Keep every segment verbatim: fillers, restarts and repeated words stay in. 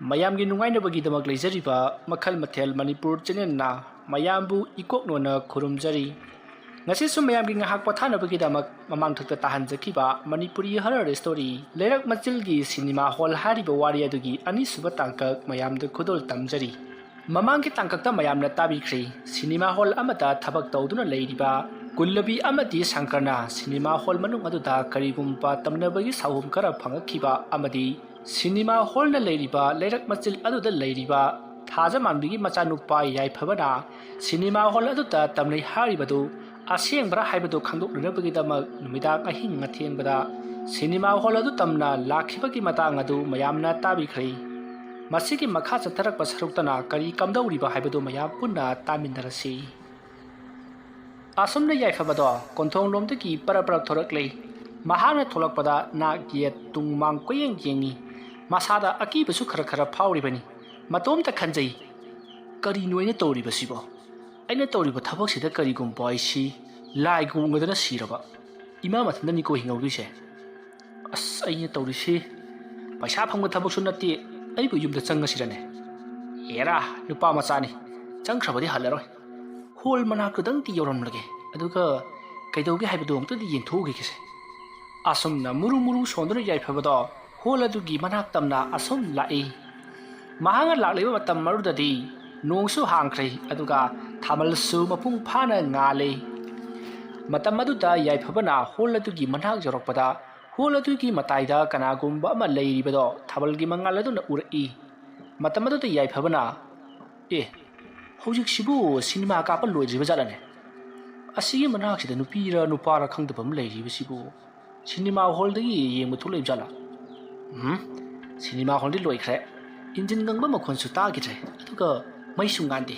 ꯃꯌꯥꯝꯒꯤ ꯅꯨꯡꯉꯥꯏꯅꯕꯒꯤꯗꯃꯛ ꯂꯩꯖꯔꯤꯕ ꯃꯈꯜ ꯃꯊꯦꯜ ꯃꯅꯤꯄꯨꯔ ꯆꯦꯅꯦꯜꯅ ꯃꯌꯥꯝꯕꯨ ꯏꯀꯣꯛꯅꯣꯅ ꯈꯨꯔꯨꯝꯖꯔꯤ꯫ ꯉꯁꯤꯁꯨ ꯃꯌꯥꯝꯒꯤ ꯉꯥꯏꯍꯥꯛ ꯄꯣꯊꯥꯅꯕꯒꯤꯗꯃꯛ ꯃꯃꯥꯡꯊꯛꯇ ꯇꯥꯍꯟꯖꯈꯤꯕ ꯃꯅꯤꯄꯨꯔꯤ ꯍꯔꯔ ꯁ꯭ꯇꯣꯔꯤ ꯂꯩꯔꯛ ꯃꯆꯤꯜꯒꯤ ꯁꯤꯅꯦꯃꯥ ꯍꯣꯜ ꯍꯥꯏꯔꯤꯕ ꯋꯥꯔꯤ ꯑꯗꯨꯒꯤ ꯑꯅꯤꯁꯨꯕ ꯇꯥꯡꯀꯛ ꯃꯌꯥꯝꯗ ꯈꯨꯗꯣꯜ ꯇꯝꯖꯔꯤ꯫ ꯃꯃꯥꯡꯒꯤ ꯇꯥꯡꯀꯛꯇ ꯃꯌꯥꯝꯅ ꯇꯥꯕꯤꯈ꯭ꯔꯦ, ꯁꯤꯅꯦꯃꯥ ꯍꯣꯜ ꯑꯃꯗ ꯊꯕꯛ ꯇꯧꯗꯨꯅ ꯂꯩꯔꯤꯕ ꯀꯨꯜꯂꯕꯤ ꯑꯃꯗꯤ ꯁꯪꯀꯔꯅ ꯁꯤꯅꯦꯃꯥ ꯍꯣꯜ ꯃꯅꯨꯡ ꯑꯗꯨꯗ ꯀꯔꯤꯒꯨꯝꯕ ꯇꯝꯅꯕꯒꯤ ꯁꯥꯎꯍꯨꯝ ꯈꯔ ꯐꯪꯉꯛꯈꯤꯕ ꯑꯃꯗꯤ ꯁꯤꯅꯦꯃꯥ ꯍꯣꯜꯅ ꯂꯩꯔꯤꯕ ꯂꯩꯔꯛ ꯃꯆꯤꯜ ꯑꯗꯨꯗ ꯂꯩꯔꯤꯕ ꯊꯥꯖꯃꯥꯟꯕꯤꯒꯤ ꯃꯆꯥꯅꯨꯄꯥ ꯌꯥꯏꯐꯕꯅ ꯁꯤꯅꯦꯃꯥ ꯍꯣꯜ ꯑꯗꯨꯗ ꯇꯝꯅꯩ ꯍꯥꯏꯔꯤꯕꯗꯨ ꯑꯁꯦꯡꯕ꯭ꯔꯥ ꯍꯥꯏꯕꯗꯨ ꯈꯪꯗꯣꯛꯅꯅꯕꯒꯤꯗꯃꯛ ꯅꯨꯃꯤꯗꯥꯡ ꯑꯍꯤꯡ ꯑꯊꯦꯡꯕꯗ ꯁꯤꯅꯦꯃꯥ ꯍꯣꯜ ꯑꯗꯨ ꯇꯝꯅ ꯂꯥꯛꯈꯤꯕꯒꯤ ꯃꯇꯥꯡ ꯑꯗꯨ ꯃꯌꯥꯝꯅ ꯇꯥꯕꯤꯈ꯭ꯔꯦ꯫ ꯃꯁꯤꯒꯤ ꯃꯈꯥ ꯆꯠꯊꯔꯛꯄ ꯁꯔꯨꯛꯇꯅ ꯀꯔꯤ ꯀꯝꯗꯧꯔꯤꯕ ꯍꯥꯏꯕꯗꯨ ꯃꯌꯥꯝ ꯄꯨꯟꯅ ꯇꯥꯃꯤꯟꯅꯔꯁꯤ꯫ ꯑꯁꯨꯝꯅ ꯌꯥꯏꯐꯕꯗꯣ ꯀꯣꯟꯊꯣꯡꯂꯣꯝꯗꯒꯤ ꯄꯔꯞ ꯄꯔꯞ ꯊꯣꯔꯛꯂꯦ꯫ ꯃꯍꯥꯛꯅ ꯊꯣꯛꯂꯛꯄꯗ ꯅꯥꯛ ꯌꯦꯠ ꯇꯨꯡ ꯃꯥꯡ ꯀꯣꯏꯌꯦꯡ ꯌꯦꯡꯉꯤ꯫ ꯃꯁꯥꯗ ꯑꯀꯤꯕꯁꯨ ꯈꯔ ꯈꯔ ꯐꯥꯎꯔꯤꯕꯅꯤ꯫ ꯃꯇꯣꯝꯇ ꯈꯟꯖꯩ, "ꯀꯔꯤꯅꯣ ꯑꯩꯅ ꯇꯧꯔꯤꯕꯁꯤꯕꯣ? ꯑꯩꯅ ꯇꯧꯔꯤꯕ ꯊꯕꯛꯁꯤꯗ ꯀꯔꯤꯒꯨꯝꯕ ꯑꯩꯁꯤ ꯂꯥꯏꯒ ꯎꯅꯗꯅ ꯁꯤꯔꯕ? ꯏꯃꯥ ꯃꯊꯟꯇꯅꯤꯀꯣ ꯍꯤꯡꯍꯧꯗꯣꯏꯁꯦ꯫ ꯑꯁ, ꯑꯩꯅ ꯇꯧꯔꯤꯁꯤ ꯄꯩꯁꯥ ꯐꯪꯕ ꯊꯕꯛꯁꯨ ꯅꯠꯇꯦ, ꯑꯩꯕꯨ ꯌꯨꯝꯗ ꯆꯪꯉꯁꯤꯔꯅꯦ? ꯑꯦꯔꯥ, ꯅꯨꯄꯥ ꯃꯆꯥꯅꯤ, ꯆꯪꯈ꯭ꯔꯕꯗꯤ ꯍꯜꯂꯔꯣꯏ꯫ ꯍꯣꯜ ꯃꯅꯥꯛꯇꯨꯗꯪꯗꯤ ꯌꯧꯔꯝꯂꯒꯦ, ꯑꯗꯨꯒ ꯀꯩꯗꯧꯒꯦ ꯍꯥꯏꯕꯗꯨ ꯑꯃꯨꯛꯇꯗꯤ ꯌꯦꯡꯊꯣꯛꯎꯈꯤꯒꯦꯁꯦ"꯫ ꯑꯁꯨꯝꯅ ꯃꯨꯔꯨ ꯃꯨꯔꯨ ꯁꯣꯟꯗꯨꯅ ꯌꯥꯏꯐꯕꯗꯣ ꯍꯣꯜ ꯑꯗꯨꯒꯤ ꯃꯅꯥꯛ ꯇꯝꯅ ꯑꯁꯨꯝ ꯂꯥꯛꯏ꯫ ꯃꯍꯥꯛꯅ ꯂꯥꯛꯂꯤꯕ ꯃꯇꯝ ꯑꯗꯨꯗꯗꯤ ꯅꯣꯡꯁꯨ ꯍꯥꯡꯈ꯭ꯔꯦ, ꯑꯗꯨꯒ ꯊꯥꯃꯜꯁꯨ ꯃꯄꯨꯡ ꯐꯥꯅ ꯉꯥꯜꯂꯤ꯫ ꯃꯇꯝ ꯑꯗꯨꯗ ꯌꯥꯏꯐꯕꯅ ꯍꯣꯜ ꯑꯗꯨꯒꯤ ꯃꯅꯥꯛ ꯌꯧꯔꯛꯄꯗ, ꯍꯣꯜ ꯑꯗꯨꯒꯤ ꯃꯇꯥꯏꯗ ꯀꯅꯥꯒꯨꯝꯕ ꯑꯃ ꯂꯩꯔꯤꯕꯗꯣ ꯊꯥꯕꯜꯒꯤ ꯃꯉꯥꯜ ꯑꯗꯨꯅ ꯎꯔꯛꯏ꯫ ꯃꯇꯝ ꯑꯗꯨꯗ ꯌꯥꯏꯐꯕꯅ, "ꯑꯦ, ꯍꯧꯖꯤꯛꯁꯤꯕꯨ ꯁꯤꯅꯦꯃꯥ ꯀꯥꯞꯄ ꯂꯣꯏꯗ꯭ꯔꯤꯕ ꯖꯥꯠꯂꯅꯦ? ꯑꯁꯤꯒꯤ ꯃꯅꯥꯛꯁꯤꯗ ꯅꯨꯄꯤꯔ ꯅꯨꯄꯥꯔ ꯈꯪꯗꯕ ꯑꯃ ꯂꯩꯔꯤꯕꯁꯤꯕꯨ ꯁꯤꯅꯦꯃꯥ ꯍꯣꯜꯗꯒꯤ ꯌꯦꯡꯕ ꯊꯣꯛꯂꯛꯏꯕ ꯖꯥꯠꯂꯥ? ꯎꯝ, ꯁꯤꯅꯦꯃꯥ ꯍꯣꯜꯗꯤ ꯂꯣꯏꯈ꯭ꯔꯦ꯫ ꯏꯟꯖꯤꯟ ꯉꯪꯕ ꯃꯈꯣꯟꯁꯨ ꯇꯥꯈꯤꯗ꯭ꯔꯦ, ꯑꯗꯨꯒ ꯃꯩꯁꯨ ꯉꯥꯟꯗꯦ꯫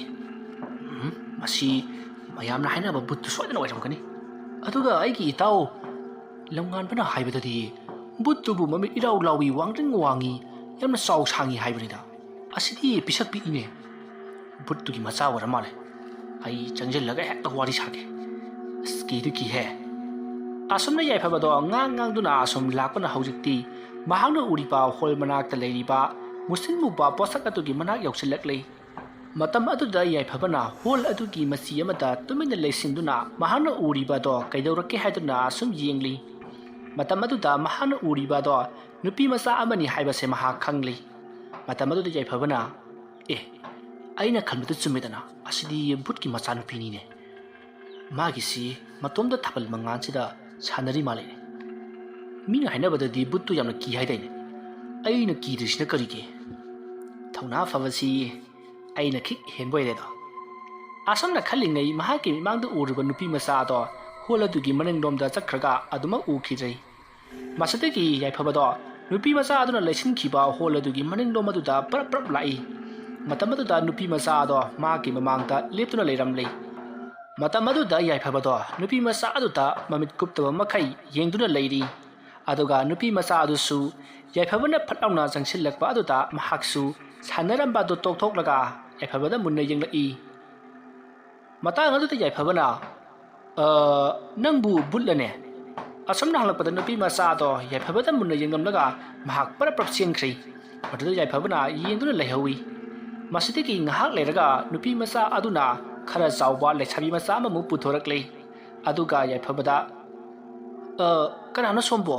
ꯎꯝ, ꯃꯁꯤ ꯃꯌꯥꯝꯅ ꯍꯥꯏꯅꯕ ꯕꯨꯠꯇꯨ ꯁꯣꯏꯗꯅ ꯑꯣꯏꯔꯝꯒꯅꯤ꯫ ꯑꯗꯨꯒ ꯑꯩꯒꯤ ꯏꯇꯥꯎ ꯂꯝꯉꯥꯟꯕꯅ ꯍꯥꯏꯕꯗꯗꯤ ꯕꯨꯠꯇꯨꯕꯨ ꯃꯃꯤꯠ ꯏꯔꯥꯎ ꯂꯥꯎꯏ, ꯋꯥꯡꯗ꯭ꯔꯤꯡ ꯋꯥꯡꯉꯤ, ꯌꯥꯝꯅ ꯆꯥꯎ ꯁꯥꯡꯉꯤ ꯍꯥꯏꯕꯅꯤꯗ꯫ ꯑꯁꯤꯗꯤ ꯄꯤꯁꯛ ꯄꯤꯛꯏꯅꯦ꯫ ꯕꯨꯠꯇꯨꯒꯤ ꯃꯆꯥ ꯑꯣꯏꯔ ꯃꯥꯜꯂꯦ꯫ ꯑꯩ ꯆꯪꯁꯤꯜꯂꯒ ꯍꯦꯛꯇ ꯋꯥꯔꯤ ꯁꯥꯒꯦ꯫ ꯑꯁ, ꯀꯤꯗꯤ ꯀꯤꯍꯦ"꯫ ꯑꯁꯨꯝꯅ ꯌꯥꯏꯐꯕꯗꯣ ꯉꯥꯡ ꯉꯥꯡꯗꯨꯅ ꯑꯁꯨꯝ ꯂꯥꯛꯄꯅ ꯍꯧꯖꯤꯛꯇꯤ ꯃꯍꯥꯛꯅ ꯎꯔꯤꯕ ꯍꯣꯜ ꯃꯅꯥꯛꯇ ꯂꯩꯔꯤꯕ ꯃꯨꯁꯤꯟ ꯃꯨꯕ ꯄꯣꯠꯁꯛ ꯑꯗꯨꯒꯤ ꯃꯅꯥꯛ ꯌꯧꯁꯤꯜꯂꯛꯂꯤ꯫ ꯃꯇꯝ ꯑꯗꯨꯗ ꯌꯥꯏꯐꯕꯅ ꯍꯣꯜ ꯑꯗꯨꯒꯤ ꯃꯆꯤ ꯑꯃꯗ ꯇꯨꯃꯤꯟꯅ ꯂꯩꯁꯤꯟꯗꯨꯅ ꯃꯍꯥꯛꯅ ꯎꯔꯤꯕ ꯑꯗꯣ ꯀꯩꯗꯧꯔꯛꯀꯦ ꯍꯥꯏꯗꯨꯅ ꯑꯁꯨꯝ ꯌꯦꯡꯂꯤ꯫ ꯃꯇꯝ ꯑꯗꯨꯗ ꯃꯍꯥꯛꯅ ꯎꯔꯤꯕ ꯑꯗꯣ ꯅꯨꯄꯤ ꯃꯆꯥ ꯑꯃꯅꯤ ꯍꯥꯏꯕꯁꯦ ꯃꯍꯥꯛ ꯈꯪꯂꯤ꯫ ꯃꯇꯝ ꯑꯗꯨꯗ ꯌꯥꯏꯐꯕꯅ, "ꯑꯦ, ꯑꯩꯅ ꯈꯟꯕꯗꯨ ꯆꯨꯝꯃꯤꯗꯅ, ꯑꯁꯤꯗꯤ ꯕꯨꯠꯀꯤ ꯃꯆꯥꯅꯨꯄꯤꯅꯤꯅꯦ꯫ ꯃꯥꯒꯤꯁꯤ ꯃꯇꯣꯝꯇ ꯊꯥꯕꯜ ꯃꯉꯥꯜꯁꯤꯗ ꯁꯥꯟꯅꯔꯤ ꯃꯥꯜꯂꯦ꯫ ꯃꯤꯅ ꯍꯥꯏꯅꯕꯗꯗꯤ ꯕꯨꯠꯇꯨ ꯌꯥꯝꯅ ꯀꯤ ꯍꯥꯏꯗꯥꯏꯅꯦ? ꯑꯩꯅ ꯀꯤꯗ꯭ꯔꯤꯁꯤꯅ ꯀꯔꯤꯒꯤ? ꯊꯧꯅꯥ ꯐꯕꯁꯤ ꯑꯩꯅ ꯈꯤꯛ ꯍꯦꯟꯕ ꯑꯣꯏꯔꯦꯗꯣ꯫" ꯑꯁꯨꯝꯅ ꯈꯜꯂꯤꯉꯩ ꯃꯍꯥꯛꯀꯤ ꯃꯤꯠꯃꯥꯡꯗ ꯎꯔꯤꯕ ꯅꯨꯄꯤ ꯃꯆꯥ ꯑꯗꯣ ꯍꯣꯜ ꯑꯗꯨꯒꯤ ꯃꯅꯤꯡꯂꯣꯝꯗ ꯆꯠꯈ꯭ꯔꯒ ꯑꯗꯨꯃꯛ ꯎꯈꯤꯗ꯭ꯔꯦ꯫ ꯃꯁꯤꯗꯒꯤ ꯌꯥꯏꯐꯕꯗꯣ ꯅꯨꯄꯤ ꯃꯆꯥ ꯑꯗꯨꯅ ꯂꯩꯁꯤꯟꯈꯤꯕ ꯍꯣꯜ ꯑꯗꯨꯒꯤ ꯃꯅꯤꯡꯂꯣꯝ ꯑꯗꯨꯗ ꯄꯔꯞ ꯄꯔꯞ ꯂꯥꯛꯏ꯫ ꯃꯇꯝ ꯑꯗꯨꯗ ꯅꯨꯄꯤ ꯃꯆꯥ ꯑꯗꯣ ꯃꯍꯥꯛꯀꯤ ꯃꯃꯥꯡꯗ ꯂꯦꯞꯇꯨꯅ ꯂꯩꯔꯝꯂꯦ꯫ ꯃꯇꯝ ꯑꯗꯨꯗ ꯌꯥꯏꯐꯕꯗꯣ ꯅꯨꯄꯤ ꯃꯆꯥ ꯑꯗꯨꯗ ꯃꯃꯤꯠ ꯀꯨꯞꯇꯕ ꯃꯈꯩ ꯌꯦꯡꯗꯨꯅ ꯂꯩꯔꯤ꯫ ꯑꯗꯨꯒ ꯅꯨꯄꯤ ꯃꯆꯥ ꯑꯗꯨꯁꯨ ꯌꯥꯏꯐꯕꯅ ꯐꯠ ꯂꯥꯎꯅ ꯆꯪꯁꯤꯜꯂꯛꯄ ꯑꯗꯨꯗ ꯃꯍꯥꯛꯁꯨ ꯁꯥꯟꯅꯔꯝꯕ ꯑꯗꯨ ꯇꯣꯛꯊꯣꯛꯂꯒ ꯌꯥꯏꯐꯕꯗ ꯃꯨꯟꯅ ꯌꯦꯡꯂꯛꯏ꯫ ꯃꯇꯥꯡ ꯑꯗꯨꯗ ꯌꯥꯏꯐꯕꯅ, "ꯑ, ꯅꯪꯕꯨ ꯕꯨꯠꯂꯅꯦ?" ꯑꯁꯨꯝꯅ ꯍꯪꯂꯛꯄꯗ ꯅꯨꯄꯤ ꯃꯆꯥ ꯑꯗꯣ ꯌꯥꯏꯐꯕꯗ ꯃꯨꯟꯅ ꯌꯦꯡꯂꯝꯂꯒ ꯃꯍꯥꯛ ꯄꯔꯞ ꯄꯔꯞ ꯆꯦꯟꯈ꯭ꯔꯦ꯫ ꯃꯗꯨꯗ ꯌꯥꯏꯐꯕꯅ ꯌꯦꯡꯗꯨꯅ ꯂꯩꯍꯧꯏ꯫ ꯃꯁꯤꯗꯒꯤ ꯉꯥꯏꯍꯥꯛ ꯂꯩꯔꯒ ꯅꯨꯄꯤ ꯃꯆꯥ ꯑꯗꯨꯅ ꯈꯔ ꯆꯥꯎꯕ ꯂꯩꯁꯥꯕꯤ ꯃꯆꯥ ꯑꯃꯃꯨꯛ ꯄꯨꯊꯣꯔꯛꯂꯦ꯫ ꯑꯗꯨꯒ ꯌꯥꯏꯐꯕꯗ, "ꯑ, ꯀꯅꯥꯅꯣ ꯁꯣꯝꯕꯣ?"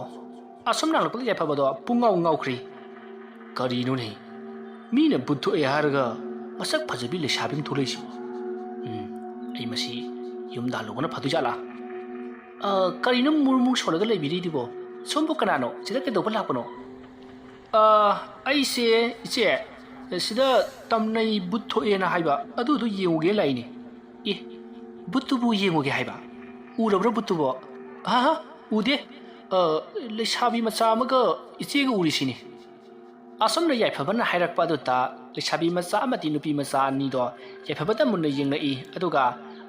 ꯑꯁꯨꯝꯅ ꯍꯪꯂꯛꯄꯗ ꯌꯥꯏꯐꯕꯗꯣ ꯄꯨꯡꯉꯥꯎ ꯉꯥꯎꯈ꯭ꯔꯦ꯫ "ꯀꯔꯤꯅꯣꯅꯦ? ꯃꯤꯅ ꯕꯨꯠ ꯊꯣꯛꯑꯦ ꯍꯥꯏꯔꯒ ꯃꯁꯛ ꯐꯖꯕꯤ ꯂꯩꯁꯥꯕꯤ ꯑꯃ ꯊꯣꯛꯂꯛꯏꯁꯤꯕꯣ? ꯎꯝ, ꯑꯩ ꯃꯁꯤ ꯌꯨꯝꯗ ꯍꯜꯂꯨꯕꯅ ꯐꯗꯣꯏꯖꯥꯠꯂꯥ? ꯑ, ꯀꯔꯤꯅꯣ ꯃꯨꯔꯨ ꯃꯨꯔꯨ ꯁꯣꯜꯂꯒ ꯂꯩꯕꯤꯔꯤꯗꯨꯕꯣ? ꯁꯣꯝꯕꯨ ꯀꯅꯥꯅꯣ? ꯁꯤꯗ ꯀꯩꯗꯧꯕ ꯂꯥꯛꯄꯅꯣ?" "ꯑ, ꯑꯩꯁꯦ, ꯏꯆꯦ, ꯁꯤꯗ ꯇꯝꯅꯩ ꯕꯨꯠ ꯊꯣꯛꯑꯦꯅ ꯍꯥꯏꯕ ꯑꯗꯨꯗꯣ ꯌꯦꯡꯉꯨꯒꯦ ꯂꯥꯛꯏꯅꯦ꯫" "ꯑꯦ, ꯕꯨꯠꯇꯨꯕꯨ ꯌꯦꯡꯉꯨꯒꯦ ꯍꯥꯏꯕ? ꯎꯔꯕ꯭ꯔꯥ ꯕꯨꯠꯇꯨꯕꯣ?" "ꯍꯥ ꯍꯥ, ꯎꯗꯦ꯫ ꯑ, ꯂꯩꯁꯥꯕꯤ ꯃꯆꯥ ꯑꯃꯒ ꯏꯆꯦꯒ ꯎꯔꯤꯁꯤꯅꯤ꯫" ꯑꯁꯨꯝꯅ ꯌꯥꯏꯐꯕꯅ ꯍꯥꯏꯔꯛꯄ ꯑꯗꯨꯗ ꯂꯩꯁꯥꯕꯤ ꯃꯆꯥ ꯑꯃꯗꯤ ꯅꯨꯄꯤ ꯃꯆꯥ ꯑꯅꯤꯗꯣ ꯌꯥꯏꯐꯕꯗ ꯃꯨꯟꯅ ꯌꯦꯡꯂꯛꯏ꯫ ꯑꯗꯨꯒ,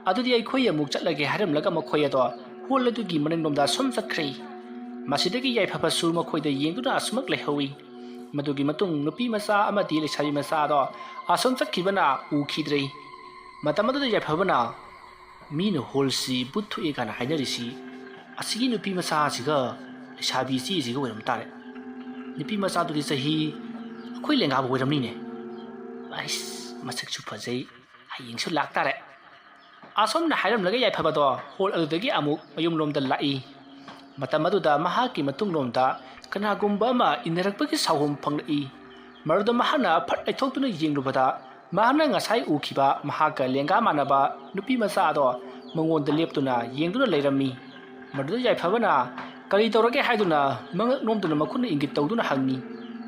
"ꯑꯗꯨꯗꯤ ꯑꯩꯈꯣꯏ ꯑꯃꯨꯛ ꯆꯠꯂꯒꯦ" ꯍꯥꯏꯔꯝꯂꯒ ꯃꯈꯣꯏ ꯑꯗꯣ ꯍꯣꯜ ꯑꯗꯨꯒꯤ ꯃꯅꯤꯡꯂꯣꯝꯗ ꯁꯨꯝ ꯆꯠꯈ꯭ꯔꯦ꯫ ꯃꯁꯤꯗꯒꯤ ꯌꯥꯏꯐꯕꯁꯨ ꯃꯈꯣꯏꯗ ꯌꯦꯡꯗꯨꯅ ꯑꯁꯨꯃꯛ ꯂꯩꯍꯧꯏ꯫ ꯃꯗꯨꯒꯤ ꯃꯇꯨꯡ ꯅꯨꯄꯤ ꯃꯆꯥ ꯑꯃꯗꯤ ꯂꯩꯁꯥꯕꯤ ꯃꯆꯥ ꯑꯗꯣ ꯑꯁꯨꯝ ꯆꯠꯈꯤꯕꯅ ꯎꯈꯤꯗ꯭ꯔꯦ꯫ ꯃꯇꯝ ꯑꯗꯨꯗ ꯌꯥꯏꯐꯕꯅ, "ꯃꯤꯅ ꯍꯣꯜꯁꯤ ꯕꯨꯠ ꯊꯣꯛꯑꯦ ꯀꯥꯏꯅ ꯍꯥꯏꯅꯔꯤꯁꯤ ꯑꯁꯤꯒꯤ ꯅꯨꯄꯤ ꯃꯆꯥꯁꯤꯒ ꯂꯩꯁꯥꯕꯤ ꯏꯆꯦꯁꯤꯒ ꯑꯣꯏꯔꯝ ꯇꯥꯔꯦ꯫ ꯅꯨꯄꯤ ꯃꯆꯥꯗꯨꯗꯤ ꯆꯍꯤ ꯑꯩꯈꯣꯏ ꯂꯦꯡꯒꯥꯕꯨ ꯑꯣꯏꯔꯝꯅꯤꯅꯦ꯫ ꯑꯩꯁ, ꯃꯁꯛꯁꯨ ꯐꯖꯩ, ꯍꯌꯦꯡꯁꯨ ꯂꯥꯛꯇꯥꯔꯦ꯫ ꯑꯁꯨꯝꯅ ꯍꯥꯏꯔꯝꯂꯒ ꯌꯥꯏꯐꯕꯗꯣ ꯍꯣꯜ ꯑꯗꯨꯗꯒꯤ ꯑꯃꯨꯛ ꯃꯌꯨꯝꯂꯣꯝꯗ ꯂꯥꯛꯏ꯫ ꯃꯇꯝ ꯑꯗꯨꯗ ꯃꯍꯥꯛꯀꯤ ꯃꯇꯨꯡꯂꯣꯝꯗ ꯀꯅꯥꯒꯨꯝꯕ ꯑꯃ ꯏꯟꯅꯔꯛꯄꯒꯤ ꯁꯥꯎꯍꯨꯝ ꯐꯪꯂꯛꯏ꯫ ꯃꯗꯨꯗ ꯃꯍꯥꯛꯅ ꯐꯠ ꯂꯩꯊꯣꯛꯇꯨꯅ ꯌꯦꯡꯂꯨꯕꯗ, ꯃꯍꯥꯛꯅ ꯉꯁꯥꯏ ꯎꯈꯤꯕ ꯃꯍꯥꯛꯀ ꯂꯦꯡꯒꯥ ꯃꯥꯟꯅꯕ ꯅꯨꯄꯤ ꯃꯆꯥ ꯑꯗꯣ ꯃꯉꯣꯟꯗ ꯂꯦꯞꯇꯨꯅ ꯌꯦꯡꯗꯨꯅ ꯂꯩꯔꯝꯃꯤ꯫ ꯃꯗꯨꯗ ꯌꯥꯏꯐꯕꯅ "ꯀꯔꯤ ꯇꯧꯔꯒꯦ?" ꯍꯥꯏꯗꯨꯅ ꯃꯉꯛ ꯅꯣꯝꯗꯨꯅ ꯃꯈꯨꯠꯅ ꯏꯪꯒꯤꯠ ꯇꯧꯗꯨꯅ ꯍꯪꯉꯤ꯫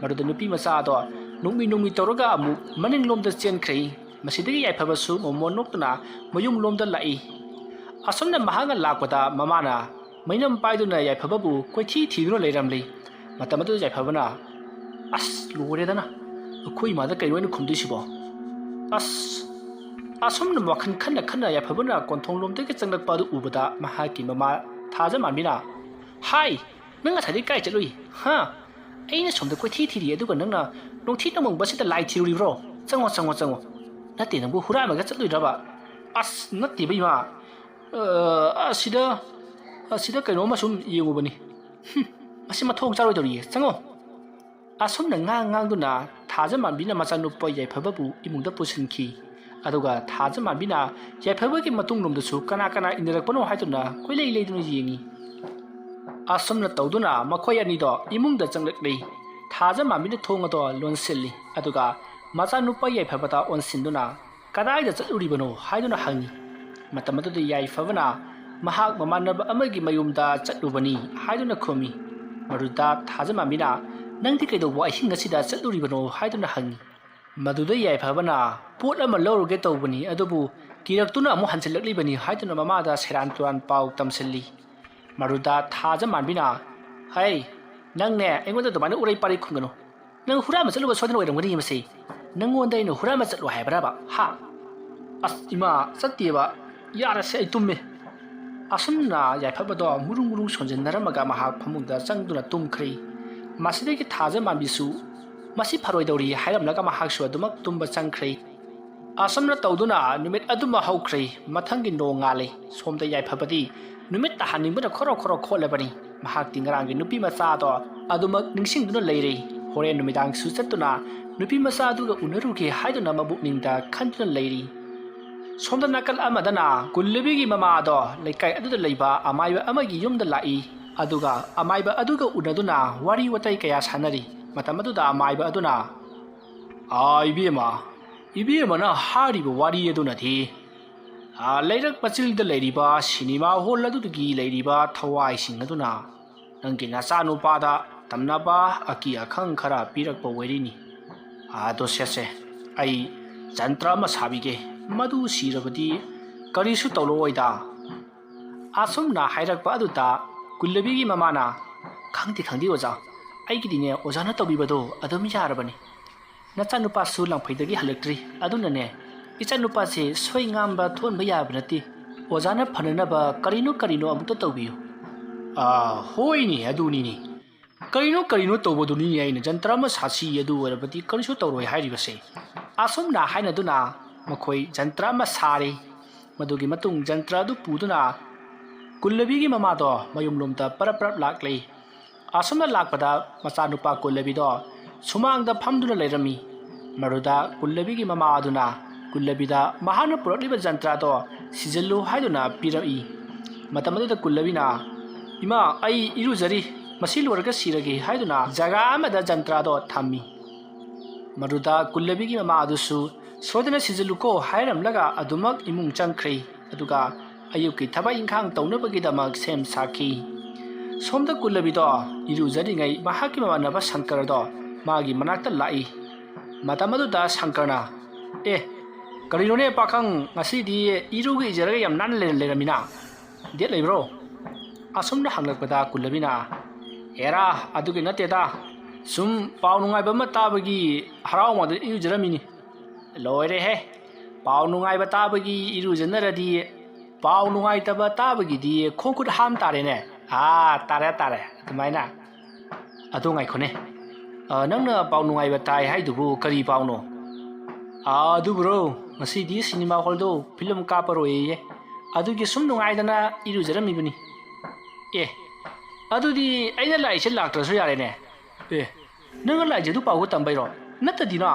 ꯃꯗꯨꯗ ꯅꯨꯄꯤ ꯃꯆꯥ ꯑꯗꯣ ꯅꯣꯛꯃꯤ ꯅꯣꯛꯃꯤ ꯇꯧꯔꯒ ꯑꯃꯨꯛ ꯃꯅꯤꯡꯂꯣꯝꯗ ꯆꯦꯟꯈ꯭ꯔꯦ꯫ ꯃꯁꯤꯗꯒꯤ ꯌꯥꯏꯐꯕꯁꯨ ꯃꯃꯣꯟ ꯅꯣꯛꯇꯨꯅ ꯃꯌꯨꯝꯂꯣꯝꯗ ꯂꯥꯛꯏ꯫ ꯑꯁꯨꯝꯅ ꯃꯍꯥꯛꯅ ꯂꯥꯛꯄꯗ ꯃꯃꯥꯅ ꯃꯩꯅꯝ ꯄꯥꯏꯗꯨꯅ ꯌꯥꯏꯐꯕꯕꯨ ꯀꯣꯏꯊꯤ ꯊꯤꯗꯨꯅ ꯂꯩꯔꯝꯂꯤ꯫ ꯃꯇꯝ ꯑꯗꯨꯗ ꯌꯥꯏꯐꯕꯅ, "ꯑꯁ, ꯂꯣꯏꯔꯦꯗꯅ, ꯑꯩꯈꯣꯏ ꯏꯃꯥꯗ ꯀꯩꯅꯣ ꯑꯩꯅ ꯈꯨꯝꯗꯣꯏꯁꯤꯕꯣ? ꯑꯁ!" ꯑꯁꯨꯝꯅ ꯋꯥꯈꯜ ꯈꯟꯅ ꯈꯟꯅ ꯌꯥꯏꯐꯕꯅ ꯀꯣꯟꯊꯣꯡꯂꯣꯝꯗꯒꯤ ꯆꯪꯂꯛꯄ ꯑꯗꯨ ꯎꯕꯗ ꯃꯍꯥꯛꯀꯤ ꯃꯃꯥ ꯊꯥꯖꯃꯥꯟꯕꯤꯅ, "ꯍꯥꯏ, ꯅꯪ ꯉꯁꯥꯏꯗꯩ ꯀꯥꯏ ꯆꯠꯂꯨꯏ? ꯍꯥ? ꯑꯩꯅ ꯁꯣꯝꯗ ꯀꯣꯏꯊꯤ ꯊꯤꯔꯤ, ꯑꯗꯨꯒ ꯅꯪꯅ ꯅꯣꯡꯊꯤ ꯅꯣꯡꯃꯪꯕꯁꯤꯗ ꯂꯥꯏ ꯊꯤꯔꯨꯔꯤꯕ꯭ꯔꯣ? ꯆꯪꯉꯣ, ꯆꯪꯉꯣ, ꯆꯪꯉꯣ꯫ ꯅꯠꯇꯦ, ꯅꯪꯕꯨ ꯍꯨꯔꯥꯟꯕꯒ ꯆꯠꯂꯨꯏꯔꯕ?" "ꯑꯁ, ꯅꯠꯇꯦꯕ, ꯏꯃꯥ꯫ ꯑ, ꯑꯁꯤꯗ, ꯑꯁꯤꯗ ꯀꯩꯅꯣꯝꯃ ꯁꯨꯝ ꯌꯦꯡꯉꯨꯕꯅꯤ꯫ ꯍꯨꯝ, ꯃꯁꯤ ꯃꯊꯣꯡ ꯆꯥꯔꯣꯏꯗꯧꯔꯤꯌꯦ꯫ ꯆꯪꯉꯣ꯫" ꯑꯁꯨꯝꯅ ꯉꯥꯡ ꯉꯥꯡꯗꯨꯅ ꯊꯥꯖꯃꯥꯟꯕꯤꯅ ꯃꯆꯥꯅꯨꯄꯥ ꯌꯥꯏꯐꯕꯕꯨ ꯏꯃꯨꯡꯗ ꯄꯨꯁꯤꯟꯈꯤ꯫ ꯑꯗꯨꯒ ꯊꯥꯖꯃꯥꯟꯕꯤꯅ ꯌꯥꯏꯐꯕꯒꯤ ꯃꯇꯨꯡꯂꯣꯝꯗꯁꯨ ꯀꯅꯥ ꯀꯅꯥ ꯏꯟꯅꯔꯛꯄꯅꯣ ꯍꯥꯏꯗꯨꯅ ꯀꯣꯏꯂꯩ ꯂꯩꯗꯨꯅ ꯌꯦꯡꯉꯤ꯫ ꯑꯁꯨꯝꯅ ꯇꯧꯗꯨꯅ ꯃꯈꯣꯏ ꯑꯅꯤꯗꯣ ꯏꯃꯨꯡꯗ ꯆꯪꯂꯛꯂꯤ꯫ ꯊꯥꯖꯃꯥꯟꯕꯤꯅ ꯊꯣꯡ ꯑꯗꯣ ꯂꯣꯟꯁꯤꯜꯂꯤ꯫ ꯑꯗꯨꯒ ꯃꯆꯥꯅꯨꯄꯥ ꯌꯥꯏꯐꯕꯗ ꯑꯣꯟꯁꯤꯟꯗꯨꯅ, "ꯀꯗꯥꯏꯗ ꯆꯠꯂꯨꯔꯤꯕꯅꯣ?" ꯍꯥꯏꯗꯨꯅ ꯍꯪꯉꯤ꯫ ꯃꯇꯝ ꯑꯗꯨꯗ ꯌꯥꯏꯐꯕꯅ ꯃꯍꯥꯛ ꯃꯃꯥꯟꯅꯕ ꯑꯃꯒꯤ ꯃꯌꯨꯝꯗ ꯆꯠꯂꯨꯕꯅꯤ ꯍꯥꯏꯗꯨꯅ ꯈꯨꯝꯃꯤ꯫ ꯃꯗꯨꯗ ꯊꯥꯖꯃꯥꯟꯕꯤꯅ, "ꯅꯪꯗꯤ ꯀꯩꯗꯧꯕ ꯑꯍꯤꯡ ꯑꯁꯤꯗ ꯆꯠꯂꯨꯔꯤꯕꯅꯣ?" ꯍꯥꯏꯗꯨꯅ ꯍꯪꯉꯤ꯫ ꯃꯗꯨꯗ ꯌꯥꯏꯐꯕꯅ, "ꯄꯣꯠ ꯑꯃ ꯂꯧꯔꯨꯒꯦ ꯇꯧꯕꯅꯤ, ꯑꯗꯨꯕꯨ ꯀꯤꯔꯛꯇꯨꯅ ꯑꯃꯨꯛ ꯍꯟꯖꯤꯜꯂꯛꯂꯤꯕꯅꯤ" ꯍꯥꯏꯗꯨꯅ ꯃꯃꯥꯗ ꯁꯦꯔꯥꯟ ꯇꯨꯔꯥꯟ ꯄꯥꯎ ꯇꯝꯁꯤꯜꯂꯤ꯫ ꯃꯗꯨꯗ ꯊꯥꯖꯃꯥꯟꯕꯤꯅ, "ꯍꯩ, ꯅꯪꯅꯦ ꯑꯩꯉꯣꯟꯗ ꯑꯗꯨꯃꯥꯏꯅ ꯎꯔꯩ ꯄꯥꯔꯩ ꯈꯨꯝꯒꯅꯨ꯫ ꯅꯪ ꯍꯨꯔꯥꯟꯕ ꯆꯠꯂꯨꯕ ꯁꯣꯏꯗꯅ ꯑꯣꯏꯔꯝꯒꯅꯤ ꯃꯁꯤ꯫ ꯅꯪꯉꯣꯟꯗ ꯑꯩꯅ ꯍꯨꯔꯥꯟꯕ ꯆꯠꯂꯣ ꯍꯥꯏꯕ꯭ꯔꯕ? ꯍꯥ?" "ꯑꯁ, ꯏꯃꯥ, ꯆꯠꯇꯦꯕ꯫ ꯌꯥꯔꯦꯁꯦ, ꯑꯩ ꯇꯨꯝꯃꯦ꯫" ꯑꯁꯨꯝꯅ ꯌꯥꯏꯐꯕꯗꯣ ꯃꯨꯔꯨꯡ ꯃꯨꯔꯨꯡ ꯁꯣꯟꯖꯤꯟꯅꯔꯝꯃꯒ ꯃꯍꯥꯛ ꯐꯃꯨꯡꯗ ꯆꯪꯗꯨꯅ ꯇꯨꯝꯈ꯭ꯔꯦ꯫ ꯃꯁꯤꯗꯒꯤ ꯊꯥꯖꯃꯥꯟꯕꯤꯁꯨ, "ꯃꯁꯤ ꯐꯔꯣꯏꯗꯧꯔꯤ" ꯍꯥꯏꯔꯝꯂꯒ ꯃꯍꯥꯛꯁꯨ ꯑꯗꯨꯃꯛ ꯇꯨꯝꯕ ꯆꯪꯈ꯭ꯔꯦ꯫ ꯑꯁꯨꯝꯅ ꯇꯧꯗꯨꯅ ꯅꯨꯃꯤꯠ ꯑꯗꯨꯃ ꯍꯧꯈ꯭ꯔꯦ꯫ ꯃꯊꯪꯒꯤ ꯅꯣꯡꯉꯥꯜꯂꯦ꯫ ꯁꯣꯝꯗ ꯌꯥꯏꯐꯕꯗꯤ ꯅꯨꯃꯤꯠ ꯇꯥꯍꯟꯅꯤꯡꯕꯅ ꯈꯣꯔꯣ ꯈꯣꯔꯣ ꯈꯣꯠꯂꯕꯅꯤ꯫ ꯃꯍꯥꯛꯇꯤ ꯉꯔꯥꯡꯒꯤ ꯅꯨꯄꯤ ꯃꯆꯥꯗꯣ ꯑꯗꯨꯃꯛ ꯅꯤꯡꯁꯤꯡꯗꯨꯅ ꯂꯩꯔꯦ꯫ ꯍꯣꯔꯦꯟ ꯅꯨꯃꯤꯗꯥꯡꯁꯨ ꯆꯠꯇꯨꯅ ꯅꯨꯄꯤ ꯃꯆꯥ ꯑꯗꯨꯒ ꯎꯅꯔꯨꯒꯦ ꯍꯥꯏꯗꯨꯅ ꯃꯕꯨꯛꯅꯤꯡꯗ ꯈꯟꯗꯨꯅ ꯂꯩꯔꯤ꯫ ꯁꯣꯝꯗ ꯅꯥꯀꯜ ꯑꯃꯗꯅ ꯀꯨꯜꯂꯕꯤꯒꯤ ꯃꯃꯥꯗꯣ ꯂꯩꯀꯥꯏ ꯑꯗꯨꯗ ꯂꯩꯕ ꯑꯃꯥꯏꯕ ꯑꯃꯒꯤ ꯌꯨꯝꯗ ꯂꯥꯛꯏ꯫ ꯑꯗꯨꯒ ꯑꯃꯥꯏꯕ ꯑꯗꯨꯒ ꯎꯅꯗꯨꯅ ꯋꯥꯔꯤ ꯋꯥꯇꯥꯏ ꯀꯌꯥ ꯁꯥꯟꯅꯔꯤ꯫ ꯃꯇꯝ ꯑꯗꯨꯗ ꯑꯃꯥꯏꯕ ꯑꯗꯨꯅ, "ꯑꯥ, ꯏꯕꯦꯝꯃ, ꯏꯕꯦꯝꯃꯅ ꯍꯥꯏꯔꯤꯕ ꯋꯥꯔꯤ ꯑꯗꯨꯅꯗꯤ, ꯑꯥ, ꯂꯩꯔꯛ ꯃꯆꯤꯜꯗ ꯂꯩꯔꯤꯕ ꯁꯤꯅꯦꯃꯥ ꯍꯣꯜ ꯑꯗꯨꯗꯒꯤ ꯂꯩꯔꯤꯕ ꯊꯋꯥꯏꯁꯤꯡ ꯑꯗꯨꯅ ꯅꯪꯒꯤ ꯅꯆꯥꯅꯨꯄꯥꯗ ꯇꯝꯅꯕ ꯑꯀꯤ ꯑꯈꯪ ꯈꯔ ꯄꯤꯔꯛꯄ ꯑꯣꯏꯔꯤꯅꯤ꯫ ꯑꯗꯣ ꯁꯦ ꯁꯦ, ꯑꯩ ꯖꯟꯇ꯭ꯔ ꯑꯃ ꯁꯥꯕꯤꯒꯦ꯫ ꯃꯗꯨ ꯁꯤꯔꯕꯗꯤ ꯀꯔꯤꯁꯨ ꯇꯧꯔꯛꯑꯣꯏꯗ"꯫ ꯑꯁꯨꯝꯅ ꯍꯥꯏꯔꯛꯄ ꯑꯗꯨꯗ ꯀꯨꯜꯂꯕꯤꯒꯤ ꯃꯃꯥꯅ, "ꯈꯪꯗꯦ, ꯈꯪꯗꯦ ꯑꯣꯖꯥ, ꯑꯩꯒꯤꯗꯤꯅꯦ ꯑꯣꯖꯥꯅ ꯇꯧꯕꯤꯕꯗꯣ ꯑꯗꯨꯝ ꯌꯥꯔꯕꯅꯤ꯫ ꯅꯆꯥꯅꯨꯄꯥꯁꯨ ꯂꯥꯡꯐꯩꯗꯒꯤ ꯍꯜꯂꯛꯇ꯭ꯔꯤ, ꯑꯗꯨꯅꯅꯦ ꯏꯆꯥꯅꯨꯄꯥꯁꯦ ꯁꯣꯏ ꯉꯥꯝꯕ ꯊꯣꯟꯕ ꯌꯥꯕ ꯅꯠꯇꯦ꯫ ꯑꯣꯖꯥꯅ ꯐꯅꯅꯕ ꯀꯔꯤꯅꯣ ꯀꯔꯤꯅꯣ ꯑꯃꯨꯛꯇ ꯇꯧꯕꯤꯌꯨ"꯫ "ꯑꯥ, ꯍꯣꯏꯅꯦ, ꯑꯗꯨꯅꯤꯅꯦ꯫ ꯀꯔꯤꯅꯣ ꯀꯔꯤꯅꯣ ꯇꯧꯕꯗꯨꯅꯤꯅꯦ ꯑꯩꯅ ꯖꯟꯇ꯭ꯔ ꯑꯃ ꯁꯥꯁꯤ, ꯑꯗꯨ ꯑꯣꯏꯔꯕꯗꯤ ꯀꯔꯤꯁꯨ ꯇꯧꯔꯣꯏ ꯍꯥꯏꯔꯤꯕꯁꯦ"꯫ ꯑꯁꯨꯝꯅ ꯍꯥꯏꯅꯗꯨꯅ ꯃꯈꯣꯏ ꯖꯟꯇ꯭ꯔ ꯑꯃ ꯁꯥꯔꯦ꯫ ꯃꯗꯨꯒꯤ ꯃꯇꯨꯡ ꯖꯟꯇ꯭ꯔ ꯑꯗꯨ ꯄꯨꯗꯨꯅ ꯀꯨꯜꯂꯕꯤꯒꯤ ꯃꯃꯥꯗꯣ ꯃꯌꯨꯝꯂꯣꯝꯗ ꯄꯔꯞ ꯄꯔꯞ ꯂꯥꯛꯂꯦ꯫ ꯑꯁꯨꯝꯅ ꯂꯥꯛꯄꯗ ꯃꯆꯥꯅꯨꯄꯥ ꯀꯨꯜꯂꯕꯤꯗꯣ ꯁꯨꯃꯥꯡꯗ ꯐꯝꯗꯨꯅ ꯂꯩꯔꯝꯃꯤ꯫ ꯃꯗꯨꯗ ꯀꯨꯜꯂꯕꯤꯒꯤ ꯃꯃꯥ ꯑꯗꯨꯅ ꯀꯨꯜꯂꯕꯤꯗ ꯃꯍꯥꯛꯅ ꯄꯨꯔꯛꯂꯤꯕ ꯖꯟꯇ꯭ꯔꯗꯣ ꯁꯤꯖꯤꯜꯂꯨ ꯍꯥꯏꯗꯨꯅ ꯄꯤꯔꯛꯏ꯫ ꯃꯇꯝ ꯑꯗꯨꯗ ꯀꯨꯜꯂꯕꯤꯅ, "ꯏꯃꯥ, ꯑꯩ ꯏꯔꯨꯖꯔꯤ, ꯃꯁꯤ ꯂꯣꯏꯔꯒ ꯁꯤꯔꯒꯦ" ꯍꯥꯏꯗꯨꯅ ꯖꯒꯥ ꯑꯃꯗ ꯖꯟꯇ꯭ꯔꯗꯣ ꯊꯝꯃꯤ꯫ ꯃꯗꯨꯗ ꯀꯨꯜꯂꯕꯤꯒꯤ ꯃꯃꯥ ꯑꯗꯨꯁꯨ ꯁꯣꯏꯗꯅ ꯁꯤꯖꯤꯜꯂꯨꯀꯣ ꯍꯥꯏꯔꯝꯂꯒ ꯑꯗꯨꯃꯛ ꯏꯃꯨꯡ ꯆꯪꯈ꯭ꯔꯦ꯫ ꯑꯗꯨꯒ ꯑꯌꯨꯛꯀꯤ ꯊꯕꯛ ꯏꯪꯈꯥꯡ ꯇꯧꯅꯕꯒꯤꯗꯃꯛ ꯁꯦꯝ ꯁꯥꯈꯤ꯫ ꯁꯣꯝꯗ ꯀꯨꯜꯂꯕꯤꯗꯣ ꯏꯔꯨꯖꯔꯤꯉꯩ ꯃꯍꯥꯛꯀꯤ ꯃꯃꯥꯟꯅꯕ ꯁꯪꯀꯔꯗꯣ ꯃꯥꯒꯤ ꯃꯅꯥꯛꯇ ꯂꯥꯛꯏ꯫ ꯃꯇꯝ ꯑꯗꯨꯗ ꯁꯪꯀꯔꯅ, "ꯑꯦ, ꯀꯔꯤꯅꯣꯅꯦ ꯄꯥꯈꯪ, ꯉꯁꯤꯗꯤ ꯏꯔꯨꯒ ꯏꯖꯔꯒ ꯌꯥꯝ ꯅꯥꯟꯅ ꯂꯩꯔ-, ꯂꯩꯔꯝꯃꯤꯅ? Date ꯂꯩꯕ꯭ꯔꯣ?" ꯑꯁꯨꯝꯅ ꯍꯪꯂꯛꯄꯗ ꯀꯨꯜꯂꯕꯤꯅ, "ꯑꯦꯔꯥ, ꯑꯗꯨꯒꯤ ꯅꯠꯇꯦꯗ, ꯁꯨꯝ ꯄꯥꯎ ꯅꯨꯡꯉꯥꯏꯕ ꯑꯃ ꯇꯥꯕꯒꯤ ꯍꯔꯥꯎꯃꯟꯗꯅ ꯏꯔꯨꯖꯔꯝꯃꯤꯅꯤ"꯫ "ꯂꯣꯏꯔꯦꯍꯦ, ꯄꯥꯎ ꯅꯨꯡꯉꯥꯏꯕ ꯇꯥꯕꯒꯤ ꯏꯔꯨꯖꯅꯔꯗꯤ ꯄꯥꯎ ꯅꯨꯡꯉꯥꯏꯇꯕ ꯇꯥꯕꯒꯤꯗꯤ ꯈꯣꯡ ꯈꯨꯠ ꯍꯥꯝ ꯇꯥꯔꯦꯅꯦ"꯫ "ꯑꯥ, ꯇꯥꯔꯦ ꯇꯥꯔꯦ ꯑꯗꯨꯃꯥꯏꯅ꯫ ꯑꯗꯣ ꯉꯥꯏꯈꯣꯅꯦ, ꯑ, ꯅꯪꯅ ꯄꯥꯎ ꯅꯨꯡꯉꯥꯏꯕ ꯇꯥꯏ ꯍꯥꯏꯗꯨꯕꯨ ꯀꯔꯤ ꯄꯥꯎꯅꯣ?" "ꯑꯥ, ꯑꯗꯨꯕꯨꯔꯣ, ꯉꯁꯤꯗꯤ ꯁꯤꯅꯦꯃꯥ ꯍꯣꯜꯗꯣ ꯐꯤꯂꯝ ꯀꯥꯞꯄꯔꯣꯏꯌꯦ, ꯑꯗꯨꯒꯤ ꯁꯨꯝ ꯅꯨꯡꯉꯥꯏꯗꯅ ꯏꯔꯨꯖꯔꯝꯃꯤꯕꯅꯤ"꯫ "ꯑꯦ, ꯑꯗꯨꯗꯤ ꯑꯩꯅ ꯂꯥꯛꯏꯁꯦ ꯂꯥꯛꯇ꯭ꯔꯁꯨ ꯌꯥꯔꯦꯅꯦ"꯫ "ꯑꯦ, ꯅꯪꯅ ꯂꯥꯛꯏꯁꯦ ꯑꯗꯨ ꯄꯥꯎꯒ ꯇꯝꯕꯩꯔꯣ? ꯅꯠꯇꯗꯤꯅ꯫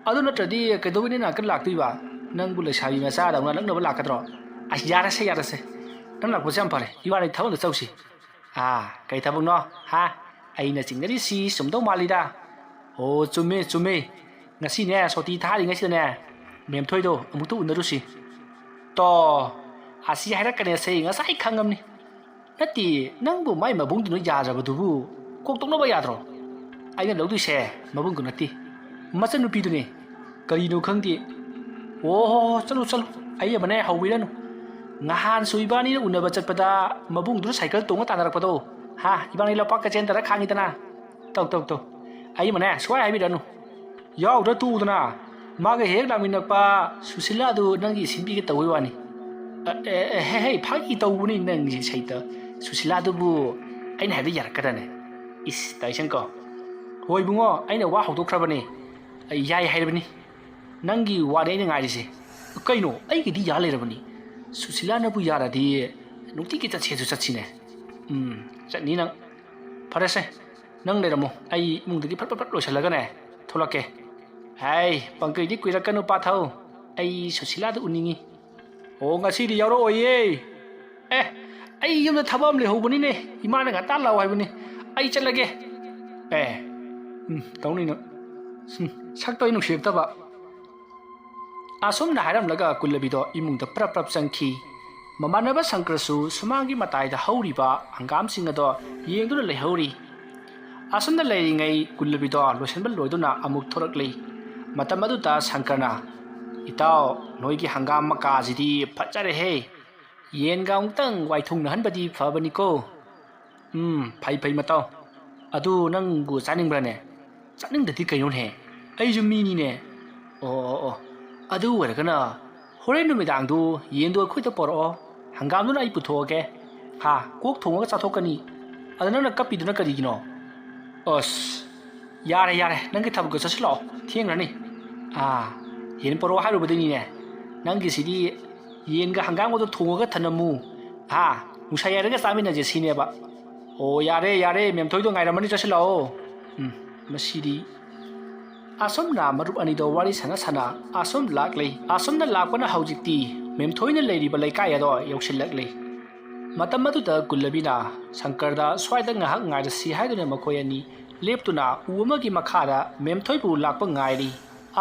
ꯑꯗꯨ ꯅꯠꯇ꯭ꯔꯗꯤ ꯀꯩꯗꯧꯕꯩ ꯅꯪ ꯅꯥꯀꯟ ꯂꯥꯛꯇꯣꯏꯕ? ꯅꯪꯕꯨ ꯂꯩꯁꯥꯕꯤ ꯃꯆꯥꯗꯧꯅ ꯂꯛꯅꯕ ꯂꯥꯛꯀꯗ꯭ꯔꯣ? ꯑꯁ, ꯌꯥꯔꯁꯦ, ꯌꯥꯔꯁꯦ꯫ ꯅꯪ ꯂꯥꯛꯄꯁꯦ ꯌꯥꯝ ꯐꯔꯦ꯫ ꯏꯕꯥꯅꯤ ꯊꯕꯛ ꯑꯝꯇ ꯆꯧꯁꯤ꯫ ꯑꯥ, ꯀꯩ ꯊꯕꯛꯅꯣ? ꯍꯥ? ꯑꯩꯅ ꯆꯤꯡꯅꯔꯤꯁꯤ ꯆꯨꯝꯗꯧ ꯃꯥꯜꯂꯤꯗ꯫ ꯑꯣ, ꯆꯨꯝꯃꯦ, ꯆꯨꯝꯃꯦ꯫ ꯉꯁꯤꯅꯦ, ꯁꯣꯇꯤ ꯊꯥꯔꯤꯉꯩꯁꯤꯗꯅꯦ, ꯃꯦꯝꯊꯣꯏꯗꯣ ꯑꯃꯨꯛꯇ ꯎꯅꯔꯨꯁꯤ꯫ ꯇꯣ, ꯑꯁꯤ ꯍꯥꯏꯔꯛꯀꯅꯦꯁꯦ ꯉꯁꯥꯏ ꯈꯪꯉꯝꯅꯤ꯫ ꯅꯠꯇꯦ, ꯅꯪꯕꯨ ꯃꯥꯏ ꯃꯕꯨꯡꯗꯨꯅ ꯌꯥꯗ꯭ꯔꯕꯗꯨꯕꯨ ꯀꯣꯛ ꯇꯣꯛꯅꯕ ꯌꯥꯗ꯭ꯔꯣ? ꯑꯩꯅ ꯂꯧꯗꯣꯏꯁꯦ ꯃꯕꯨꯡꯗꯨ ꯅꯠꯇꯦ, ꯃꯆꯟꯅꯨꯄꯤꯗꯨꯅꯦ꯫ ꯀꯔꯤꯅꯣ ꯈꯪꯗꯦ꯫ ꯑꯣ ꯍꯣ ꯍꯣ, ꯆꯠꯂꯨ ꯆꯠꯂꯨ, ꯑꯩ ꯑꯃꯅꯦ ꯍꯧꯕꯤꯔꯅꯨ꯫ ꯉꯍꯥꯟꯁꯨ ꯏꯕꯥꯅꯤꯅ ꯎꯅꯕ ꯆꯠꯄꯗ ꯃꯕꯨꯡꯗꯨꯅ ꯁꯥꯏꯀꯜ ꯇꯣꯡꯉ ꯇꯥꯟꯅꯔꯛꯄꯗꯣ, ꯍꯥ, ꯏꯕꯥꯅꯤ ꯂꯧꯄꯥꯛ ꯀꯆꯦꯟꯗꯔ ꯈꯥꯡꯉꯤꯗꯅ꯫ ꯇꯧ ꯇꯧ ꯇꯧ, ꯑꯩ ꯑꯃꯅꯦ ꯁꯨꯡꯍꯥꯏ ꯍꯥꯏꯕꯤꯔꯅꯨ꯫ ꯌꯥꯎꯗ꯭ꯔ ꯇꯣꯛꯎꯗꯅ꯫ ꯃꯥꯒ ꯍꯦꯛ ꯂꯥꯛꯃꯤꯟꯅꯛꯄ ꯁꯨꯁꯤꯂꯥꯗꯨ ꯅꯪꯒꯤ ꯁꯤꯟꯕꯤꯒꯦ ꯇꯧꯕꯩ ꯋꯥꯅꯤ꯫ ꯑ, ꯑꯦ, ꯑꯦ, ꯍꯦ, ꯍꯦ, ꯐꯥꯒꯤ ꯇꯧꯕꯅꯤ ꯅꯪꯒꯤ ꯁꯩꯇ꯫ ꯁꯨꯁꯤꯂꯥꯗꯨꯕꯨ ꯑꯩꯅ ꯍꯥꯏꯕꯗ ꯌꯥꯔꯛꯀꯗ꯭ꯔꯅꯦ? ꯏꯁ, ꯇꯥꯏꯁꯟꯀꯣ꯫ ꯍꯣꯏ ꯏꯕꯨꯡꯉꯣ, ꯑꯩꯅ ꯋꯥ ꯍꯧꯗꯣꯛꯈ꯭ꯔꯕꯅꯦ꯫ ꯑꯩ ꯌꯥꯏ ꯍꯥꯏꯔꯕꯅꯤ꯫ ꯅꯪꯒꯤ ꯋꯥꯅꯤ ꯑꯩꯅ ꯉꯥꯏꯔꯤꯁꯦ꯫ ꯀꯩꯅꯣ, ꯑꯩꯒꯤꯗꯤ ꯌꯥ ꯂꯩꯔꯕꯅꯤ꯫ ꯁꯨꯁꯤꯂꯥꯅꯕꯨ ꯌꯥꯔꯗꯤ ꯅꯨꯡꯇꯤꯒꯤ ꯆꯠꯁꯦꯁꯨ ꯆꯠꯁꯤꯅꯦ꯫ ꯎꯝ, ꯆꯠꯅꯤ ꯅꯪ꯫ ꯐꯔꯦꯁꯦ, ꯅꯪ ꯂꯩꯔꯝꯃꯣ꯫ ꯑꯩ ꯏꯃꯨꯡꯗꯒꯤ ꯐꯠ ꯐꯠ ꯐꯠ ꯂꯣꯏꯁꯤꯜꯂꯒꯅꯦ ꯊꯣꯛꯂꯛꯀꯦ꯫ ꯍꯥꯏ, ꯄꯪꯀꯩꯗꯤ ꯀꯨꯏꯔꯛꯀꯅꯨ ꯄꯥꯊꯧ꯫ ꯑꯩ ꯁꯨꯁꯤꯂꯥꯗ ꯎꯅꯤꯡꯉꯤ꯫ ꯑꯣ, ꯉꯁꯤꯗꯤ ꯌꯥꯎꯔꯛꯑꯣꯏꯌꯦ꯫ ꯑꯦ, ꯑꯩ ꯌꯨꯝꯗ ꯊꯕꯛ ꯑꯃ ꯂꯩꯍꯧꯕꯅꯤꯅꯦ꯫ ꯏꯃꯥꯅ ꯉꯟꯇꯥ ꯂꯥꯛꯑꯣ ꯍꯥꯏꯕꯅꯤ꯫ ꯑꯩ ꯆꯠꯂꯒꯦ꯫ ꯑꯦ, ꯎꯝ, ꯇꯧꯅꯤ ꯅꯪ꯫ ꯎꯝ, ꯁꯛꯇꯣ ꯑꯩ ꯅꯨꯡꯁꯤꯔꯛꯇꯕ꯫ ꯑꯁꯨꯝꯅ ꯍꯥꯏꯔꯝꯂꯒ ꯀꯨꯜꯂꯕꯤꯗꯣ ꯏꯃꯨꯡꯗ ꯄ꯭ꯔꯞ ꯄ꯭ꯔꯞ ꯆꯪꯈꯤ꯫ ꯃꯃꯥꯟꯅꯕ ꯁꯪꯀ꯭ꯔꯁꯨ ꯁꯨꯃꯥꯡꯒꯤ ꯃꯇꯥꯏꯗ ꯍꯧꯔꯤꯕ ꯍꯪꯒꯥꯝꯁꯤꯡ ꯑꯗꯣ ꯌꯦꯡꯗꯨꯅ ꯂꯩꯍꯧꯔꯤ꯫ ꯑꯁꯨꯝꯅ ꯂꯩꯔꯤꯉꯩ ꯀꯨꯜꯂꯕꯤꯗꯣ ꯂꯣꯏꯁꯤꯟꯕ ꯂꯣꯏꯗꯨꯅ ꯑꯃꯨꯛ ꯊꯣꯔꯛꯂꯤ꯫ ꯃꯇꯝ ꯑꯗꯨꯗ ꯁꯪꯀ꯭ꯔꯅ, "ꯏꯇꯥꯎ, ꯅꯣꯏꯒꯤ ꯍꯪꯒꯥꯝ ꯃꯀꯥꯁꯤꯗꯤ ꯐꯖꯔꯦꯍꯦ꯫ ꯌꯦꯟꯒ ꯑꯃꯨꯛꯇꯪ ꯋꯥꯏꯊꯨꯡꯅꯍꯟꯕꯗꯤ ꯐꯕꯅꯤꯀꯣ꯫" "ꯎꯝ, ꯐꯩ ꯐꯩ ꯃꯇꯥꯎ꯫ ꯑꯗꯨ ꯅꯪꯕꯨ ꯆꯥꯅꯤꯡꯕ꯭ꯔꯥꯅꯦ?" "ꯆꯥꯅꯤꯡꯗꯗꯤ ꯀꯩꯅꯣꯅꯦ? ꯑꯩꯁꯨ ꯃꯤꯅꯤꯅꯦ꯫" "ꯑꯣ, ꯑꯣ, ꯑꯣ꯫ ꯑꯗꯨ ꯑꯣꯏꯔꯒꯅ ꯍꯣꯔꯦꯟ ꯅꯨꯃꯤꯗꯥꯡꯗꯨ ꯌꯦꯟꯗꯣ ꯑꯩꯈꯣꯏꯗ ꯄꯣꯔꯛꯑꯣ꯫ ꯍꯪꯒꯥꯝꯗꯨꯅ ꯑꯩ ꯄꯨꯊꯣꯛꯑꯒꯦ꯫ ꯍꯥ, ꯀꯣꯛ ꯊꯣꯡꯉꯒ ꯆꯥꯊꯣꯛꯀꯅꯤ꯫ ꯑꯗ ꯅꯪꯅ ꯀꯞꯄꯤꯗꯨꯅ ꯀꯔꯤꯒꯤꯅꯣ?" "ꯑꯁ, ꯌꯥꯔꯦ, ꯌꯥꯔꯦ, ꯅꯪꯒꯤ ꯊꯕꯛꯇꯣ ꯆꯠꯁꯤꯜꯂꯛꯑꯣ, ꯊꯦꯡꯈ꯭ꯔꯅꯤ꯫ ꯑꯥ, ꯌꯦꯟ ꯄꯣꯔꯛꯑꯣ ꯍꯥꯏꯔꯨꯕꯗꯩꯅꯤꯅꯦ꯫ ꯅꯪꯒꯤꯁꯤꯗꯤ ꯌꯦꯟꯒ ꯍꯪꯒꯥꯝꯒꯗꯣ ꯊꯣꯡꯉꯒ ꯊꯅꯝꯃꯨ꯫ ꯍꯥ, ꯅꯨꯡꯁꯥ ꯌꯥꯏꯔꯒ ꯆꯥꯃꯤꯟꯅꯁꯦ ꯁꯤꯅꯦꯕ꯫ ꯑꯣ, ꯌꯥꯔꯦ, ꯌꯥꯔꯦ, ꯃꯦꯝꯊꯣꯏꯗꯣ ꯉꯥꯏꯔꯝꯃꯅꯤ, ꯆꯠꯁꯤꯜꯂꯛꯑꯣ꯫" ꯎꯝ꯫ ꯃꯁꯤꯗꯤ꯫ ꯑꯁꯨꯝꯅ ꯃꯔꯨꯞ ꯑꯅꯤꯗꯣ ꯋꯥꯔꯤ ꯁꯥꯟꯅ ꯁꯥꯟꯅ ꯑꯁꯨꯝ ꯂꯥꯛꯂꯤ꯫ ꯑꯁꯨꯝꯅ ꯂꯥꯛꯄꯅ ꯍꯧꯖꯤꯛꯇꯤ ꯃꯦꯝꯊꯣꯏꯅ ꯂꯩꯔꯤꯕ ꯂꯩꯀꯥꯏ ꯑꯗꯣ ꯌꯧꯁꯤꯜꯂꯛꯂꯤ꯫ ꯃꯇꯝ ꯑꯗꯨꯗ ꯒꯨꯜꯂꯕꯤꯅ ꯁꯪꯀꯔꯗ ꯁ꯭ꯋꯥꯏꯗ ꯉꯥꯏꯍꯥꯛ ꯉꯥꯏꯔꯁꯤ ꯍꯥꯏꯗꯨꯅ ꯃꯈꯣꯏ ꯑꯅꯤ ꯂꯦꯞꯇꯨꯅ ꯎ ꯑꯃꯒꯤ ꯃꯈꯥꯗ ꯃꯦꯝꯊꯣꯏꯕꯨ ꯂꯥꯛꯄ ꯉꯥꯏꯔꯤ꯫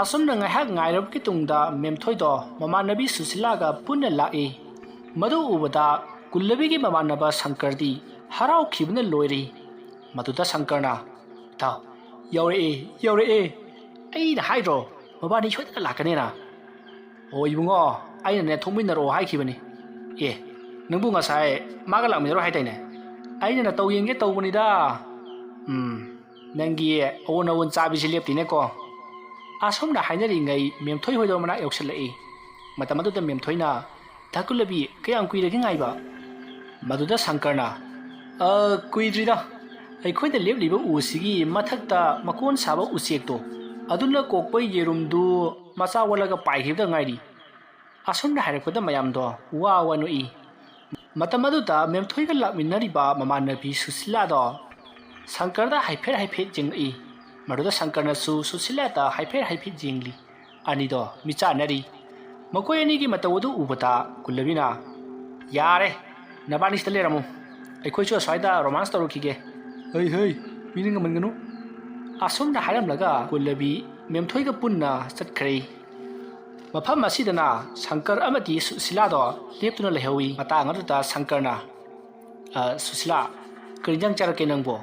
ꯑꯁꯨꯝꯅ ꯉꯥꯏꯍꯥꯛ ꯉꯥꯏꯔꯕꯒꯤ ꯇꯨꯡꯗ ꯃꯦꯝꯊꯣꯏꯗꯣ ꯃꯃꯥꯟꯅꯕꯤ ꯁꯨꯁꯤꯂꯥꯒ ꯄꯨꯟꯅ ꯂꯥꯛꯏ꯫ ꯃꯗꯨ ꯎꯕꯗ ꯒꯨꯜꯂꯕꯤꯒꯤ ꯃꯃꯥꯟꯅꯕ ꯁꯪꯀꯔꯗꯤ ꯍꯔꯥꯎꯈꯤꯕꯅ ꯂꯣꯏꯔꯤ꯫ ꯃꯗꯨꯗ ꯁꯪꯀꯔꯅ, "ꯏꯇꯥꯎ, ꯌꯧꯔꯛꯑꯦ, ꯌꯧꯔꯛꯑꯦ꯫ ꯑꯩꯅ ꯍꯥꯏꯗ꯭ꯔꯣ, ꯃꯕꯥꯅꯤ ꯁꯣꯏꯗꯅ ꯂꯥꯛꯀꯅꯦꯅ?" "ꯑꯣ ꯏꯕꯨꯡꯉꯣ, ꯑꯩꯅꯅꯦ ꯊꯣꯛꯃꯤꯟꯅꯔꯛꯑꯣ ꯍꯥꯏꯈꯤꯕꯅꯤ꯫ ꯑꯦ, ꯅꯪꯕꯨ ꯉꯁꯥꯏ ꯃꯥꯒ ꯂꯥꯛꯃꯤꯟꯅꯔꯣ ꯍꯥꯏꯗꯥꯏꯅꯦ?" "ꯑꯩꯅ ꯅꯇꯧ ꯌꯦꯡꯒꯦ ꯇꯧꯕꯅꯤꯗ꯫ ꯎꯝ, ꯅꯪꯒꯤ ꯑꯑꯣꯟ ꯑꯑꯣꯟ ꯆꯥꯕꯤꯁꯤ ꯂꯦꯞꯇꯦꯅꯦꯀꯣ꯫" ꯑꯁꯨꯝꯅ ꯍꯥꯏꯅꯔꯤꯉꯩ ꯃꯦꯝꯊꯣꯏ ꯍꯣꯏꯗꯣ ꯃꯅꯥꯛ ꯌꯧꯁꯤꯜꯂꯛꯏ꯫ ꯃꯇꯝ ꯑꯗꯨꯗ ꯃꯦꯝꯊꯣꯏꯅ, "ꯗꯥ ꯒꯨꯜꯂꯕꯤ, ꯀꯌꯥꯝ ꯀꯨꯏꯔꯒꯦ ꯉꯥꯏꯕ?" ꯃꯗꯨꯗ ꯁꯪꯀꯔꯅ, "ꯑ, ꯀꯨꯏꯗ꯭ꯔꯤꯗ꯫ ꯑꯩꯈꯣꯏꯅ ꯂꯦꯞꯂꯤꯕ ꯎꯁꯤꯒꯤ ꯃꯊꯛꯇ ꯃꯀꯣꯟ ꯁꯥꯕ ꯎꯆꯦꯛꯇꯣ, ꯑꯗꯨꯅ ꯀꯣꯛꯄ ꯌꯦꯔꯨꯝꯗꯨ ꯃꯆꯥ ꯑꯣꯜꯂꯒ ꯄꯥꯏꯈꯤꯕꯗ ꯉꯥꯏꯔꯤ꯫" ꯑꯁꯨꯝꯅ ꯍꯥꯏꯔꯛꯄꯗ ꯃꯌꯥꯝꯗꯣ ꯋꯥ ꯋꯥ ꯅꯣꯛꯏ꯫ ꯃꯇꯝ ꯑꯗꯨꯗ ꯃꯦꯝꯊꯣꯏꯒ ꯂꯥꯛꯃꯤꯟꯅꯔꯤꯕ ꯃꯃꯥꯟꯅꯕꯤ ꯁꯨꯁꯤꯂꯥꯗꯣ ꯁꯪꯀꯔꯗ ꯍꯥꯏꯐꯦꯠ ꯍꯥꯏꯐꯦꯠ ꯌꯦꯡꯂꯛꯏ꯫ ꯃꯗꯨꯗ ꯁꯪꯀꯔꯅꯁꯨ ꯁꯨꯁꯤꯂꯥꯗ ꯍꯥꯏꯐꯦꯠ ꯍꯥꯏꯐꯦꯠ ꯌꯦꯡꯂꯤ꯫ ꯑꯅꯤꯗꯣ ꯃꯤꯆꯥꯟꯅꯔꯤ꯫ ꯃꯈꯣꯏ ꯑꯅꯤꯒꯤ ꯃꯇꯧ ꯑꯗꯨ ꯎꯕꯗ ꯒꯨꯜꯂꯕꯤꯅ, "ꯌꯥꯔꯦ, ꯅꯕꯥꯅꯤ ꯁꯤꯗ ꯂꯩꯔꯝꯃꯨ꯫ ꯑꯩꯈꯣꯏꯁꯨ ꯑꯁ꯭ꯋꯥꯏꯗ romance ꯇꯧꯔꯨꯈꯤꯒꯦ꯫" "ꯍꯩ, ꯍꯩ, ꯃꯤꯅ ꯉꯝꯍꯟꯒꯅꯨ꯫" ꯑꯁꯨꯝꯅ ꯍꯥꯏꯔꯝꯂꯒ ꯒꯨꯜꯂꯕꯤ ꯃꯦꯝꯊꯣꯏꯒ ꯄꯨꯟꯅ ꯆꯠꯈ꯭ꯔꯦ꯫ ꯃꯐꯝ ꯑꯁꯤꯗꯅ ꯁꯪꯀꯔ ꯑꯃꯗꯤ ꯁꯨꯁꯤꯂꯥꯗꯣ ꯂꯦꯞꯇꯨꯅ ꯂꯩꯍꯧꯏ꯫ ꯃꯇꯥꯡ ꯑꯗꯨꯗ ꯁꯪꯀꯔꯅ, "ꯑ, ꯁꯨꯁꯤꯂꯥ, ꯀꯔꯤ ꯏꯟꯖꯥꯡ ꯆꯥꯔꯛꯀꯦ ꯅꯪꯕꯣ?"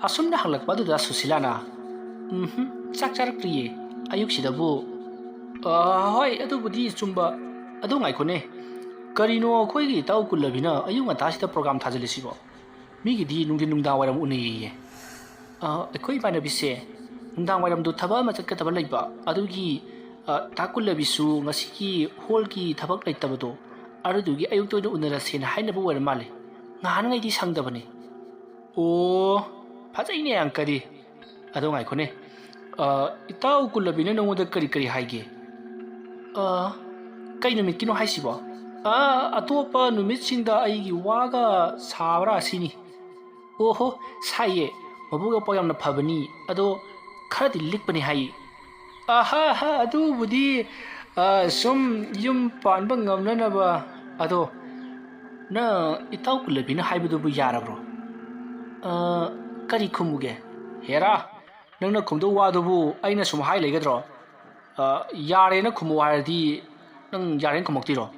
ꯑꯁꯨꯝꯅ ꯍꯪꯂꯛꯄ ꯑꯗꯨꯗ ꯁꯨꯁꯤꯂꯥꯅ, "ꯎꯝꯍꯨꯝ, ꯆꯥꯛ ꯆꯥꯔꯛꯇ꯭ꯔꯤꯌꯦ꯫ ꯑꯌꯨꯛꯁꯤꯗꯕꯨ꯫" "ꯑ, ꯍꯣꯏ, ꯑꯗꯨꯕꯨꯗꯤ ꯆꯨꯝꯕ꯫ ꯑꯗꯨ ꯉꯥꯏꯈꯣꯅꯦ, ꯀꯔꯤꯅꯣ ꯑꯩꯈꯣꯏꯒꯤ ꯏꯇꯥꯎ ꯀꯨꯜꯂꯕꯤꯅ ꯑꯌꯨꯛ ꯉꯟꯇꯥꯁꯤꯗ program ꯊꯥꯖꯤꯜꯂꯤꯁꯤꯕꯣ? ꯃꯤꯒꯤꯗꯤ ꯅꯨꯡꯊꯤꯟ ꯅꯨꯡꯗꯥꯡ ꯋꯥꯏꯔꯝ ꯎꯅꯩꯌꯦ꯫" "ꯑ, ꯑꯩꯈꯣꯏ ꯏꯃꯥꯟꯅꯕꯤꯁꯦ ꯅꯨꯡꯗꯥꯡ ꯋꯥꯏꯔꯝꯗꯣ ꯊꯕꯛ ꯑꯃ ꯆꯠꯀꯗꯕ ꯂꯩꯕ, ꯑꯗꯨꯒꯤ, ꯑ, ꯇꯥ ꯀꯨꯜꯂꯕꯤꯁꯨ ꯉꯁꯤꯒꯤ hallꯒꯤ ꯊꯕꯛ ꯂꯩꯇꯕꯗꯣ, ꯑꯗꯨꯗꯨꯒꯤ ꯑꯌꯨꯛꯇ ꯑꯣꯏꯅ ꯎꯅꯔꯁꯦꯅ ꯍꯥꯏꯅꯕ ꯑꯣꯏꯔ ꯃꯥꯜꯂꯦ꯫ ꯉꯍꯥꯟꯉꯩꯗꯤ ꯁꯪꯗꯕꯅꯦ꯫" "ꯑꯣ, ꯐꯖꯩꯅꯦ ꯑꯪꯀꯗꯤ꯫ ꯑꯗꯣ ꯉꯥꯏꯈꯣꯅꯦ, ꯑ, ꯏꯇꯥꯎ ꯀꯨꯜꯂꯕꯤꯅ ꯅꯉꯣꯟꯗ ꯀꯔꯤ ꯀꯔꯤ ꯍꯥꯏꯒꯦ?" "ꯑ, ꯀꯩ ꯅꯨꯃꯤꯠꯀꯤꯅꯣ ꯍꯥꯏꯁꯤꯕꯣ?" "ꯑ, ꯑꯇꯣꯞꯄ ꯅꯨꯃꯤꯠꯁꯤꯡꯗ ꯑꯩꯒꯤ ꯋꯥꯒ ꯁꯥꯕ꯭ꯔꯥ ꯁꯤꯅꯤ꯫" "ꯑꯣꯍꯣ, ꯁꯥꯏꯌꯦ꯫ ꯃꯕꯨꯛ ꯌꯥꯝ ꯐꯕꯅꯤ, ꯑꯗꯣ ꯈꯔꯗꯤ ꯂꯤꯛꯄꯅꯤ ꯍꯥꯏ꯫ ꯑꯍꯥ ꯍꯥ, ꯑꯗꯨꯕꯨꯗꯤ, ꯑ, ꯁꯨꯝ ꯌꯨꯝ ꯄꯥꯟꯕ ꯉꯝꯅꯅꯕ꯫ ꯑꯗꯣ ꯅꯪ ꯏꯇꯥꯎ ꯀꯨꯜꯂꯕꯤꯅ ꯍꯥꯏꯕꯗꯨꯕꯨ ꯌꯥꯔꯕ꯭ꯔꯣ? ꯑ, ꯀꯔꯤ ꯈꯨꯝꯃꯨꯒꯦ? ꯍꯦꯔꯥ, ꯅꯪꯅ ꯈꯨꯝꯗꯧ ꯋꯥꯗꯨꯕꯨ ꯑꯩꯅ ꯁꯨꯝ ꯍꯥꯏ ꯂꯩꯒꯗ꯭ꯔꯣ? ꯑ, ꯌꯥꯔꯦꯅ ꯈꯨꯝꯃꯨ ꯍꯥꯏꯔꯗꯤ ꯅꯪ ꯌꯥꯔꯦꯅ ꯈꯨꯝꯃꯛꯇꯣꯏꯔꯣ?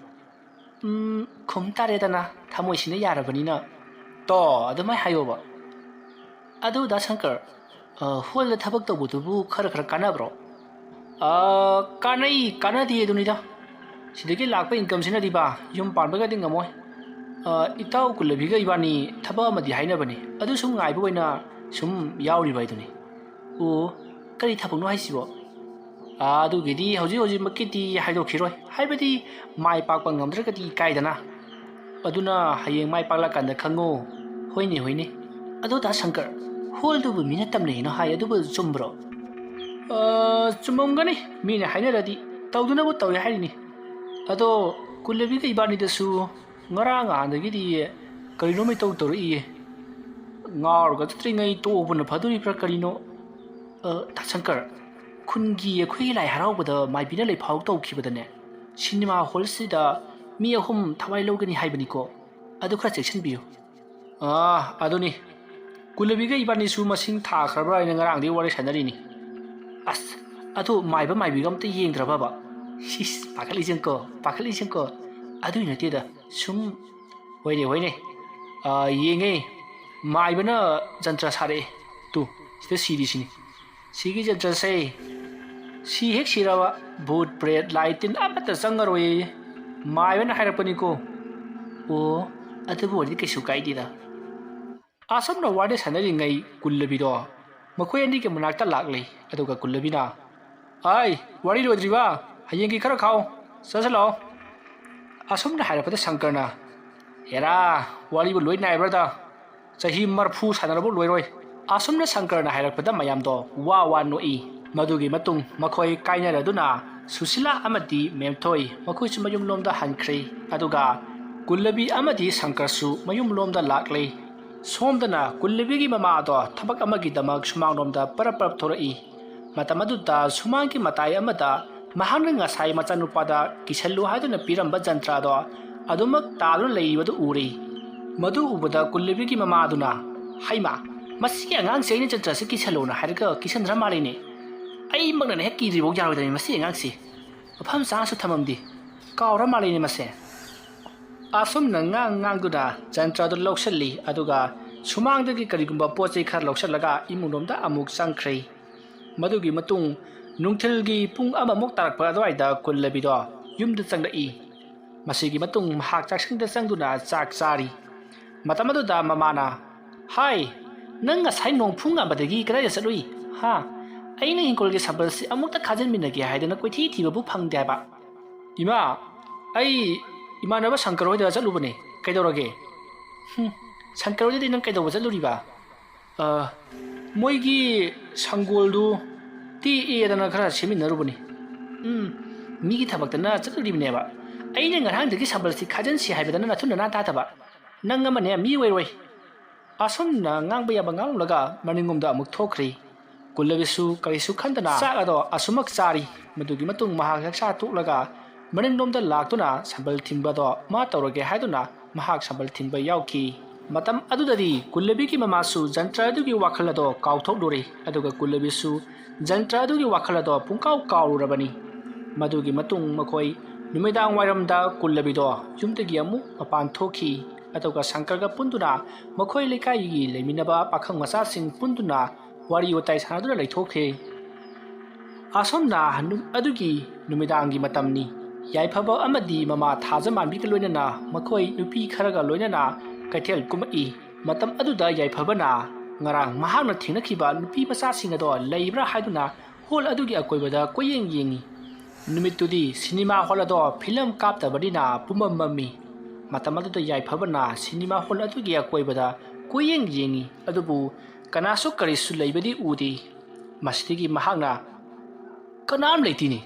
ꯎꯝ, ꯈꯨꯝ ꯇꯥꯔꯦꯗꯅ, ꯊꯃꯣꯏꯁꯤꯅ ꯌꯥꯔꯕꯅꯤꯅ꯫ ꯇꯣ, ꯑꯗꯨꯃꯥꯏ ꯍꯥꯏꯌꯣꯕ꯫ ꯑꯗꯨ ꯗꯥ ꯁꯪꯀꯔ, ꯑ, ꯍꯣꯜꯗ ꯊꯕꯛ ꯇꯧꯕꯗꯨꯕꯨ ꯈꯔ ꯈꯔ ꯀꯥꯟꯅꯕ꯭ꯔꯣ? ꯑ, ꯀꯥꯟꯅꯩ, ꯀꯥꯟꯅꯗꯦ ꯑꯗꯨꯅꯤꯗ꯫ ꯁꯤꯗꯒꯤ ꯂꯥꯛꯄ ꯏꯟꯀꯝꯁꯤꯅꯗꯤꯕ ꯌꯨꯝ ꯄꯥꯟꯕꯒꯗꯤ ꯉꯝꯃꯣꯏ꯫ ꯑ, ꯏꯇꯥꯎ ꯀꯨꯜꯂꯕꯤꯒ ꯏꯕꯥꯅꯤ ꯊꯕꯛ ꯑꯃꯗꯤ ꯍꯥꯏꯅꯕꯅꯤ, ꯑꯗꯨ ꯁꯨꯝ ꯉꯥꯏꯕ ꯑꯣꯏꯅ ꯁꯨꯝ ꯌꯥꯎꯔꯤꯕ ꯍꯥꯏꯗꯨꯅꯤ꯫ ꯑꯣ, ꯀꯔꯤ ꯊꯕꯛꯅꯣ ꯍꯥꯏꯁꯤꯕꯣ? ꯑꯥ, ꯑꯗꯨꯒꯤꯗꯤ ꯍꯧꯖꯤꯛ ꯍꯧꯖꯤꯛꯃꯛꯀꯤꯗꯤ ꯍꯥꯏꯗꯣꯛꯈꯤꯔꯣꯏ, ꯍꯥꯏꯕꯗꯤ ꯃꯥꯏ ꯄꯥꯛꯄ ꯉꯝꯗ꯭ꯔꯒꯗꯤ ꯏꯀꯥꯏꯗꯅ꯫ ꯑꯗꯨꯅ ꯍꯌꯦꯡ ꯃꯥꯏ ꯄꯥꯛꯂꯀꯥꯟꯗ ꯈꯪꯉꯣ꯫ ꯍꯣꯏꯅꯦ, ꯍꯣꯏꯅꯦ꯫ ꯑꯗꯣ ꯗꯥ ꯁꯪꯀꯔ, ꯍꯣꯜꯗꯨꯕꯨ ꯃꯤꯅ ꯇꯝꯅꯩꯅ ꯍꯥꯏ, ꯑꯗꯨꯕꯨ ꯆꯨꯝꯕ꯭ꯔꯣ? ꯑꯥ, ꯆꯨꯝꯃꯝꯒꯅꯤ, ꯃꯤꯅ ꯍꯥꯏꯅꯔꯗꯤ ꯇꯧꯗꯅꯕ ꯇꯧꯏ ꯍꯥꯏꯔꯤꯅꯤ꯫ ꯑꯗꯣ ꯀꯨꯜꯂꯕꯤꯒ ꯏꯕꯥꯅꯤꯗꯁꯨ ꯉꯔꯥꯡ ꯅꯍꯥꯟꯗꯒꯤꯗꯤ ꯀꯔꯤꯅꯣꯝ ꯏꯇꯧ ꯇꯧꯔꯛꯏꯌꯦ꯫ ꯉꯥꯎꯔꯒ ꯆꯠꯇ꯭ꯔꯤꯉꯩ ꯇꯣꯛꯍꯧꯕꯅ ꯐꯗꯣꯔꯤꯕ꯭ꯔꯥ ꯀꯔꯤꯅꯣ? ꯑ, ꯗꯥ ꯁꯪꯀꯔ, ꯈꯨꯟꯒꯤ ꯑꯩꯈꯣꯏꯒꯤ ꯂꯥꯏ ꯍꯔꯥꯎꯕꯗ ꯃꯥꯏꯕꯤꯅ ꯂꯩꯐꯥꯎ ꯇꯧꯈꯤꯕꯗꯅꯦ, ꯁꯤꯅꯦꯃꯥ ꯍꯣꯜꯁꯤꯗ ꯃꯤ ꯑꯍꯨꯝ ꯊꯋꯥꯏ ꯂꯧꯒꯅꯤ ꯍꯥꯏꯕꯅꯤꯀꯣ, ꯑꯗꯨ ꯈꯔ ꯆꯦꯛꯁꯤꯟꯕꯤꯌꯨ꯫ ꯑꯥ, ꯑꯗꯨꯅꯤ, ꯀꯨꯂꯕꯤꯒ ꯏꯕꯥꯅꯤꯁꯨ ꯃꯁꯤꯡ ꯊꯥꯈ꯭ꯔꯕ꯭ꯔꯥ ꯍꯥꯏꯅ ꯉꯔꯥꯡꯗꯒꯤ ꯋꯥꯔꯤ ꯁꯥꯟꯅꯔꯤꯅꯤ꯫ ꯑꯁ, ꯑꯗꯨ ꯃꯥꯏꯕ ꯃꯥꯏꯕꯤꯒ ꯑꯝꯇ ꯌꯦꯡꯗ꯭ꯔꯕꯕ? ꯁꯤꯁ, ꯄꯥꯈꯠꯂꯤꯁꯦ ꯌꯦꯡꯀꯣ, ꯄꯥꯈꯠꯂꯤꯁꯦ ꯌꯦꯡꯀꯣ꯫ ꯑꯗꯨꯏ ꯅꯠꯇꯦꯗ, ꯁꯨꯝ꯫ ꯍꯣꯏꯅꯦ, ꯍꯣꯏꯅꯦ꯫ ꯑꯥ, ꯌꯦꯡꯉꯦ꯫ ꯃꯥꯏꯕꯅ ꯖꯟꯇ꯭ꯔ ꯁꯥꯔꯛꯑꯦ꯫ ꯇꯨ, ꯁꯤꯗ ꯁꯤꯔꯤꯁꯤꯅꯤ꯫ ꯁꯤꯒꯤ ꯖꯟꯇ꯭ꯔꯁꯦ, ꯁꯤ ꯍꯦꯛ ꯁꯤꯔꯕ ꯚꯨꯠ, ꯄ꯭ꯔꯦꯠ, ꯂꯥꯏ, ꯇꯤꯟ ꯑꯃꯠꯇ ꯆꯪꯉꯔꯣꯏꯌꯦ꯫ ꯃꯥꯏꯕꯅ ꯍꯥꯏꯔꯛꯄꯅꯤꯀꯣ꯫ ꯑꯣ, ꯑꯗꯨꯕꯨ ꯑꯣꯏꯔꯗꯤ ꯀꯩꯁꯨ ꯀꯥꯏꯗꯦꯗ꯫ ꯑꯁꯨꯝꯅ ꯋꯥꯔꯤ ꯁꯥꯟꯅꯔꯤꯉꯩ ꯀꯨꯜꯂꯕꯤꯗꯣ ꯃꯈꯣꯏ ꯑꯅꯤꯒꯤ ꯃꯅꯥꯛꯇ ꯂꯥꯛꯂꯦ꯫ ꯑꯗꯨꯒ ꯀꯨꯜꯂꯕꯤꯅ, "ꯑꯥꯏ, ꯋꯥꯔꯤ ꯂꯣꯏꯗ꯭ꯔꯤꯕ? ꯍꯌꯦꯡꯒꯤ ꯈꯔ ꯈꯥꯛꯑꯣ, ꯆꯠꯁꯤꯜꯂꯛꯑꯣ꯫" ꯑꯁꯨꯝꯅ ꯍꯥꯏꯔꯛꯄꯗ ꯁꯪꯀꯔꯅ, "ꯍꯦꯔꯥ, ꯋꯥꯔꯤꯕꯨ ꯂꯣꯏ ꯅꯥꯏꯕ꯭ꯔꯗ? ꯆꯍꯤ ꯃꯔꯐꯨ ꯁꯥꯟꯅꯔꯕꯨ ꯂꯣꯏꯔꯣꯏ꯫" ꯑꯁꯨꯝꯅ ꯁꯪꯀꯔꯅ ꯍꯥꯏꯔꯛꯄꯗ ꯃꯌꯥꯝꯗꯣ ꯋꯥ ꯋꯥ ꯅꯣꯛꯏ꯫ ꯃꯗꯨꯒꯤ ꯃꯇꯨꯡ ꯃꯈꯣꯏ ꯀꯥꯏꯅꯔꯗꯨꯅ ꯁꯨꯁꯤꯂꯥ ꯑꯃꯗꯤ ꯃꯦꯝꯊꯣꯏ ꯃꯈꯣꯏꯁꯨ ꯃꯌꯨꯝꯂꯣꯝꯗ ꯍꯟꯈ꯭ꯔꯦ꯫ ꯑꯗꯨꯒ ꯀꯨꯜꯂꯕꯤ ꯑꯃꯗꯤ ꯁꯪꯀꯔꯁꯨ ꯃꯌꯨꯝꯂꯣꯝꯗ ꯂꯥꯛꯂꯦ꯫ ꯁꯣꯝꯗꯅ ꯀꯨꯜꯂꯕꯤꯒꯤ ꯃꯃꯥ ꯑꯗꯣ ꯊꯕꯛ ꯑꯃꯒꯤꯗꯃꯛ ꯁꯨꯃꯥꯡꯂꯣꯝꯗ ꯄꯔꯞ ꯄꯔꯞ ꯊꯣꯔꯛꯏ꯫ ꯃꯇꯝ ꯑꯗꯨꯗ ꯁꯨꯃꯥꯡꯒꯤ ꯃꯇꯥꯏ ꯑꯃꯗ ꯃꯍꯥꯛꯅ ꯉꯁꯥꯏ ꯃꯆꯥꯅꯨꯄꯥꯗ ꯀꯤꯁꯜꯂꯨ ꯍꯥꯏꯗꯨꯅ ꯄꯤꯔꯝꯕ ꯖꯟꯇ꯭ꯔ ꯑꯗꯣ ꯑꯗꯨꯃꯛ ꯇꯥꯗꯨꯅ ꯂꯩꯔꯤꯕꯗꯨ ꯎꯔꯦ꯫ ꯃꯗꯨ ꯎꯕꯗ ꯀꯨꯜꯂꯕꯤꯒꯤ ꯃꯃꯥ ꯑꯗꯨꯅ, "ꯍꯩꯃꯥ, ꯃꯁꯤꯒꯤ ꯑꯉꯥꯡꯁꯦ ꯑꯩꯅ ꯖꯟꯇ꯭ꯔꯁꯤ ꯀꯤꯁꯜꯂꯣꯅ ꯍꯥꯏꯔꯒ ꯀꯤꯁꯟꯗ꯭ꯔ ꯃꯥꯜꯂꯦꯅꯦ꯫ ꯑꯩꯃꯛꯅꯅꯦ ꯍꯦꯛ ꯀꯤꯗ꯭ꯔꯤꯐꯥꯎ ꯌꯥꯔꯣꯏꯗꯕꯅꯤ ꯃꯁꯤ ꯑꯉꯥꯡꯁꯤ꯫ ꯃꯐꯝ ꯆꯥꯅꯁꯨ ꯊꯝꯃꯝꯗꯦ꯫ ꯀꯥꯎꯔ ꯃꯥꯜꯂꯦꯅꯦ ꯃꯁꯦ"꯫ ꯑꯁꯨꯝꯅ ꯉꯥꯡ ꯉꯥꯡꯗꯨꯅ ꯖꯟꯇ꯭ꯔ ꯑꯗꯨ ꯂꯧꯁꯤꯜꯂꯤ, ꯑꯗꯨꯒ ꯁꯨꯃꯥꯡꯗꯒꯤ ꯀꯔꯤꯒꯨꯝꯕ ꯄꯣꯠ ꯆꯩ ꯈꯔ ꯂꯧꯁꯤꯜꯂꯒ ꯏꯃꯨꯡꯂꯣꯝꯗ ꯑꯃꯨꯛ ꯆꯪꯈ꯭ꯔꯦ꯫ ꯃꯗꯨꯒꯤ ꯃꯇꯨꯡ ꯅꯨꯡꯊꯤꯜꯒꯤ ꯄꯨꯡ ꯑꯃꯃꯨꯛ ꯇꯥꯔꯛꯄ ꯑꯗꯨꯋꯥꯏꯗ ꯀꯨꯜꯂꯕꯤꯗꯣ ꯌꯨꯝꯗ ꯆꯪꯂꯛꯏ꯫ ꯃꯁꯤꯒꯤ ꯃꯇꯨꯡ ꯃꯍꯥꯛ ꯆꯥꯛꯁꯪꯗ ꯆꯪꯗꯨꯅ ꯆꯥꯛ ꯆꯥꯔꯤ꯫ ꯃꯇꯝ ꯑꯗꯨꯗ ꯃꯃꯥꯅ, "ꯍꯥꯏ, ꯅꯪ ꯉꯁꯥꯏ ꯅꯣꯡ ꯐꯨꯡꯉꯝꯕꯗꯒꯤ ꯀꯗꯥꯏꯗ ꯆꯠꯂꯨꯏ? ꯍꯥ? ꯑꯩꯅ ꯏꯪꯈꯣꯜꯒꯤ ꯁꯝꯕꯜꯁꯤ ꯑꯃꯨꯛꯇ ꯈꯥꯖꯤꯟꯃꯤꯟꯅꯒꯦ ꯍꯥꯏꯗꯅ ꯀꯣꯏꯊꯤ ꯊꯤꯕꯕꯨ ꯐꯪꯗꯦ ꯍꯥꯏꯕ"꯫ "ꯏꯃꯥ, ꯑꯩ ꯏꯃꯥꯟꯅꯕ ꯁꯪꯀꯔ ꯍꯣꯏꯗ ꯆꯠꯂꯨꯕꯅꯦ꯫ ꯀꯩꯗꯧꯔꯒꯦ?" "ꯍꯨꯝ, ꯁꯪꯀꯔ ꯍꯣꯏꯗꯗꯤ ꯅꯪ ꯀꯩꯗꯧꯕ ꯆꯠꯂꯨꯔꯤꯕ?" "ꯑ, ꯃꯣꯏꯒꯤ ꯁꯪꯒꯣꯜꯗꯨ ꯇꯦꯛꯑꯦꯗꯅ ꯈꯔ ꯁꯦꯝꯃꯤꯟꯅꯔꯨꯕꯅꯤ"꯫ "ꯎꯝ, ꯃꯤꯒꯤ ꯊꯕꯛꯇꯅ ꯆꯠꯂꯨꯔꯤꯕꯅꯦꯕ꯫ ꯑꯩꯅ ꯉꯔꯥꯡꯗꯒꯤ ꯁꯝꯕꯜꯁꯤ ꯈꯥꯖꯤꯟꯁꯤ ꯍꯥꯏꯕꯗꯅ ꯅꯊꯨ ꯅꯅꯥ ꯇꯥꯗꯕ꯫ ꯅꯪ ꯑꯃꯅꯦ ꯃꯤ ꯑꯣꯏꯔꯣꯏ"꯫ ꯑꯁꯨꯝꯅ ꯉꯥꯡꯕ ꯌꯥꯕ ꯉꯥꯡꯂꯒ ꯃꯅꯤꯡꯂꯣꯝꯗ ꯑꯃꯨꯛ ꯊꯣꯛꯈ꯭ꯔꯦ꯫ ꯀꯨꯜꯂꯕꯤꯁꯨ ꯀꯔꯤꯁꯨ ꯈꯟꯗꯅ ꯆꯥꯛ ꯑꯗꯣ ꯑꯁꯨꯃꯛ ꯆꯥꯔꯤ꯫ ꯃꯗꯨꯒꯤ ꯃꯇꯨꯡ ꯃꯍꯥꯛ ꯆꯥꯛꯆꯥ ꯇꯣꯛꯂꯒ ꯃꯅꯤꯡꯂꯣꯝꯗ ꯂꯥꯛꯇꯨꯅ ꯁꯝꯕꯜ ꯊꯤꯟꯕꯗꯣ ꯃꯥ ꯇꯧꯔꯒꯦ ꯍꯥꯏꯗꯨꯅ ꯃꯍꯥꯛ ꯁꯝꯕꯜ ꯊꯤꯟꯕ ꯌꯥꯎꯈꯤ꯫ ꯃꯇꯝ ꯑꯗꯨꯗꯗꯤ ꯀꯨꯜꯂꯕꯤꯒꯤ ꯃꯃꯥꯁꯨ ꯖꯟꯇ꯭ꯔ ꯑꯗꯨꯒꯤ ꯋꯥꯈꯜ ꯑꯗꯣ ꯀꯥꯎꯊꯣꯛꯂꯨꯔꯦ, ꯑꯗꯨꯒ ꯀꯨꯜꯂꯕꯤꯁꯨ ꯖꯟꯇ꯭ꯔ ꯑꯗꯨꯒꯤ ꯋꯥꯈꯜ ꯑꯗꯣ ꯄꯨꯡꯀꯥꯎ ꯀꯥꯎꯔꯨꯔꯕꯅꯤ꯫ ꯃꯗꯨꯒꯤ ꯃꯇꯨꯡ ꯃꯈꯣꯏ ꯅꯨꯃꯤꯗꯥꯡ ꯋꯥꯏꯔꯝꯗ ꯀꯨꯜꯂꯕꯤꯗꯣ ꯌꯨꯝꯗꯒꯤ ꯑꯃꯨꯛ ꯃꯄꯥꯟ ꯊꯣꯛꯈꯤ꯫ ꯑꯗꯨꯒ ꯁꯪꯀꯔꯒ ꯄꯨꯟꯗꯨꯅ ꯃꯈꯣꯏ ꯂꯩꯀꯥꯏꯒꯤ ꯂꯩꯃꯤꯟꯅꯕ ꯄꯥꯈꯪ ꯃꯆꯥꯁꯤꯡ ꯄꯨꯟꯗꯨꯅ ꯋꯥꯔꯤ ꯋꯥꯇꯥꯏ ꯁꯥꯟꯅꯗꯨꯅ ꯂꯩꯊꯣꯛꯈ꯭ꯔꯦ꯫ ꯑꯁꯣꯝꯅ ꯅꯨ-, ꯑꯗꯨꯒꯤ ꯅꯨꯃꯤꯗꯥꯡꯒꯤ ꯃꯇꯝꯅꯤ꯫ ꯌꯥꯏꯐꯕ ꯑꯃꯗꯤ ꯃꯃꯥ ꯊꯥꯖꯃꯥꯟꯕꯤꯒ ꯂꯣꯏꯅꯅ ꯃꯈꯣꯏ ꯅꯨꯄꯤ ꯈꯔꯒ ꯂꯣꯏꯅꯅ ꯀꯩꯊꯦꯜ ꯀꯨꯝꯃꯛꯏ꯫ ꯃꯇꯝ ꯑꯗꯨꯗ ꯌꯥꯏꯐꯕꯅ ꯉꯔꯥꯡ ꯃꯍꯥꯛꯅ ꯊꯦꯡꯅꯈꯤꯕ ꯅꯨꯄꯤ ꯃꯆꯥꯁꯤꯡ ꯑꯗꯣ ꯂꯩꯕ꯭ꯔꯥ ꯍꯥꯏꯗꯨꯅ ꯍꯣꯜ ꯑꯗꯨꯒꯤ ꯑꯀꯣꯏꯕꯗ ꯀꯣꯏꯌꯦꯡ ꯌꯦꯡꯉꯤ꯫ ꯅꯨꯃꯤꯠꯇꯨꯗꯤ ꯁꯤꯅꯦꯃꯥ ꯍꯣꯜ ꯑꯗꯣ ꯐꯤꯂꯝ ꯀꯥꯞꯇꯕꯅꯤꯅ ꯄꯨꯝꯃꯝ ꯃꯝꯃꯤ꯫ ꯃꯇꯝ ꯑꯗꯨꯗ ꯌꯥꯏꯐꯕꯅ ꯁꯤꯅꯦꯃꯥ ꯍꯣꯜ ꯑꯗꯨꯒꯤ ꯑꯀꯣꯏꯕꯗ ꯀꯣꯏꯌꯦꯡ ꯌꯦꯡꯉꯤ, ꯑꯗꯨꯕꯨ ꯀꯅꯥꯁꯨ ꯀꯔꯤꯁꯨ ꯂꯩꯕꯗꯤ ꯎꯗꯦ꯫ ꯃꯁꯤꯗꯒꯤ ꯃꯍꯥꯛꯅ, "ꯀꯅꯥꯝ ꯂꯩꯇꯦꯅꯦ꯫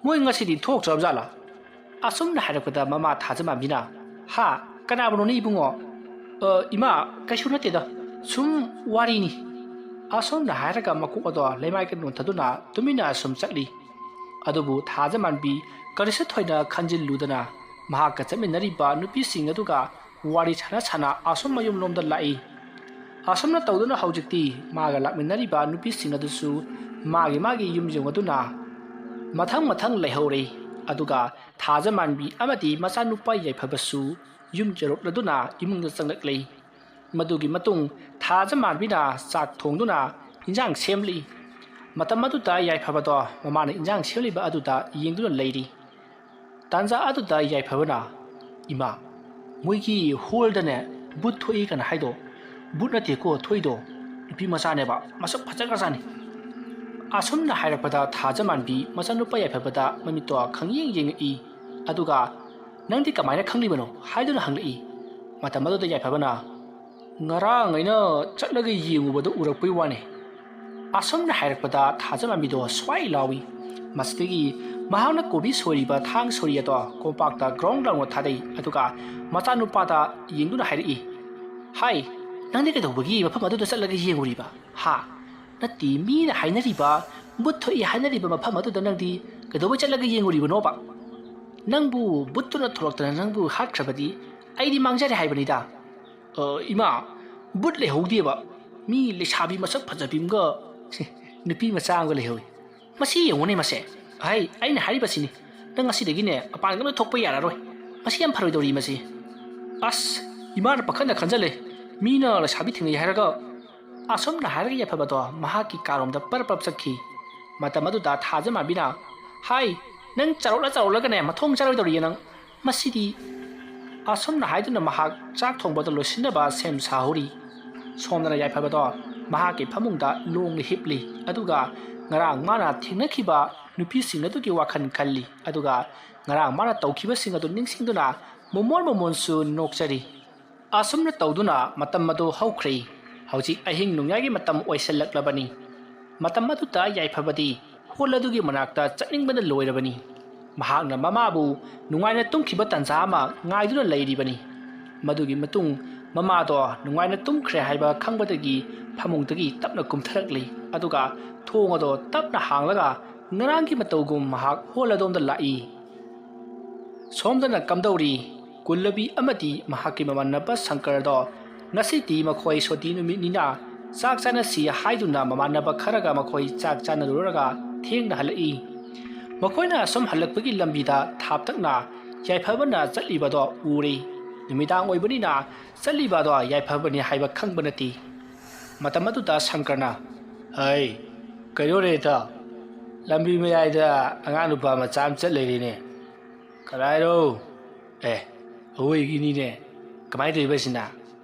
ꯃꯣꯏ ꯉꯁꯤꯗꯤ ꯊꯣꯛꯇ꯭ꯔꯕ ꯖꯥꯠꯂꯥ?" ꯑꯁꯨꯝꯅ ꯍꯥꯏꯔꯛꯄꯗ ꯃꯃꯥ ꯊꯥꯖꯃꯥꯟꯕꯤꯅ, "ꯍꯥ? ꯀꯅꯥꯕꯨꯅꯣꯅꯦ ꯏꯕꯨꯡꯉꯣ?" "ꯑ, ꯏꯃꯥ, ꯀꯩꯁꯨ ꯅꯠꯇꯦꯗ, ꯁꯨꯝ ꯋꯥꯔꯤꯅꯤ" ꯑꯁꯨꯝꯅ ꯍꯥꯏꯔꯒ ꯃꯀꯣꯛ ꯑꯗꯣ ꯂꯩꯃꯥꯏꯗ ꯅꯣꯟꯊꯗꯨꯅ ꯇꯨꯃꯤꯟꯅ ꯁꯨꯝ ꯆꯠꯂꯤ꯫ ꯑꯗꯨꯕꯨ ꯊꯥꯖꯃꯥꯟꯕꯤ ꯀꯔꯤꯁꯨ ꯊꯣꯏꯅ ꯈꯟꯖꯤꯜꯂꯨꯗꯅ ꯃꯍꯥꯛꯀ ꯆꯠꯃꯤꯟꯅꯔꯤꯕ ꯅꯨꯄꯤꯁꯤꯡ ꯑꯗꯨꯒ ꯋꯥꯔꯤ ꯁꯥꯟꯅ ꯁꯥꯟꯅ ꯑꯁꯨꯝ ꯃꯌꯨꯝꯂꯣꯝꯗ ꯂꯥꯛꯏ꯫ ꯑꯁꯨꯝꯅ ꯇꯧꯗꯨꯅ ꯍꯧꯖꯤꯛꯇꯤ ꯃꯥꯒ ꯂꯥꯛꯃꯤꯟꯅꯔꯤꯕ ꯅꯨꯄꯤꯁꯤꯡ ꯑꯗꯨꯁꯨ ꯃꯥꯒꯤ ꯃꯥꯒꯤ ꯌꯨꯝ ꯌꯧꯅꯗꯨꯅ ꯃꯊꯪ ꯃꯊꯪ ꯂꯩꯍꯧꯔꯦ꯫ ꯑꯗꯨꯒ ꯊꯥꯖꯃꯥꯟꯕꯤ ꯑꯃꯗꯤ ꯃꯆꯥꯅꯨꯄꯥ ꯌꯥꯏꯐꯕꯁꯨ ꯌꯨꯝ ꯌꯧꯔꯛꯂꯗꯨꯅ ꯏꯃꯨꯡꯗ ꯆꯪꯂꯛꯂꯤ꯫ ꯃꯗꯨꯒꯤ ꯃꯇꯨꯡ ꯊꯥꯖꯃꯥꯟꯕꯤꯅ ꯆꯥꯛ ꯊꯣꯡꯗꯨꯅ ꯏꯟꯖꯥꯡ ꯁꯦꯝꯂꯤ꯫ ꯃꯇꯝ ꯑꯗꯨꯗ ꯌꯥꯏꯐꯕꯗꯣ ꯃꯃꯥꯅ ꯏꯟꯖꯥꯡ ꯁꯦꯝꯂꯤꯕ ꯑꯗꯨꯗ ꯌꯦꯡꯗꯨꯅ ꯂꯩꯔꯤ꯫ ꯇꯥꯟꯖꯥ ꯑꯗꯨꯗ ꯌꯥꯏꯐꯕꯅ, "ꯏꯃꯥ, ꯃꯣꯏꯒꯤ ꯍꯣꯜꯗꯅꯦ ꯕꯨꯠ ꯊꯣꯛꯏ ꯀꯅ ꯍꯥꯏꯗꯣ ꯕꯨꯠ ꯅꯠꯇꯦꯀꯣ ꯊꯣꯛꯏꯗꯣ, ꯅꯨꯄꯤ ꯃꯆꯥꯅꯦꯕ, ꯃꯁꯛ ꯐꯖꯈ꯭ꯔꯖꯥꯠꯅꯤ" ꯑꯁꯨꯝꯅ ꯍꯥꯏꯔꯛꯄꯗ ꯊꯥꯖꯃꯥꯟꯕꯤ ꯃꯆꯥꯅꯨꯄꯥ ꯌꯥꯏꯐꯕꯗ ꯃꯃꯤꯠꯇꯣ ꯈꯪꯌꯦꯡ ꯌꯦꯡꯉꯛꯏ꯫ ꯑꯗꯨꯒ "ꯅꯪꯗꯤ ꯀꯃꯥꯏꯅ ꯈꯪꯂꯤꯕꯅꯣ?" ꯍꯥꯏꯗꯨꯅ ꯍꯪꯂꯛꯏ꯫ ꯃꯇꯝ ꯑꯗꯨꯗ ꯌꯥꯏꯐꯕꯅ, "ꯉꯔꯥꯡ ꯑꯩꯅ ꯆꯠꯂꯒ ꯌꯦꯡꯉꯨꯕꯗ ꯎꯔꯛꯄꯩ ꯋꯥꯅꯤ" ꯑꯁꯨꯝꯅ ꯍꯥꯏꯔꯛꯄꯗ ꯊꯥꯖꯃꯥꯟꯕꯤꯗꯣ ꯁ꯭ꯋꯥꯏ ꯂꯥꯎꯏ꯫ ꯃꯁꯤꯗꯒꯤ ꯃꯍꯥꯛꯅ ꯀꯣꯕꯤ ꯁꯣꯏꯔꯤꯕ ꯊꯥꯡ ꯁꯣꯔꯤ ꯑꯗꯣ ꯀꯣꯝꯄꯥꯛꯇ ꯒ꯭ꯔꯣꯡ ꯂꯥꯎꯅ ꯊꯥꯗꯩ꯫ ꯑꯗꯨꯒ ꯃꯆꯥꯅꯨꯄꯥꯗ ꯌꯦꯡꯗꯨꯅ ꯍꯥꯏꯔꯛꯏ, "ꯍꯥꯏ, ꯅꯪꯗꯤ ꯀꯩꯗꯧꯕꯒꯤ ꯃꯐꯝ ꯑꯗꯨꯗ ꯆꯠꯂꯒ ꯌꯦꯡꯉꯨꯔꯤꯕ? ꯍꯥ? ꯅꯠꯇꯦ, ꯃꯤꯅ ꯍꯥꯏꯅꯔꯤꯕ, ꯕꯨꯠ ꯊꯣꯛꯏ ꯍꯥꯏꯅꯔꯤꯕ ꯃꯐꯝ ꯑꯗꯨꯗ ꯅꯪꯗꯤ ꯀꯩꯗꯧꯕꯩ ꯆꯠꯂꯒ ꯌꯦꯡꯉꯨꯔꯤꯕꯅꯣꯕ? ꯅꯪꯕꯨ ꯕꯨꯠꯇꯨꯅ ꯊꯣꯛꯂꯛꯇꯅ ꯅꯪꯕꯨ ꯍꯥꯠꯈ꯭ꯔꯕꯗꯤ ꯑꯩꯗꯤ ꯃꯥꯡꯖꯔꯦ ꯍꯥꯏꯕꯅꯤꯗ"꯫ "ꯑ, ꯏꯃꯥ, ꯕꯨꯠ ꯂꯩꯍꯧꯗꯦꯕ꯫ ꯃꯤ ꯂꯩꯁꯥꯕꯤ ꯃꯁꯛ ꯐꯖꯕꯤ ꯑꯃꯒ ꯅꯨꯄꯤ ꯃꯆꯥ ꯑꯃꯒ ꯂꯩꯍꯧꯏ꯫ ꯃꯁꯤ ꯌꯦꯡꯉꯨꯅꯦ ꯃꯁꯦ꯫ ꯍꯥꯏ, ꯑꯩꯅ ꯍꯥꯏꯔꯤꯕꯁꯤꯅꯤ꯫ ꯅꯪ ꯉꯁꯤꯗꯒꯤꯅꯦ ꯃꯄꯥꯟꯒ ꯑꯝꯇ ꯊꯣꯛꯄ ꯌꯥꯔꯔꯣꯏ꯫ ꯃꯁꯤ ꯌꯥꯝ ꯐꯔꯣꯏꯗꯧꯔꯤ ꯃꯁꯤ"꯫ ꯑꯁ, ꯏꯃꯥꯅ ꯄꯥꯈꯠꯅ ꯈꯟꯖꯜꯂꯦ꯫ ꯃꯤꯅ ꯂꯩꯁꯥꯕꯤ ꯊꯦꯡꯅꯩ ꯍꯥꯏꯔꯒ꯫ ꯑꯁꯨꯝꯅ ꯍꯥꯏꯔꯒ ꯌꯥꯏꯐꯕꯗꯣ ꯃꯍꯥꯛꯀꯤ ꯀꯥꯔꯣꯝꯗ ꯄꯔꯞ ꯄꯔꯞ ꯆꯠꯈꯤ꯫ ꯃꯇꯝ ꯑꯗꯨꯗ ꯊꯥꯖꯃꯥꯟꯕꯤꯅ, "ꯍꯥꯏ, ꯅꯪ ꯆꯥꯔꯣꯠꯂ ꯆꯥꯔꯣꯠꯂꯒꯅꯦ ꯃꯊꯣꯡ ꯆꯥꯔꯣꯏꯗꯧꯔꯤꯌꯦ ꯅꯪ꯫ ꯃꯁꯤꯗꯤ"꯫ ꯑꯁꯨꯝꯅ ꯍꯥꯏꯗꯨꯅ ꯃꯍꯥꯛ ꯆꯥꯛ ꯊꯣꯡꯕꯗ ꯂꯣꯏꯁꯤꯟꯅꯕ ꯁꯦꯝ ꯁꯥꯍꯧꯔꯤ꯫ ꯁꯣꯝꯗꯅ ꯌꯥꯏꯐꯕꯗꯣ ꯃꯍꯥꯛꯀꯤ ꯐꯃꯨꯡꯗ ꯂꯣꯡꯅ ꯍꯤꯞꯂꯤ꯫ ꯑꯗꯨꯒ ꯉꯔꯥꯡ ꯃꯥꯅ ꯊꯦꯡꯅꯈꯤꯕ ꯅꯨꯄꯤꯁꯤꯡ ꯑꯗꯨꯒꯤ ꯋꯥꯈꯜ ꯈꯜꯂꯤ꯫ ꯑꯗꯨꯒ ꯉꯔꯥꯡ ꯃꯥꯅ ꯇꯧꯈꯤꯕꯁꯤꯡ ꯑꯗꯨ ꯅꯤꯡꯁꯤꯡꯗꯨꯅ ꯃꯣꯃꯣꯟ ꯃꯣꯃꯣꯟꯁꯨ ꯅꯣꯛꯆꯔꯤ꯫ ꯑꯁꯨꯝꯅ ꯇꯧꯗꯨꯅ ꯃꯇꯝ ꯑꯗꯨ ꯍꯧꯈ꯭ꯔꯦ꯫ ꯍꯧꯖꯤꯛ ꯑꯍꯤꯡ ꯅꯣꯡꯌꯥꯏꯒꯤ ꯃꯇꯝ ꯑꯣꯏꯁꯤꯜꯂꯛꯂꯕꯅꯤ꯫ ꯃꯇꯝ ꯑꯗꯨꯗ ꯌꯥꯏꯐꯕꯗꯤ ꯍꯣꯜ ꯑꯗꯨꯒꯤ ꯃꯅꯥꯛꯇ ꯆꯠꯅꯤꯡꯕꯅ ꯂꯣꯏꯔꯕꯅꯤ꯫ ꯃꯍꯥꯛꯅ ꯃꯃꯥꯕꯨ ꯅꯨꯡꯉꯥꯏꯅ ꯇꯨꯝꯈꯤꯕ ꯇꯥꯟꯖꯥ ꯑꯃ ꯉꯥꯏꯗꯨꯅ ꯂꯩꯔꯤꯕꯅꯤ꯫ ꯃꯗꯨꯒꯤ ꯃꯇꯨꯡ ꯃꯃꯥꯗꯣ ꯅꯨꯡꯉꯥꯏꯅ ꯇꯨꯝꯈ꯭ꯔꯦ ꯍꯥꯏꯕ ꯈꯪꯕꯗꯒꯤ ꯐꯃꯨꯡꯗꯒꯤ ꯇꯞꯅ ꯀꯨꯝꯊꯔꯛꯂꯤ꯫ ꯑꯗꯨꯒ ꯊꯣꯡ ꯑꯗꯣ ꯇꯞꯅ ꯍꯥꯡꯂꯒ ꯉꯔꯥꯡꯒꯤ ꯃꯇꯧꯒꯨꯝ ꯃꯍꯥꯛ ꯍꯣꯜ ꯑꯗꯣꯝꯗ ꯂꯥꯛꯏ꯫ ꯁꯣꯝꯗꯅ ꯀꯝꯗꯧꯔꯤ? ꯀꯨꯜꯂꯕꯤ ꯑꯃꯗꯤ ꯃꯍꯥꯛꯀꯤ ꯃꯃꯥꯟꯅꯕ ꯁꯪꯀꯔꯗꯣ ꯉꯁꯤꯗꯤ ꯃꯈꯣꯏ ꯁꯣꯇꯤ ꯅꯨꯃꯤꯠꯅꯤꯅ ꯆꯥꯛ ꯆꯥꯅꯁꯤ ꯍꯥꯏꯗꯨꯅ ꯃꯃꯥꯟꯅꯕ ꯈꯔꯒ ꯃꯈꯣꯏ ꯆꯥꯛ ꯆꯥꯅꯔꯨꯔꯒ ꯊꯦꯡꯅ ꯍꯜꯂꯛꯏ꯫ ꯃꯈꯣꯏꯅ ꯑꯁꯨꯝ ꯍꯜꯂꯛꯄꯒꯤ ꯂꯝꯕꯤꯗ ꯊꯥꯞꯇꯛꯅ ꯌꯥꯏꯐꯕꯅ ꯆꯠꯂꯤꯕꯗꯣ ꯎꯔꯦ꯫ ꯅꯨꯃꯤꯗꯥꯡ ꯑꯣꯏꯕꯅꯤꯅ ꯆꯠꯂꯤꯕꯗꯣ ꯌꯥꯏꯐꯕꯅꯤ ꯍꯥꯏꯕ ꯈꯪꯕ ꯅꯠꯇꯦ꯫ ꯃꯇꯝ ꯑꯗꯨꯗ ꯁꯪꯀꯔꯅ, "ꯍꯩ, ꯀꯩꯅꯣ ꯔꯦꯇꯥ, ꯂꯝꯕꯤ ꯃꯌꯥꯏꯗ ꯑꯉꯥꯡ ꯅꯨꯄꯥ ꯃꯆꯥ ꯑꯃ ꯆꯠ ꯂꯩꯔꯦꯅꯦ꯫ ꯀꯗꯥꯏꯔꯣ? ꯑꯦ, ꯑꯩꯈꯣꯏꯒꯤꯅꯤꯅꯦ꯫ ꯀꯃꯥꯏꯅ ꯇꯧꯔꯤꯕ ꯁꯤꯅ?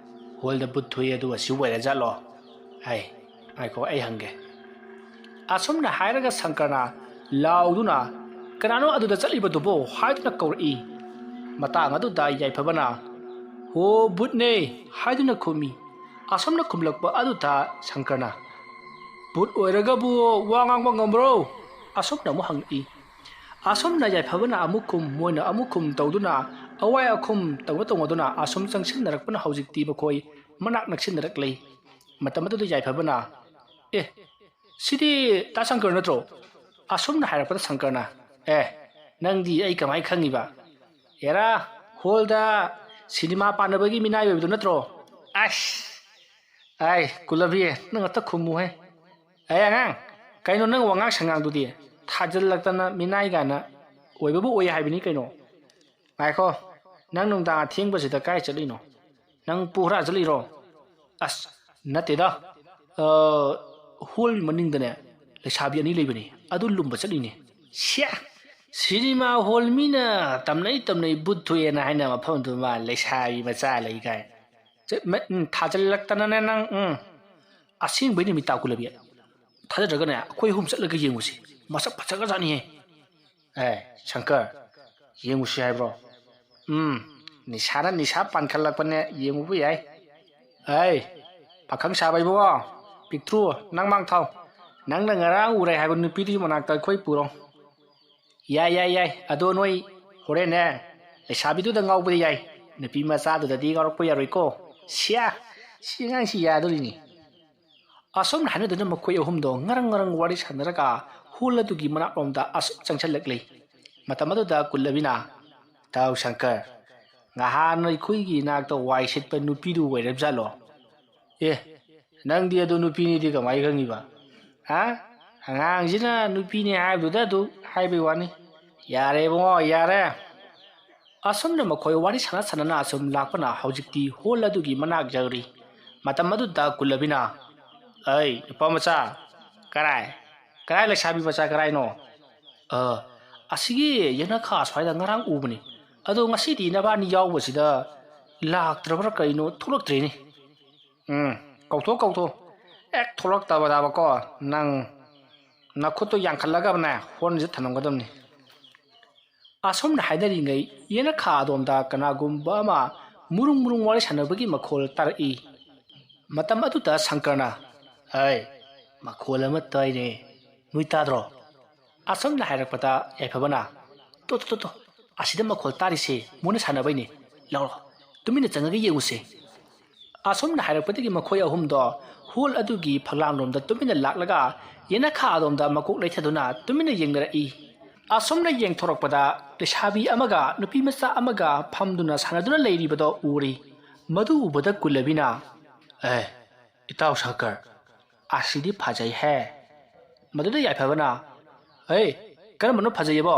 ꯍꯣꯜꯗ ꯕꯨꯠ ꯊꯣꯛꯑꯦ ꯑꯗꯨꯒ ꯁꯤ ꯑꯣꯏꯔ ꯖꯥꯠꯂꯣ? ꯍꯥꯏ, ꯉꯥꯏꯈꯣ, ꯑꯩ ꯍꯪꯒꯦ꯫" ꯑꯁꯨꯝꯅ ꯍꯥꯏꯔꯒ ꯁꯪꯀꯔꯅ ꯂꯥꯎꯗꯨꯅ, "ꯀꯅꯥꯅꯣ ꯑꯗꯨꯗ ꯆꯠꯂꯤꯕꯗꯨꯕꯣ?" ꯍꯥꯏꯗꯨꯅ ꯀꯧꯔꯛꯏ꯫ ꯃꯇꯥꯡ ꯑꯗꯨꯗ ꯌꯥꯏꯐꯕꯅ, "ꯍꯣ, ꯕꯨꯠꯅꯦ," ꯍꯥꯏꯗꯨꯅ ꯈꯨꯝꯃꯤ꯫ ꯑꯁꯨꯝꯅ ꯈꯨꯝꯂꯛꯄ ꯑꯗꯨꯗ ꯁꯪꯀꯔꯅ, "ꯕꯨꯠ ꯑꯣꯏꯔꯒꯕꯨ ꯋꯥ ꯉꯥꯡꯕ ꯉꯝꯕ꯭ꯔꯣ?" ꯑꯁꯨꯝꯅ ꯑꯃꯨꯛ ꯍꯪꯉꯛꯏ꯫ ꯑꯁꯨꯝꯅ ꯌꯥꯏꯐꯕꯅ ꯑꯃꯨꯛ ꯈꯨꯝ, ꯃꯣꯏꯅ ꯑꯃꯨꯛ ꯈꯨꯝ ꯇꯧꯗꯨꯅ ꯑꯋꯥꯏ ꯑꯈꯨꯝ ꯇꯧꯅ ꯇꯧꯅꯗꯨꯅ ꯑꯁꯨꯝ ꯆꯪꯁꯤꯟꯅꯔꯛꯄꯅ ꯍꯧꯖꯤꯛꯇꯤ ꯃꯈꯣꯏ ꯃꯅꯥꯛ ꯅꯛꯁꯤꯟꯅꯔꯛꯂꯦ꯫ ꯃꯇꯝ ꯑꯗꯨꯗ ꯌꯥꯏꯐꯕꯅ, "ꯑꯦ, ꯁꯤꯗꯤ ꯇꯥ ꯁꯪꯀꯔ ꯅꯠꯇ꯭ꯔꯣ?" ꯑꯁꯨꯝꯅ ꯍꯥꯏꯔꯛꯄꯗ ꯁꯪꯀꯔꯅ, "ꯑꯦ, ꯅꯪꯗꯤ ꯑꯩ ꯀꯃꯥꯏ ꯈꯪꯉꯤꯕ? ꯑꯦꯔꯥ, ꯍꯣꯜꯗ ꯁꯤꯅꯦꯃꯥ ꯄꯥꯟꯅꯕꯒꯤ ꯃꯤꯅꯥꯏ ꯑꯣꯏꯕꯗꯨ ꯅꯠꯇ꯭ꯔꯣ?" "ꯑꯁ, ꯑꯥꯏ, ꯀꯨꯂꯕꯤ, ꯅꯪ ꯑꯝꯇ ꯈꯨꯝꯃꯨꯍꯦ꯫ ꯑꯩ ꯑꯉꯥꯡ, ꯀꯩꯅꯣ ꯅꯪ ꯋꯥꯉꯥꯡ ꯁꯉꯥꯡꯗꯨꯗꯤ? ꯊꯥꯖꯤꯜꯂꯛꯇꯅ ꯃꯤꯅꯥꯏ ꯀꯥꯏꯅ ꯑꯣꯏꯕꯕꯨ ꯑꯣꯏ ꯍꯥꯏꯕꯅꯤ ꯀꯩꯅꯣ꯫ ꯉꯥꯏꯈꯣ, ꯅꯪ ꯅꯨꯡꯗꯥꯡ ꯑꯊꯦꯡꯕꯁꯤꯗ ꯀꯥꯏ ꯆꯠꯂꯤꯅꯣ? ꯅꯪ ꯄꯨ ꯍꯨꯔꯥꯟ ꯆꯠꯂꯤꯔꯣ?" "ꯑꯁ, ꯅꯠꯇꯦꯗ꯫ ꯑ, ꯍꯣꯜ ꯃꯅꯤꯡꯗꯅꯦ ꯂꯩꯁꯥꯕꯤ ꯑꯅꯤ ꯂꯩꯕꯅꯤ, ꯑꯗꯨ ꯂꯨꯝꯕ ꯆꯠꯂꯤꯅꯦ꯫" "ꯁꯤꯌꯥ! ꯁꯤꯅꯦꯃꯥ ꯍꯣꯜ ꯃꯤꯅ ꯇꯝꯅꯩ ꯇꯝꯅꯩ ꯕꯨꯠ ꯊꯣꯛꯑꯦꯅ ꯍꯥꯏꯅ ꯃꯐꯝꯗꯨꯃ ꯂꯩꯁꯥꯕꯤ ꯃꯆꯥ ꯂꯩ ꯀꯥꯏ꯫ ꯆꯠ-, ꯃ-, ꯎꯝ, ꯊꯥꯖꯤꯜꯂꯛꯇꯅꯅꯦ ꯅꯪ, ꯎꯝ꯫ ꯑꯁꯦꯡꯕꯩ ꯅꯨꯃꯤꯠ ꯇꯥ ꯀꯨꯂꯕꯤ꯫ ꯊꯥꯖꯗ꯭ꯔꯒꯅꯦ ꯑꯩꯈꯣꯏ ꯑꯍꯨꯝ ꯆꯠꯂꯒ ꯌꯦꯡꯉꯨꯁꯤ꯫ ꯃꯁꯛ ꯐꯖꯈ꯭ꯔꯖꯥꯠꯅꯤꯍꯦ꯫" "ꯑꯦ, ꯁꯪꯀꯔ, ꯌꯦꯡꯉꯨꯁꯤ ꯍꯥꯏꯕ꯭ꯔꯣ?" "ꯎꯝ, ꯅꯤꯁꯥꯅ ꯅꯤꯁꯥ ꯄꯥꯟꯈꯠꯂꯛꯄꯅꯦ, ꯌꯦꯡꯉꯨꯕ ꯌꯥꯏ꯫" "ꯑꯩ, ꯄꯥꯈꯪ ꯁꯥꯕ ꯏꯕꯨꯡꯉꯣ, ꯄꯤꯛꯇ꯭ꯔꯨ, ꯅꯪ ꯃꯥꯡ ꯊꯥꯎ꯫ ꯅꯪꯅ ꯉꯔꯥꯡ ꯎꯔꯦ ꯍꯥꯏꯕ ꯅꯨꯄꯤꯗꯨꯒꯤ ꯃꯅꯥꯛꯇ ꯑꯩꯈꯣꯏ ꯄꯨꯔꯣ꯫" "ꯌꯥꯏ, ꯌꯥꯏ, ꯌꯥꯏ꯫ ꯑꯗꯣ ꯅꯣꯏ ꯍꯣꯔꯦꯟꯅꯦ ꯂꯩꯁꯥꯕꯤꯗꯨꯗ ꯉꯥꯎꯕꯗꯤ ꯌꯥꯏ꯫ ꯅꯨꯄꯤ ꯃꯆꯥꯗꯨꯗꯗꯤ ꯉꯥꯎꯔꯛꯄ ꯌꯥꯔꯣꯏꯀꯣ꯫ ꯁꯤꯌꯥ, ꯁꯤ ꯑꯉꯥꯡꯁꯤ ꯌꯥꯗꯣꯔꯤꯅꯤ꯫ ꯑꯁꯨꯝꯅ ꯍꯥꯏꯅꯗꯨꯅ ꯃꯈꯣꯏ ꯑꯍꯨꯝꯗꯣ ꯉꯔꯪ ꯉꯔꯪ ꯋꯥꯔꯤ ꯁꯥꯟꯅꯔꯒ ꯍꯣꯜ ꯑꯗꯨꯒꯤ ꯃꯅꯥꯛꯂꯣꯝꯗ ꯑꯁꯨꯝ ꯆꯪꯁꯤꯜꯂꯛꯂꯤ꯫ ꯃꯇꯝ ꯑꯗꯨꯗ ꯀꯨꯜꯂꯕꯤꯅ, "ꯏꯇꯥꯎ ꯁꯪꯀꯔ, ꯉꯍꯥꯟ ꯑꯩꯈꯣꯏꯒꯤ ꯏꯅꯥꯛꯇ ꯋꯥꯏ ꯁꯤꯠꯄ ꯅꯨꯄꯤꯗꯨ ꯑꯣꯏꯔꯕꯖꯥꯠꯂꯣ?" "ꯑꯦ, ꯅꯪꯗꯤ ꯑꯗꯨ ꯅꯨꯄꯤꯅꯤꯗꯤ ꯀꯃꯥꯏ ꯈꯪꯉꯤꯕ? ꯍꯥ? ꯑꯉꯥꯡꯁꯤꯅ ꯅꯨꯄꯤꯅꯤ ꯍꯥꯏꯕꯗꯨꯗ ꯑꯗꯨ ꯍꯥꯏꯕꯩ ꯋꯥꯅꯤ꯫ ꯌꯥꯔꯦ ꯏꯕꯨꯡꯉꯣ, ꯌꯥꯔꯦ꯫" ꯑꯁꯨꯝꯅ ꯃꯈꯣꯏ ꯋꯥꯔꯤ ꯁꯥꯟꯅ ꯁꯥꯟꯅꯅ ꯑꯁꯨꯝ ꯂꯥꯛꯄꯅ ꯍꯧꯖꯤꯛꯇꯤ ꯍꯣꯜ ꯑꯗꯨꯒꯤ ꯃꯅꯥꯛ ꯌꯧꯔꯤ꯫ ꯃꯇꯝ ꯑꯗꯨꯗ ꯀꯨꯜꯂꯕꯤꯅ, "ꯑꯩ, ꯅꯨꯄꯥ ꯃꯆꯥ, ꯀꯔꯥꯏ? ꯀꯔꯥꯏ ꯂꯩꯁꯥꯕꯤ ꯃꯆꯥ ꯀꯔꯥꯏꯅꯣ?" "ꯑ, ꯑꯁꯤꯒꯤ ꯌꯦꯅꯈꯥ ꯑꯁ꯭ꯋꯥꯏꯗ ꯉꯔꯥꯡ ꯎꯕꯅꯤ꯫ ꯑꯗꯣ ꯉꯁꯤꯗꯤ ꯅꯕꯥꯅꯤ ꯌꯥꯎꯕꯁꯤꯗ ꯂꯥꯛꯇ꯭ꯔꯕ꯭ꯔꯥ ꯀꯩꯅꯣ ꯊꯣꯛꯂꯛꯇ꯭ꯔꯦꯅꯦ꯫" "ꯎꯝ, ꯀꯧꯊꯣꯛ, ꯀꯧꯊꯣꯛ꯫ ꯍꯦꯛ ꯊꯣꯛꯂꯛꯇꯕꯗꯕꯀꯣ, ꯅꯪ ꯅꯈꯨꯠꯇꯣ ꯌꯥꯡꯈꯠꯂꯒꯅꯦ, ꯍꯣꯔꯟꯁꯦ ꯊꯅꯝꯒꯗꯕꯅꯤ꯫" ꯑꯁꯨꯝꯅ ꯍꯥꯏꯅꯔꯤꯉꯩ, ꯌꯦꯅꯈꯥ ꯑꯗꯣꯝꯗ ꯀꯅꯥꯒꯨꯝꯕ ꯑꯃ ꯃꯨꯔꯨꯡ ꯃꯨꯔꯨꯡ ꯋꯥꯔꯤ ꯁꯥꯟꯅꯕꯒꯤ ꯃꯈꯣꯜ ꯇꯥꯔꯛꯏ꯫ ꯃꯇꯝ ꯑꯗꯨꯗ ꯁꯪꯀꯔꯅ, "ꯑꯩ, ꯃꯈꯣꯜ ꯑꯃ ꯇꯥꯏꯅꯦ, ꯅꯣꯏ ꯇꯥꯗ꯭ꯔꯣ?" ꯑꯁꯨꯝꯅ ꯍꯥꯏꯔꯛꯄꯗ ꯌꯥꯏꯐꯕꯅ, "ꯇꯣ, ꯇꯣ, ꯇꯣ, ꯇꯣ, ꯑꯁꯤꯗ ꯃꯈꯣꯜ ꯇꯥꯔꯤꯁꯦ ꯃꯣꯏꯅ ꯁꯥꯟꯅꯕꯩꯅꯦ꯫ ꯂꯥꯎꯔꯣ, ꯇꯨꯃꯤꯟꯅ ꯆꯪꯉꯒ ꯌꯦꯡꯉꯨꯁꯦ꯫" ꯑꯁꯨꯝꯅ ꯍꯥꯏꯔꯛꯄꯗꯒꯤ ꯃꯈꯣꯏ ꯑꯍꯨꯝꯗꯣ ꯍꯣꯜ ꯑꯗꯨꯒꯤ ꯐꯛꯂꯥꯡꯂꯣꯝꯗ ꯇꯨꯃꯤꯟꯅ ꯂꯥꯛꯂꯒ ꯌꯦꯅꯈꯥ ꯑꯗꯣꯝꯗ ꯃꯀꯣꯛ ꯂꯩꯊꯗꯨꯅ ꯇꯨꯃꯤꯟꯅ ꯌꯦꯡꯅꯔꯛꯏ꯫ ꯑꯁꯨꯝꯅ ꯌꯦꯡꯊꯣꯔꯛꯄꯗ ꯂꯩꯁꯥꯕꯤ ꯑꯃꯒ ꯅꯨꯄꯤ ꯃꯆꯥ ꯑꯃꯒ ꯐꯝꯗꯨꯅ ꯁꯥꯟꯅꯗꯨꯅ ꯂꯩꯔꯤꯕꯗꯣ ꯎꯔꯤ꯫ ꯃꯗꯨ ꯎꯕꯗ ꯀꯨꯜꯂꯕꯤꯅ, "ꯑꯦ, ꯏꯇꯥꯎ ꯁꯪꯀꯔ, ꯑꯁꯤꯗꯤ ꯐꯖꯩꯍꯦ꯫" ꯃꯗꯨꯗ ꯌꯥꯏꯐꯕꯅ, "ꯍꯩ, ꯀꯔꯝꯕꯅꯣ ꯐꯖꯩꯌꯦꯕꯣ?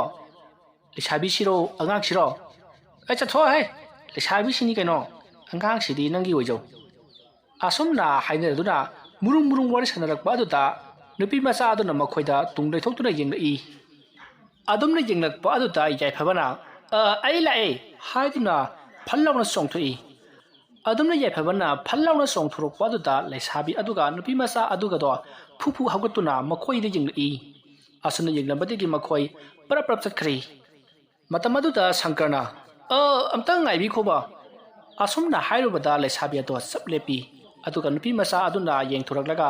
ꯂꯩꯁꯥꯕꯤꯁꯤꯔꯣ, ꯑꯉꯥꯡꯁꯤꯔꯣ?" "ꯑꯩ ꯆꯠꯊꯣꯛꯑꯍꯦ, ꯂꯩꯁꯥꯕꯤꯁꯤꯅꯤ ꯀꯩꯅꯣ, ꯑꯉꯥꯡꯁꯤꯗꯤ ꯅꯪꯒꯤ ꯑꯣꯏꯖꯧ꯫" ꯑꯁꯨꯝꯅ ꯍꯥꯏꯅꯔꯗꯨꯅ ꯃꯨꯔꯨꯝ ꯃꯨꯔꯨꯝ ꯋꯥꯔꯤ ꯁꯥꯟꯅꯔꯛꯄ ꯑꯗꯨꯗ ꯅꯨꯄꯤ ꯃꯆꯥ ꯑꯗꯨꯅ ꯃꯈꯣꯏꯗ ꯇꯨꯡ ꯂꯩꯊꯣꯛꯇꯨꯅ ꯌꯦꯡꯂꯛꯏ꯫ ꯑꯗꯨꯝꯅ ꯌꯦꯡꯂꯛꯄ ꯑꯗꯨꯗ ꯌꯥꯏꯐꯕꯅ, "ꯑ, ꯑꯩ ꯂꯥꯛꯑꯦ" ꯍꯥꯏꯗꯨꯅ ꯐꯜ ꯂꯥꯎꯅ ꯆꯣꯡꯊꯣꯛꯏ꯫ ꯑꯗꯨꯝꯅ ꯌꯥꯏꯐꯕꯅ ꯐꯜ ꯂꯥꯎꯅ ꯆꯣꯡꯊꯣꯔꯛꯄ ꯑꯗꯨꯗ ꯂꯩꯁꯥꯕꯤ ꯑꯗꯨꯒ ꯅꯨꯄꯤ ꯃꯆꯥ ꯑꯗꯨꯒꯗꯣ ꯐꯨ ꯐꯨ ꯍꯧꯒꯠꯇꯨꯅ ꯃꯈꯣꯏꯗ ꯌꯦꯡꯂꯛꯏ꯫ ꯑꯁꯨꯝꯅ ꯌꯦꯡꯂꯝꯕꯗꯒꯤ ꯃꯈꯣꯏ ꯄꯔꯞ ꯄꯔꯞ ꯆꯠꯈ꯭ꯔꯦ꯫ ꯃꯇꯝ ꯑꯗꯨꯗ ꯁꯪꯀꯔꯅ, "ꯑ, ꯑꯝꯇꯪ ꯉꯥꯏꯕꯤꯈꯣꯕ꯫" ꯑꯁꯨꯝꯅ ꯍꯥꯏꯔꯨꯕꯗ ꯂꯩꯁꯥꯕꯤ ꯑꯗꯣ ꯆꯞ ꯂꯦꯞꯄꯤ꯫ ꯑꯗꯨꯒ ꯅꯨꯄꯤ ꯃꯆꯥ ꯑꯗꯨꯅ ꯌꯦꯡꯊꯣꯔꯛꯂꯒ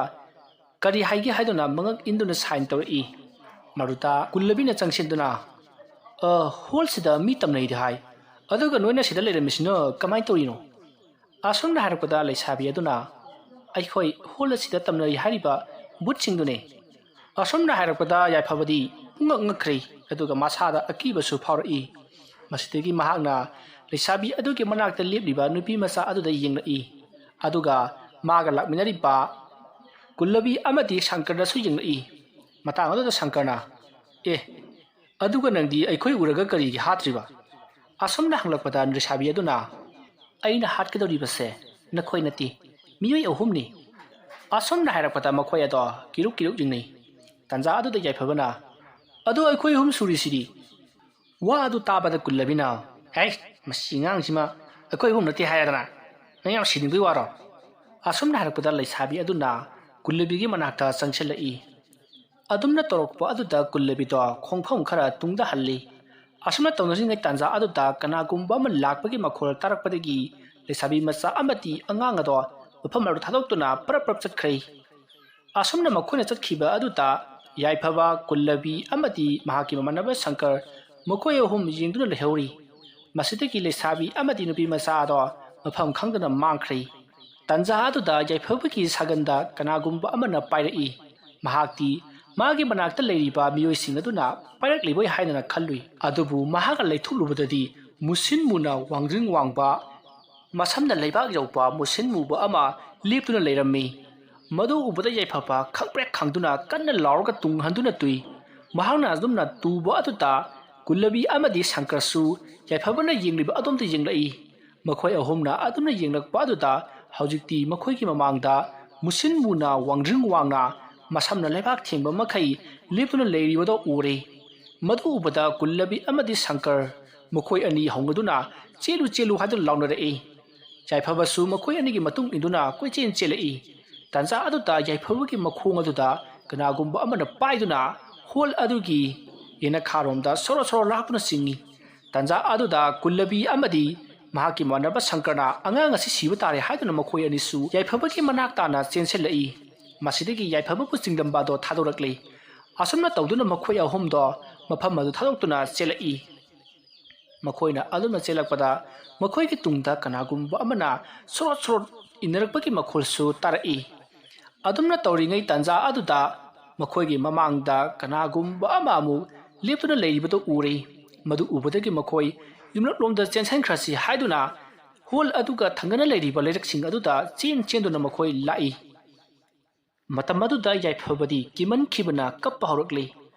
ꯀꯔꯤ ꯍꯥꯏꯒꯦ ꯍꯥꯏꯗꯨꯅ ꯃꯉꯛ ꯏꯟꯗꯨꯅ ꯁꯥꯏꯟ ꯇꯧꯔꯛꯏ꯫ ꯃꯗꯨꯗ ꯀꯨꯜꯂꯕꯤꯅ ꯆꯪꯁꯤꯟꯗꯨꯅ, "ꯑ, ꯍꯣꯜꯁꯤꯗ ꯃꯤ ꯇꯝꯅꯩꯗꯤ ꯍꯥꯏ, ꯑꯗꯨꯒ ꯅꯣꯏꯅ ꯁꯤꯗ ꯂꯩꯔꯝꯃꯤꯁꯤꯅ ꯀꯃꯥꯏꯅ ꯇꯧꯔꯤꯅꯣ?" ꯑꯁꯨꯝꯅ ꯍꯥꯏꯔꯛꯄꯗ ꯂꯩꯁꯥꯕꯤ ꯑꯗꯨꯅ, "ꯑꯩꯈꯣꯏ ꯍꯣꯜ ꯑꯁꯤꯗ ꯇꯝꯅꯔꯤ ꯍꯥꯏꯔꯤꯕ ꯚꯨꯠꯁꯤꯡꯗꯨꯅꯤ꯫" ꯑꯁꯨꯝꯅ ꯍꯥꯏꯔꯛꯄꯗ ꯌꯥꯏꯐꯕꯗꯤ ꯄꯨꯡꯉꯛ ꯉꯛꯈ꯭ꯔꯦ, ꯑꯗꯨꯒ ꯃꯁꯥꯗ ꯑꯀꯤꯕꯁꯨ ꯐꯥꯎꯔꯛꯏ꯫ ꯃꯁꯤꯗꯒꯤ ꯃꯍꯥꯛꯅ ꯂꯩꯁꯥꯕꯤ ꯑꯗꯨꯒꯤ ꯃꯅꯥꯛꯇ ꯂꯦꯞꯂꯤꯕ ꯅꯨꯄꯤ ꯃꯆꯥ ꯑꯗꯨꯗ ꯌꯦꯡꯂꯛꯏ, ꯑꯗꯨꯒ ꯃꯥꯒ ꯂꯥꯛꯃꯤꯟꯅꯔꯤꯕ ꯀꯨꯜꯂꯕꯤ ꯑꯃꯗꯤ ꯁꯪꯀꯔꯗꯁꯨ ꯌꯦꯡꯂꯛꯏ꯫ ꯃꯇꯥꯡ ꯑꯗꯨꯗ ꯁꯪꯀꯔꯅ, "ꯑꯦ, ꯑꯗꯨꯒ ꯅꯪꯗꯤ ꯑꯩꯈꯣꯏ ꯎꯔꯒ ꯀꯔꯤꯒꯤ ꯍꯥꯠꯇ꯭ꯔꯤꯕ?" ꯑꯁꯨꯝꯅ ꯍꯪꯂꯛꯄꯗ ꯂꯩꯁꯥꯕꯤ ꯑꯗꯨꯅ, "ꯑꯩꯅ ꯍꯥꯠꯀꯗꯧꯔꯤꯕꯁꯦ ꯅꯈꯣꯏ ꯅꯠꯇꯦ, ꯃꯤꯑꯣꯏ ꯑꯍꯨꯝꯅꯤ꯫" ꯑꯁꯨꯝꯅ ꯍꯥꯏꯔꯛꯄꯗ ꯃꯈꯣꯏ ꯑꯗꯣ ꯀꯤꯔꯨꯛ ꯀꯤꯔꯨꯛ ꯌꯦꯡꯅꯩ꯫ ꯇꯟꯖꯥ ꯑꯗꯨꯗ ꯌꯥꯏꯐꯕꯅ, "ꯑꯗꯣ ꯑꯩꯈꯣꯏ ꯑꯍꯨꯝ ꯁꯨꯔꯤꯁꯤꯗꯤ?" ꯋꯥ ꯑꯗꯨ ꯇꯥꯕꯗ ꯀꯨꯜꯂꯕꯤꯅ, "ꯍꯩ, ꯃꯁꯤ ꯑꯉꯥꯡꯁꯤꯃ ꯑꯩꯈꯣꯏ ꯑꯍꯨꯝ ꯅꯠꯇꯦ ꯍꯥꯏꯔꯗꯅ ꯅꯪ ꯌꯥꯝ ꯁꯤꯅꯤꯡꯕꯒꯤ ꯋꯥꯔꯣ?" ꯑꯁꯨꯝꯅ ꯍꯥꯏꯔꯛꯄꯗ ꯂꯩꯁꯥꯕꯤ ꯑꯗꯨꯅ ꯀꯨꯜꯂꯕꯤꯒꯤ ꯃꯅꯥꯛꯇ ꯆꯪꯁꯤꯜꯂꯛꯏ꯫ ꯑꯗꯨꯝꯅ ꯇꯧꯔꯛꯄ ꯑꯗꯨꯗ ꯀꯨꯜꯂꯕꯤꯗꯣ ꯈꯣꯡꯐꯝ ꯈꯔ ꯇꯨꯡꯗ ꯍꯜꯂꯤ꯫ ꯑꯁꯨꯝꯅ ꯇꯧꯅꯔꯤꯉꯩ ꯇꯥꯟꯖꯥ ꯑꯗꯨꯗ ꯀꯅꯥꯒꯨꯝꯕ ꯑꯃ ꯂꯥꯛꯄꯒꯤ ꯃꯈꯣꯜ ꯇꯥꯔꯛꯄꯗꯒꯤ ꯂꯩꯁꯥꯕꯤ ꯃꯆꯥ ꯑꯃꯗꯤ ꯑꯉꯥꯡ ꯑꯗꯣ ꯃꯐꯝ ꯑꯗꯨ ꯊꯥꯗꯣꯛꯇꯨꯅ ꯄꯔꯞ ꯄꯔꯞ ꯆꯠꯈ꯭ꯔꯦ꯫ ꯑꯁꯨꯝꯅ ꯃꯈꯣꯏꯅ ꯆꯠꯈꯤꯕ ꯑꯗꯨꯗ ꯌꯥꯏꯐꯕ, ꯀꯨꯜꯂꯕꯤ ꯑꯃꯗꯤ ꯃꯍꯥꯛꯀꯤ ꯃꯃꯥꯟꯅꯕ ꯁꯪꯀꯔ, ꯃꯈꯣꯏ ꯑꯍꯨꯝ ꯌꯦꯡꯗꯨꯅ ꯂꯩꯍꯧꯔꯤ꯫ ꯃꯁꯤꯗꯒꯤ ꯂꯩꯁꯥꯕꯤ ꯑꯃꯗꯤ ꯅꯨꯄꯤ ꯃꯆꯥ ꯑꯗꯣ ꯃꯐꯝ ꯈꯪꯗꯅ ꯃꯥꯡꯈ꯭ꯔꯦ꯫ ꯇꯟꯖꯥ ꯑꯗꯨꯗ ꯌꯥꯏꯐꯕꯒꯤ ꯁꯥꯒꯟꯗ ꯀꯅꯥꯒꯨꯝꯕ ꯑꯃꯅ ꯄꯥꯏꯔꯛꯏ꯫ ꯃꯍꯥꯛꯇꯤ ꯃꯥꯒꯤ ꯃꯅꯥꯛꯇ ꯂꯩꯔꯤꯕ ꯃꯤꯑꯣꯏꯁꯤꯡ ꯑꯗꯨꯅ ꯄꯥꯏꯔꯛꯂꯤꯕꯣꯏ ꯍꯥꯏꯗꯅ ꯈꯜꯂꯨꯏ꯫ ꯑꯗꯨꯕꯨ ꯃꯍꯥꯛꯅ ꯂꯩꯊꯣꯛꯂꯨꯕꯗꯗꯤ ꯃꯨꯁꯤꯟ ꯃꯨꯅ ꯋꯥꯡꯗ꯭ꯔꯤꯡ ꯋꯥꯡꯕ, ꯃꯁꯝꯅ ꯂꯩꯕꯥꯛ ꯌꯧꯕ ꯃꯨꯁꯤꯟ ꯃꯨꯕ ꯑꯃ ꯂꯦꯞꯇꯨꯅ ꯂꯩꯔꯝꯃꯤ꯫ ꯃꯗꯨ ꯎꯕꯗ ꯌꯥꯏꯐꯕ ꯈꯪꯄ꯭ꯔꯦꯛ ꯈꯪꯗꯨꯅ ꯀꯟꯅ ꯂꯥꯎꯔꯒ ꯇꯨꯡ ꯍꯟꯗꯨꯅ ꯇꯨꯏ꯫ ꯃꯍꯥꯛꯅ ꯑꯗꯨꯝꯅ ꯇꯨꯕ ꯑꯗꯨꯗ ꯀꯨꯜꯂꯕꯤ ꯑꯃꯗꯤ ꯁꯪꯀꯔꯁꯨ ꯌꯥꯏꯐꯕꯅ ꯌꯦꯡꯂꯤꯕ ꯑꯗꯣꯝꯗ ꯌꯦꯡꯂꯛꯏ꯫ ꯃꯈꯣꯏ ꯑꯍꯨꯝꯅ ꯑꯗꯨꯝꯅ ꯌꯦꯡꯂꯛꯄ ꯑꯗꯨꯗ ꯍꯧꯖꯤꯛꯇꯤ ꯃꯈꯣꯏꯒꯤ ꯃꯃꯥꯡꯗ ꯃꯨꯁꯤꯟ ꯃꯨꯅ ꯋꯥꯡꯗ꯭ꯔꯤꯡ ꯋꯥꯡꯅ ꯃꯁꯝꯅ ꯂꯩꯕꯥꯛ ꯊꯦꯡꯕ ꯃꯈꯩ ꯂꯦꯞꯇꯨꯅ ꯂꯩꯔꯤꯕꯗꯨ ꯎꯔꯦ꯫ ꯃꯗꯨ ꯎꯕꯗ ꯀꯨꯜꯂꯕꯤ ꯑꯃꯗꯤ ꯁꯪꯀꯔ ꯃꯈꯣꯏ ꯑꯅꯤ ꯍꯧꯅꯗꯨꯅ "ꯆꯦꯜꯂꯨ, ꯆꯦꯜꯂꯨ" ꯍꯥꯏꯗꯨꯅ ꯂꯥꯎꯅꯔꯛꯏ꯫ ꯌꯥꯏꯐꯕꯁꯨ ꯃꯈꯣꯏ ꯑꯅꯤꯒꯤ ꯃꯇꯨꯡ ꯏꯟꯗꯨꯅ ꯀꯣꯏꯆꯦꯟ ꯆꯦꯜꯂꯛꯏ꯫ ꯇꯥꯟꯖꯥ ꯑꯗꯨꯗ ꯌꯥꯏꯐꯕꯒꯤ ꯃꯈꯣꯡ ꯑꯗꯨꯗ ꯀꯅꯥꯒꯨꯝꯕ ꯑꯃꯅ ꯄꯥꯏꯗꯨꯅ ꯍꯣꯜ ꯑꯗꯨꯒꯤ ꯌꯦꯅꯈꯥꯔꯣꯝꯗ ꯁꯣꯔꯣ ꯁꯣꯔꯣ ꯂꯥꯛꯇꯨꯅ ꯆꯤꯡꯏ꯫ ꯇꯥꯟꯖꯥ ꯑꯗꯨꯗ ꯀꯨꯜꯂꯕꯤ ꯑꯃꯗꯤ ꯃꯍꯥꯛꯀꯤ ꯃꯃꯥꯟꯅꯕ ꯁꯪꯀꯔꯅ ꯑꯉꯥꯡ ꯑꯁꯤ ꯁꯤꯕ ꯇꯥꯔꯦ ꯍꯥꯏꯗꯨꯅ ꯃꯈꯣꯏ ꯑꯅꯤꯁꯨ ꯌꯥꯏꯐꯕꯒꯤ ꯃꯅꯥꯛ ꯇꯥꯅ ꯆꯦꯟꯁꯤꯜꯂꯛꯏ꯫ ꯃꯁꯤꯗꯒꯤ ꯌꯥꯏꯐꯕꯕꯨ ꯆꯤꯡꯂꯝꯕ ꯑꯗꯣ ꯊꯥꯗꯣꯔꯛꯂꯤ꯫ ꯑꯁꯨꯝꯅ ꯇꯧꯗꯨꯅ ꯃꯈꯣꯏ ꯑꯍꯨꯝꯗꯣ ꯃꯐꯝ ꯑꯗꯨ ꯊꯥꯗꯣꯛꯇꯨꯅ ꯆꯦꯜꯂꯛꯏ꯫ ꯃꯈꯣꯏꯅ ꯑꯗꯨꯝꯅ ꯆꯦꯜꯂꯛꯄꯗ ꯃꯈꯣꯏꯒꯤ ꯇꯨꯡꯗ ꯀꯅꯥꯒꯨꯝꯕ ꯑꯃꯅ ꯁꯣꯔꯣꯠ ꯁꯣꯔꯣꯠ ꯏꯟꯅꯔꯛꯄꯒꯤ ꯃꯈꯣꯜꯁꯨ ꯇꯥꯔꯛꯏ꯫ ꯑꯗꯨꯝꯅ ꯇꯧꯔꯤꯉꯩ ꯇꯥꯟꯖꯥ ꯑꯗꯨꯗ ꯃꯈꯣꯏꯒꯤ ꯃꯃꯥꯡꯗ ꯀꯅꯥꯒꯨꯝꯕ ꯑꯃ ꯑꯃꯨꯛ ꯂꯦꯞꯇꯨꯅ ꯂꯩꯔꯤꯕꯗꯨ ꯎꯔꯦ꯫ ꯃꯗꯨ ꯎꯕꯗꯒꯤ ꯃꯈꯣꯏ ꯌꯨꯝꯂꯛꯂꯣꯝꯗ ꯆꯦꯟꯁꯤꯟꯈ꯭ꯔꯁꯤ ꯍꯥꯏꯗꯨꯅ ꯍꯣꯜ ꯑꯗꯨꯒ ꯊꯪꯅꯅ ꯂꯩꯔꯤꯕ ꯂꯩꯔꯛꯁꯤꯡ ꯑꯗꯨꯗ ꯆꯦꯟ ꯆꯦꯟꯗꯨꯅ ꯃꯈꯣꯏ ꯂꯥꯛꯏ꯫ ꯃꯇꯝ ꯑꯗꯨꯗ ꯌꯥꯏꯐꯕꯗꯤ ꯀꯤꯃꯟꯈꯤꯕꯅ ꯀꯞꯄ ꯍꯧꯔꯛꯂꯤ꯫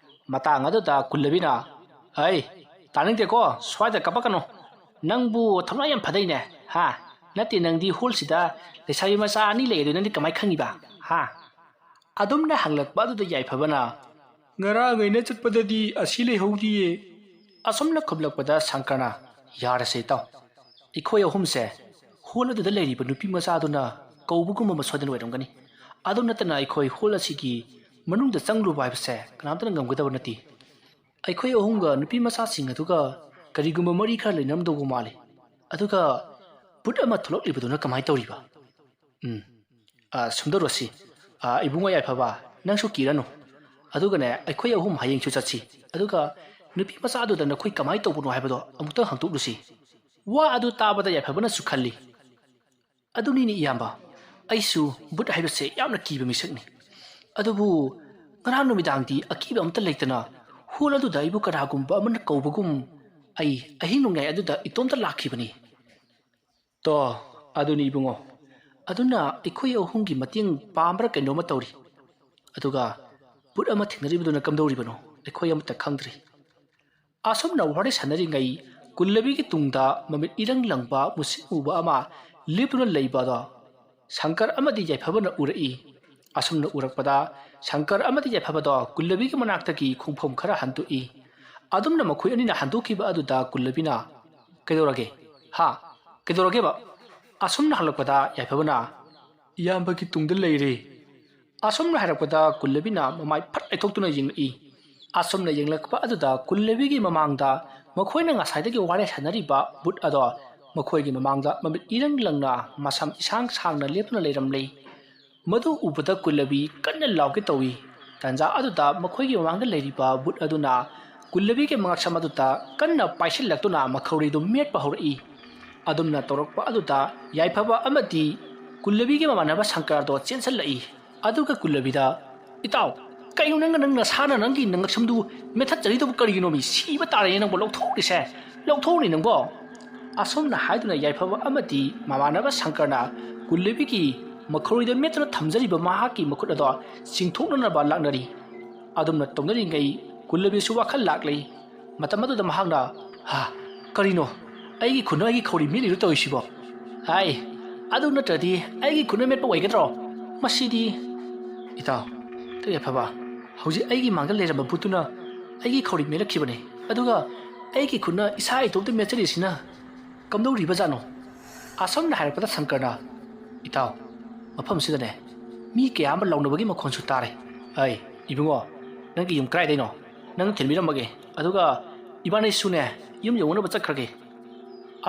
ꯃꯇꯥꯡ ꯑꯗꯨꯗ ꯀꯨꯜꯂꯕꯤꯅ, "ꯑꯩ, ꯇꯥꯅꯤꯡꯗꯦꯀꯣ, ꯁ꯭ꯋꯥꯏꯗ ꯀꯞꯄꯛꯀꯅꯨ꯫ ꯅꯪꯕꯨ ꯊꯧꯅꯥ ꯌꯥꯝ ꯐꯗꯩꯅꯦ, ꯍꯥ? ꯅꯠꯇꯦ, ꯅꯪꯗꯤ ꯍꯣꯜꯁꯤꯗ ꯂꯩꯁꯥꯕꯤ ꯃꯆꯥ ꯑꯅꯤ ꯂꯩ, ꯑꯗꯨ ꯅꯪꯗꯤ ꯀꯃꯥꯏ ꯈꯪꯉꯤꯕ, ꯍꯥ?" ꯑꯗꯨꯝꯅ ꯍꯪꯂꯛꯄ ꯑꯗꯨꯗ ꯌꯥꯏꯐꯕꯅ, "ꯉꯔꯥꯡ ꯑꯩꯅ ꯆꯠꯄꯗꯗꯤ ꯑꯁꯤ ꯂꯩꯍꯧꯗꯤꯌꯦ?" ꯑꯁꯨꯝꯅ ꯈꯨꯝꯂꯛꯄꯗ ꯁꯪꯀꯔꯅ, "ꯌꯥꯔꯁꯦ ꯏꯇꯥꯎ, ꯑꯩꯈꯣꯏ ꯑꯍꯨꯝꯁꯦ ꯍꯣꯜ ꯑꯗꯨꯗ ꯂꯩꯔꯤꯕ ꯅꯨꯄꯤ ꯃꯆꯥꯗꯨꯅ ꯀꯧꯕꯒꯨꯝꯕ ꯑꯃ ꯁꯣꯏꯗꯅ ꯑꯣꯏꯔꯝꯒꯅꯤ꯫ ꯑꯗꯨ ꯅꯠꯇꯅ ꯑꯩꯈꯣꯏ ꯍꯣꯜ ꯑꯁꯤꯒꯤ ꯃꯅꯨꯡꯗ ꯆꯪꯂꯨꯕ ꯍꯥꯏꯕꯁꯦ ꯀꯅꯥꯝꯇꯅ ꯉꯝꯒꯗꯕ ꯅꯠꯇꯦ꯫ ꯑꯩꯈꯣꯏ ꯑꯍꯨꯝꯒ ꯅꯨꯄꯤ ꯃꯆꯥꯁꯤꯡ ꯑꯗꯨꯒ ꯀꯔꯤꯒꯨꯝꯕ ꯃꯔꯤ ꯈꯔ ꯂꯩꯅꯔꯝꯗꯧꯕ ꯃꯥꯜꯂꯤ꯫ ꯑꯗꯨꯒ ꯕꯨꯠ ꯑꯃ ꯊꯣꯛꯂꯛꯂꯤꯕꯗꯨꯅ ꯀꯃꯥꯏꯅ ꯇꯧꯔꯤꯕ?" "ꯎꯝ, ꯑ, ꯁꯨꯝꯗꯧꯔꯣꯁꯤ, ꯑ, ꯏꯕꯨꯡꯉꯣ ꯌꯥꯏꯐꯕ, ꯅꯪꯁꯨ ꯀꯤꯔꯅꯨ꯫ ꯑꯗꯨꯒꯅꯦ, ꯑꯩꯈꯣꯏ ꯑꯍꯨꯝ ꯍꯌꯦꯡꯁꯨ ꯆꯠꯁꯤ꯫ ꯑꯗꯨꯒ ꯅꯨꯄꯤ ꯃꯆꯥꯗꯨꯗ ꯅꯈꯣꯏ ꯀꯃꯥꯏꯅ ꯇꯧꯕꯅꯣ ꯍꯥꯏꯕꯗꯣ ꯑꯃꯨꯛꯇꯪ ꯍꯪꯗꯣꯛꯂꯨꯁꯤ꯫" ꯋꯥ ꯑꯗꯨ ꯇꯥꯕꯗ ꯌꯥꯏꯐꯕꯅꯁꯨ ꯈꯜꯂꯤ, "ꯑꯗꯨꯅꯤꯅꯦ ꯏꯌꯥꯝꯕ, ꯑꯩꯁꯨ ꯕꯨꯠ ꯍꯥꯏꯕꯁꯦ ꯌꯥꯝꯅ ꯀꯤꯕ ꯃꯤꯁꯛꯅꯤ꯫ ꯑꯗꯨꯕꯨ ꯉꯔꯥꯡ ꯅꯨꯃꯤꯗꯥꯡꯗꯤ ꯑꯀꯤꯕ ꯑꯃꯠꯇ ꯂꯩꯇꯅ ꯍꯣꯜ ꯑꯗꯨꯗ ꯑꯩꯕꯨ ꯀꯅꯥꯒꯨꯝꯕ ꯑꯃꯅ ꯀꯧꯕꯒꯨꯝ ꯑꯩ ꯑꯍꯤꯡ ꯅꯣꯡꯌꯥꯏ ꯑꯗꯨꯗ ꯏꯇꯣꯝꯇ ꯂꯥꯛꯈꯤꯕꯅꯤ꯫" "ꯇꯣ, ꯑꯗꯨꯅꯤ ꯏꯕꯨꯡꯉꯣ꯫ ꯑꯗꯨꯅ ꯑꯩꯈꯣꯏ ꯑꯍꯨꯝꯒꯤ ꯃꯇꯦꯡ ꯄꯥꯝꯕ꯭ꯔꯥ ꯀꯩꯅꯣꯝꯃ ꯇꯧꯔꯤ꯫ ꯑꯗꯨꯒ ꯕꯨꯠ ꯑꯃ ꯊꯦꯡꯅꯔꯤꯕꯗꯨꯅ ꯀꯝꯗꯧꯔꯤꯕꯅꯣ ꯑꯩꯈꯣꯏ ꯑꯃꯠꯇ ꯈꯪꯗ꯭ꯔꯤ꯫" ꯑꯁꯨꯝꯅ ꯋꯥꯔꯤ ꯁꯥꯟꯅꯔꯤꯉꯩ ꯀꯨꯜꯂꯕꯤꯒꯤ ꯇꯨꯡꯗ ꯃꯃꯤꯠ ꯏꯔꯪ ꯂꯪꯕ ꯃꯨꯁꯤꯟ ꯃꯨꯕ ꯑꯃ ꯂꯦꯞꯇꯨꯅ ꯂꯩꯕ ꯑꯗꯣ ꯁꯪꯀꯔ ꯑꯃꯗꯤ ꯌꯥꯏꯐꯕꯅ ꯎꯔꯛꯏ꯫ ꯑꯁꯨꯝꯅ ꯎꯔꯛꯄꯗ ꯁꯪꯀꯔ ꯑꯃꯗꯤ ꯌꯥꯏꯐꯕꯗꯣ ꯀꯨꯜꯂꯕꯤꯒꯤ ꯃꯅꯥꯛꯇꯒꯤ ꯈꯣꯡꯐꯝ ꯈꯔ ꯍꯟꯗꯣꯛꯏ꯫ ꯑꯗꯨꯝꯅ ꯃꯈꯣꯏ ꯑꯅꯤꯅ ꯍꯟꯗꯣꯛꯈꯤꯕ ꯑꯗꯨꯗ ꯀꯨꯜꯂꯕꯤꯅ, "ꯀꯩꯗꯧꯔꯒꯦ? ꯍꯥ? ꯀꯩꯗꯧꯔꯒꯦꯕ?" ꯑꯁꯨꯝꯅ ꯍꯜꯂꯛꯄꯗ ꯌꯥꯏꯐꯕꯅ, "ꯏꯌꯥꯝꯕꯒꯤ ꯇꯨꯡꯗ ꯂꯩꯔꯦ꯫" ꯑꯁꯨꯝꯅ ꯍꯥꯏꯔꯛꯄꯗ ꯀꯨꯜꯂꯕꯤꯅ ꯃꯃꯥꯏ ꯐꯠ ꯂꯩꯊꯣꯛꯇꯨꯅ ꯌꯦꯡꯂꯛꯏ꯫ ꯑꯁꯨꯝꯅ ꯌꯦꯡꯂꯛꯄ ꯑꯗꯨꯗ ꯀꯨꯜꯂꯕꯤꯒꯤ ꯃꯃꯥꯡꯗ ꯃꯈꯣꯏꯅ ꯉꯁꯥꯏꯗꯒꯤ ꯋꯥꯔꯤ ꯁꯥꯟꯅꯔꯤꯕ ꯕꯨꯠ ꯑꯗꯣ ꯃꯈꯣꯏꯒꯤ ꯃꯃꯥꯡꯗ ꯃꯃꯤꯠ ꯏꯔꯪ ꯂꯪꯅ ꯃꯁꯝ ꯏꯁꯥꯡ ꯁꯥꯡꯅ ꯂꯦꯞꯇꯨꯅ ꯂꯩꯔꯝꯂꯦ꯫ ꯃꯗꯨ ꯎꯕꯗ ꯀꯨꯜꯂꯕꯤ ꯀꯟꯅ ꯂꯥꯎꯒꯦ ꯇꯧꯏ꯫ ꯇꯥꯟꯖꯥ ꯑꯗꯨꯗ ꯃꯈꯣꯏꯒꯤ ꯃꯃꯥꯡꯗ ꯂꯩꯔꯤꯕ ꯕꯨꯠ ꯑꯗꯨꯅ ꯀꯨꯜꯂꯕꯤꯒꯤ ꯃꯉꯛꯁꯝ ꯑꯗꯨꯗ ꯀꯟꯅ ꯄꯥꯏꯁꯤꯜꯂꯛꯇꯨꯅ ꯃꯈꯧꯔꯤꯗꯨ ꯃꯦꯠꯄ ꯍꯧꯔꯛꯏ꯫ ꯑꯗꯨꯝꯅ ꯇꯧꯔꯛꯄ ꯑꯗꯨꯗ ꯌꯥꯏꯐꯕ ꯑꯃꯗꯤ ꯀꯨꯜꯂꯕꯤꯒꯤ ꯃꯃꯥꯟꯅꯕ ꯁꯪꯀꯔꯗꯣ ꯆꯦꯟꯁꯤꯜꯂꯛꯏ꯫ ꯑꯗꯨꯒ ꯀꯨꯜꯂꯕꯤꯗ, "ꯏꯇꯥꯎ, ꯀꯩꯅꯣ ꯅꯪꯅ ꯅꯪ ꯅꯁꯥꯅ ꯅꯪꯒꯤ ꯅꯉꯛꯁꯝꯗꯨ ꯃꯦꯠꯊꯠꯆꯔꯤꯗꯨꯕꯨ ꯀꯔꯤꯒꯤꯅꯣꯃꯤ? ꯁꯤꯕ ꯇꯥꯔꯦꯅꯦ ꯅꯪꯕꯨ, ꯂꯧꯊꯣꯛꯎꯔꯤꯁꯦ, ꯂꯧꯊꯣꯛꯎꯅꯤ ꯅꯪꯕꯣ!" ꯑꯁꯨꯝꯅ ꯍꯥꯏꯗꯨꯅ ꯌꯥꯏꯐꯕ ꯑꯃꯗꯤ ꯃꯃꯥꯟꯅꯕ ꯁꯪꯀꯔꯅ ꯀꯨꯜꯂꯕꯤꯒꯤ ꯃꯈꯧꯔꯤꯗ ꯃꯦꯠꯇꯨꯅ ꯊꯝꯖꯔꯤꯕ ꯃꯍꯥꯛꯀꯤ ꯃꯈꯨꯠ ꯑꯗꯣ ꯆꯤꯡꯊꯣꯛꯅꯅꯕ ꯂꯥꯛꯅꯔꯤ꯫ ꯑꯗꯨꯝꯅ ꯇꯧꯅꯔꯤꯉꯩ ꯀꯨꯜꯂꯕꯤꯁꯨ ꯋꯥꯈꯜ ꯂꯥꯛꯂꯤ꯫ ꯃꯇꯝ ꯑꯗꯨꯗ ꯃꯍꯥꯛꯅ, "ꯍꯥ, ꯀꯔꯤꯅꯣ? ꯑꯩꯒꯤ ꯈꯨꯠꯅ ꯑꯩꯒꯤ ꯈꯧꯔꯤ ꯃꯦꯠꯂꯤꯔꯣ ꯇꯧꯔꯤꯁꯤꯕꯣ? ꯍꯥꯏ, ꯑꯗꯨ ꯅꯠꯇ꯭ꯔꯗꯤ ꯑꯩꯒꯤ ꯈꯨꯠꯅ ꯃꯦꯠꯄ ꯑꯣꯏꯒꯗ꯭ꯔꯣ? ꯃꯁꯤꯗꯤ, ꯏꯇꯥꯎ, ꯌꯥꯏꯐꯕ, ꯍꯧꯖꯤꯛ ꯑꯩꯒꯤ ꯃꯥꯡꯗ ꯂꯩꯔꯝꯕ ꯚꯨꯠꯇꯨꯅ ꯑꯩꯒꯤ ꯈꯧꯔꯤ ꯃꯦꯠꯂꯛꯈꯤꯕꯅꯤ꯫ ꯑꯗꯨꯒ ꯑꯩꯒꯤ ꯈꯨꯠꯅ ꯏꯁꯥ ꯏꯇꯣꯝꯇ ꯃꯦꯠꯆꯔꯤꯁꯤꯅ ꯀꯝꯗꯧꯔꯤꯕꯖꯥꯠꯅꯣ?" ꯑꯁꯨꯝꯅ ꯍꯥꯏꯔꯛꯄꯗ ꯁꯪꯀꯔꯅ, "ꯏꯇꯥꯎ, ꯃꯐꯝꯁꯤꯗꯅꯦ ꯃꯤ ꯀꯌꯥ ꯑꯃ ꯂꯥꯎꯅꯕꯒꯤ ꯃꯈꯣꯟꯁꯨ ꯇꯥꯔꯦ꯫ ꯑꯩ, ꯏꯕꯨꯡꯉꯣ, ꯅꯪꯒꯤ ꯌꯨꯝ ꯀꯗꯥꯏꯗꯩꯅꯣ? ꯅꯪ ꯊꯤꯟꯕꯤꯔꯝꯃꯒꯦ꯫ ꯑꯗꯨꯒ ꯏꯕꯥꯅꯤꯁꯨꯅꯦ ꯌꯨꯝ ꯌꯧꯅꯕ ꯆꯠꯈ꯭ꯔꯒꯦ꯫"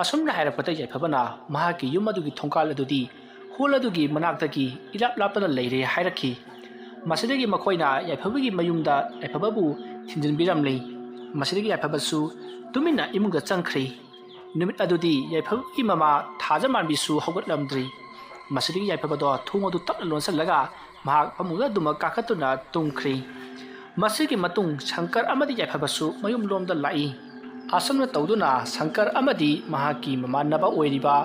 ꯑꯁꯨꯝꯅ ꯍꯥꯏꯔꯛꯄꯗ ꯌꯥꯏꯐꯕꯅ ꯃꯍꯥꯛꯀꯤ ꯌꯨꯝ ꯑꯗꯨꯒꯤ ꯊꯣꯡꯀꯥꯜ ꯑꯗꯨꯗꯤ ꯍꯣꯜ ꯑꯗꯨꯒꯤ ꯃꯅꯥꯛꯇꯒꯤ ꯏꯂꯥꯞ ꯂꯥꯞꯇꯅ ꯂꯩꯔꯦ ꯍꯥꯏꯔꯛꯈꯤ꯫ ꯃꯁꯤꯗꯒꯤ ꯃꯈꯣꯏꯅ ꯌꯥꯏꯐꯕꯒꯤ ꯃꯌꯨꯝꯗ ꯌꯥꯏꯐꯕꯕꯨ ꯊꯤꯟꯖꯤꯟꯕꯤꯔꯝꯂꯤ꯫ ꯃꯁꯤꯗꯒꯤ ꯌꯥꯏꯐꯕꯁꯨ ꯇꯨꯃꯤꯟꯅ ꯏꯃꯨꯡꯗ ꯆꯪꯈ꯭ꯔꯤ꯫ ꯅꯨꯃꯤꯠ ꯑꯗꯨꯗꯤ ꯌꯥꯏꯐꯕꯒꯤ ꯃꯃꯥ ꯊꯥꯖꯃꯥꯟꯕꯤꯁꯨ ꯍꯧꯒꯠꯂꯝꯗ꯭ꯔꯤ꯫ ꯃꯁꯤꯗꯒꯤ ꯌꯥꯏꯐꯕꯗꯣ ꯊꯣꯡ ꯑꯗꯨ ꯇꯞꯅ ꯂꯣꯟꯁꯤꯜꯂꯒ ꯃꯍꯥꯛ ꯐꯃꯨꯡꯗ ꯑꯗꯨꯃꯛ ꯀꯥꯈꯠꯇꯨꯅ ꯇꯨꯝꯈ꯭ꯔꯤ꯫ ꯃꯁꯤꯒꯤ ꯃꯇꯨꯡ ꯁꯪꯀꯔ ꯑꯃꯗꯤ ꯌꯥꯏꯐꯕꯁꯨ ꯃꯌꯨꯝꯂꯣꯝꯗ ꯂꯥꯛꯏ꯫ ꯑꯁꯨꯝꯅ ꯇꯧꯗꯨꯅ ꯁꯪꯀꯔ ꯑꯃꯗꯤ ꯃꯍꯥꯛꯀꯤ ꯃꯃꯥꯟꯅꯕ ꯑꯣꯏꯔꯤꯕ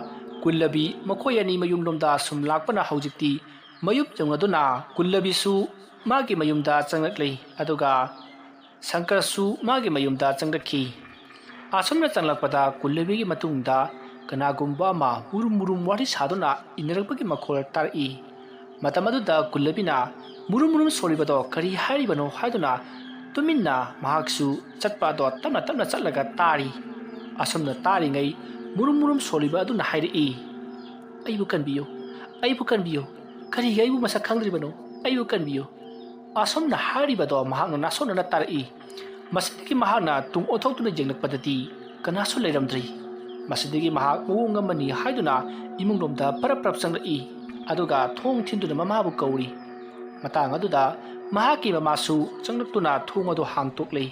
ꯀꯨꯜꯂꯕꯤ ꯃꯈꯣꯏ ꯑꯅꯤ ꯃꯌꯨꯝꯂꯣꯝꯗ ꯁꯨꯝ ꯂꯥꯛꯄꯅ ꯍꯧꯖꯤꯛꯇꯤ ꯃꯌꯨꯝ ꯌꯧꯅꯗꯨꯅ ꯀꯨꯜꯂꯕꯤꯁꯨ ꯃꯥꯒꯤ ꯃꯌꯨꯝꯗ ꯆꯪꯂꯛꯂꯤ꯫ ꯑꯗꯨꯒ ꯁꯪꯀꯔꯁꯨ ꯃꯥꯒꯤ ꯃꯌꯨꯝꯗ ꯆꯪꯂꯛꯈꯤ꯫ ꯑꯁꯨꯝꯅ ꯆꯪꯂꯛꯄꯗ ꯀꯨꯜꯂꯕꯤꯒꯤ ꯃꯇꯨꯡꯗ ꯀꯅꯥꯒꯨꯝꯕ ꯑꯃ ꯃꯨꯔꯨꯝ ꯃꯨꯔꯨꯝ ꯋꯥꯔꯤ ꯁꯥꯗꯨꯅ ꯏꯟꯅꯔꯛꯄꯒꯤ ꯃꯈꯣꯜ ꯇꯥꯔꯛꯏ꯫ ꯃꯇꯝ ꯑꯗꯨꯗ ꯀꯨꯜꯂꯕꯤꯅ ꯃꯨꯔꯨꯝ ꯃꯨꯔꯨꯝ ꯁꯣꯜꯂꯤꯕꯗꯣ ꯀꯔꯤ ꯍꯥꯏꯔꯤꯕꯅꯣ ꯍꯥꯏꯗꯨꯅ ꯇꯨꯃꯤꯟꯅ ꯃꯍꯥꯛꯁꯨ ꯆꯠꯄ ꯑꯗꯣ ꯇꯞꯅ ꯇꯞꯅ ꯆꯠꯂꯒ ꯇꯥꯔꯤ꯫ ꯑꯁꯨꯝꯅ ꯇꯥꯔꯤꯉꯩ ꯃꯨꯔꯨꯝ ꯃꯨꯔꯨꯝ ꯁꯣꯜꯂꯤꯕ ꯑꯗꯨꯅ ꯍꯥꯏꯔꯛꯏ, "ꯑꯩꯕꯨ ꯀꯟꯕꯤꯌꯨ, ꯑꯩꯕꯨ ꯀꯟꯕꯤꯌꯨ, ꯀꯔꯤꯒꯤ ꯑꯩꯕꯨ ꯃꯁꯛ ꯈꯪꯗ꯭ꯔꯤꯕꯅꯣ? ꯑꯩꯕꯨ ꯀꯟꯕꯤꯌꯨ꯫" ꯑꯁꯨꯝꯅ ꯍꯥꯏꯔꯤꯕꯗꯣ ꯃꯍꯥꯛꯅ ꯅꯥꯁꯣꯟꯅꯅ ꯇꯥꯔꯛꯏ꯫ ꯃꯁꯤꯗꯒꯤ ꯃꯍꯥꯛꯅ ꯇꯨꯡ ꯑꯣꯟꯊꯣꯛꯇꯨꯅ ꯌꯦꯡꯂꯛꯄꯗꯗꯤ ꯀꯅꯥꯁꯨ ꯂꯩꯔꯝꯗ꯭ꯔꯤ꯫ ꯃꯁꯤꯗꯒꯤ ꯃꯍꯥꯛ ꯃꯑꯣꯡ ꯑꯃꯅꯤ ꯍꯥꯏꯗꯨꯅ ꯏꯃꯨꯡꯂꯣꯝꯗ ꯄꯔꯞ ꯄꯔꯞ ꯆꯪꯂꯛꯏ꯫ ꯑꯗꯨꯒ ꯊꯣꯡ ꯊꯤꯟꯗꯨꯅ ꯃꯃꯥꯕꯨ ꯀꯧꯔꯤ꯫ ꯃꯇꯥꯡ ꯑꯗꯨꯗ ꯃꯍꯥꯛꯀꯤ ꯃꯃꯥꯁꯨ ꯆꯪꯂꯛꯇꯨꯅ ꯊꯣꯡ ꯑꯗꯨ ꯍꯥꯡꯇꯣꯛꯂꯤ꯫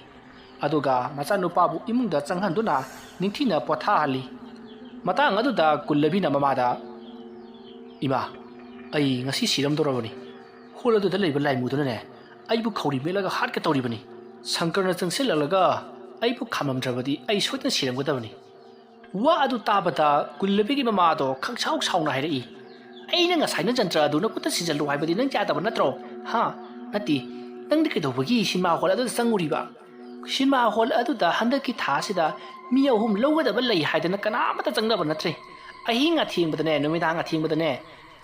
ꯑꯗꯨꯒ ꯃꯆꯥꯅꯨꯄꯥꯕꯨ ꯏꯃꯨꯡꯗ ꯆꯪꯍꯟꯗꯨꯅ ꯅꯤꯡꯊꯤꯅ ꯄꯣꯊꯥꯍꯜꯂꯤ꯫ ꯃꯇꯥꯡ ꯑꯗꯨꯗ ꯀꯨꯜꯂꯕꯤꯅ ꯃꯃꯥꯗ, "ꯏꯃꯥ, ꯑꯩ ꯉꯁꯤ ꯁꯤꯔꯝꯗꯧꯔꯕꯅꯤ꯫ ꯍꯣꯜ ꯑꯗꯨꯗ ꯂꯩꯕ ꯂꯥꯏꯃꯨꯗꯨꯅꯅꯦ, ꯑꯩꯕꯨ ꯈꯧꯔꯤ ꯃꯦꯠꯂꯒ ꯍꯥꯠꯀꯦ ꯇꯧꯔꯤꯕꯅꯤ꯫ ꯁꯪꯀꯔꯅ ꯆꯪꯁꯤꯜꯂꯛꯂꯒ ꯑꯩꯕꯨ ꯈꯥꯝꯂꯝꯗ꯭ꯔꯕꯗꯤ ꯑꯩ ꯁꯣꯏꯗꯅ ꯁꯤꯔꯝꯒꯗꯕꯅꯤ"꯫ ꯋꯥ ꯑꯗꯨ ꯇꯥꯕꯗ ꯀꯨꯜꯂꯕꯤꯒꯤ ꯃꯃꯥꯗꯣ ꯈꯪꯁꯥꯎ ꯁꯥꯎꯅ ꯍꯥꯏꯔꯛꯏ, "ꯑꯩꯅ ꯉꯁꯥꯏꯅ ꯖꯟꯇ꯭ꯔ ꯑꯗꯨ ꯅꯈꯨꯠꯇ ꯁꯤꯟꯖꯜꯂꯨ ꯍꯥꯏꯕꯗꯤ ꯅꯪ ꯌꯥꯗꯕ ꯅꯠꯇ꯭ꯔꯣ? ꯍꯥ? ꯅꯠꯇꯦ, ꯅꯪꯗꯤ ꯀꯩꯗꯧꯕꯒꯤ ꯁꯤꯅꯦꯃꯥ ꯍꯣꯜ ꯑꯗꯨꯗ ꯆꯪꯉꯨꯔꯤꯕ? ꯁꯤꯅꯦꯃꯥ ꯍꯣꯜ ꯑꯗꯨꯗ ꯍꯟꯗꯛꯀꯤ ꯊꯥ ꯑꯁꯤꯗ ꯃꯤ ꯑꯍꯨꯝ ꯂꯧꯒꯗꯕ ꯂꯩ ꯍꯥꯏꯗꯅ ꯀꯅꯥꯃꯠꯇ ꯆꯪꯅꯕ ꯅꯠꯇ꯭ꯔꯦ꯫ ꯑꯍꯤꯡ ꯑꯊꯦꯡꯕꯗꯅꯦ, ꯅꯨꯃꯤꯗꯥꯡ ꯑꯊꯦꯡꯕꯗꯅꯦ,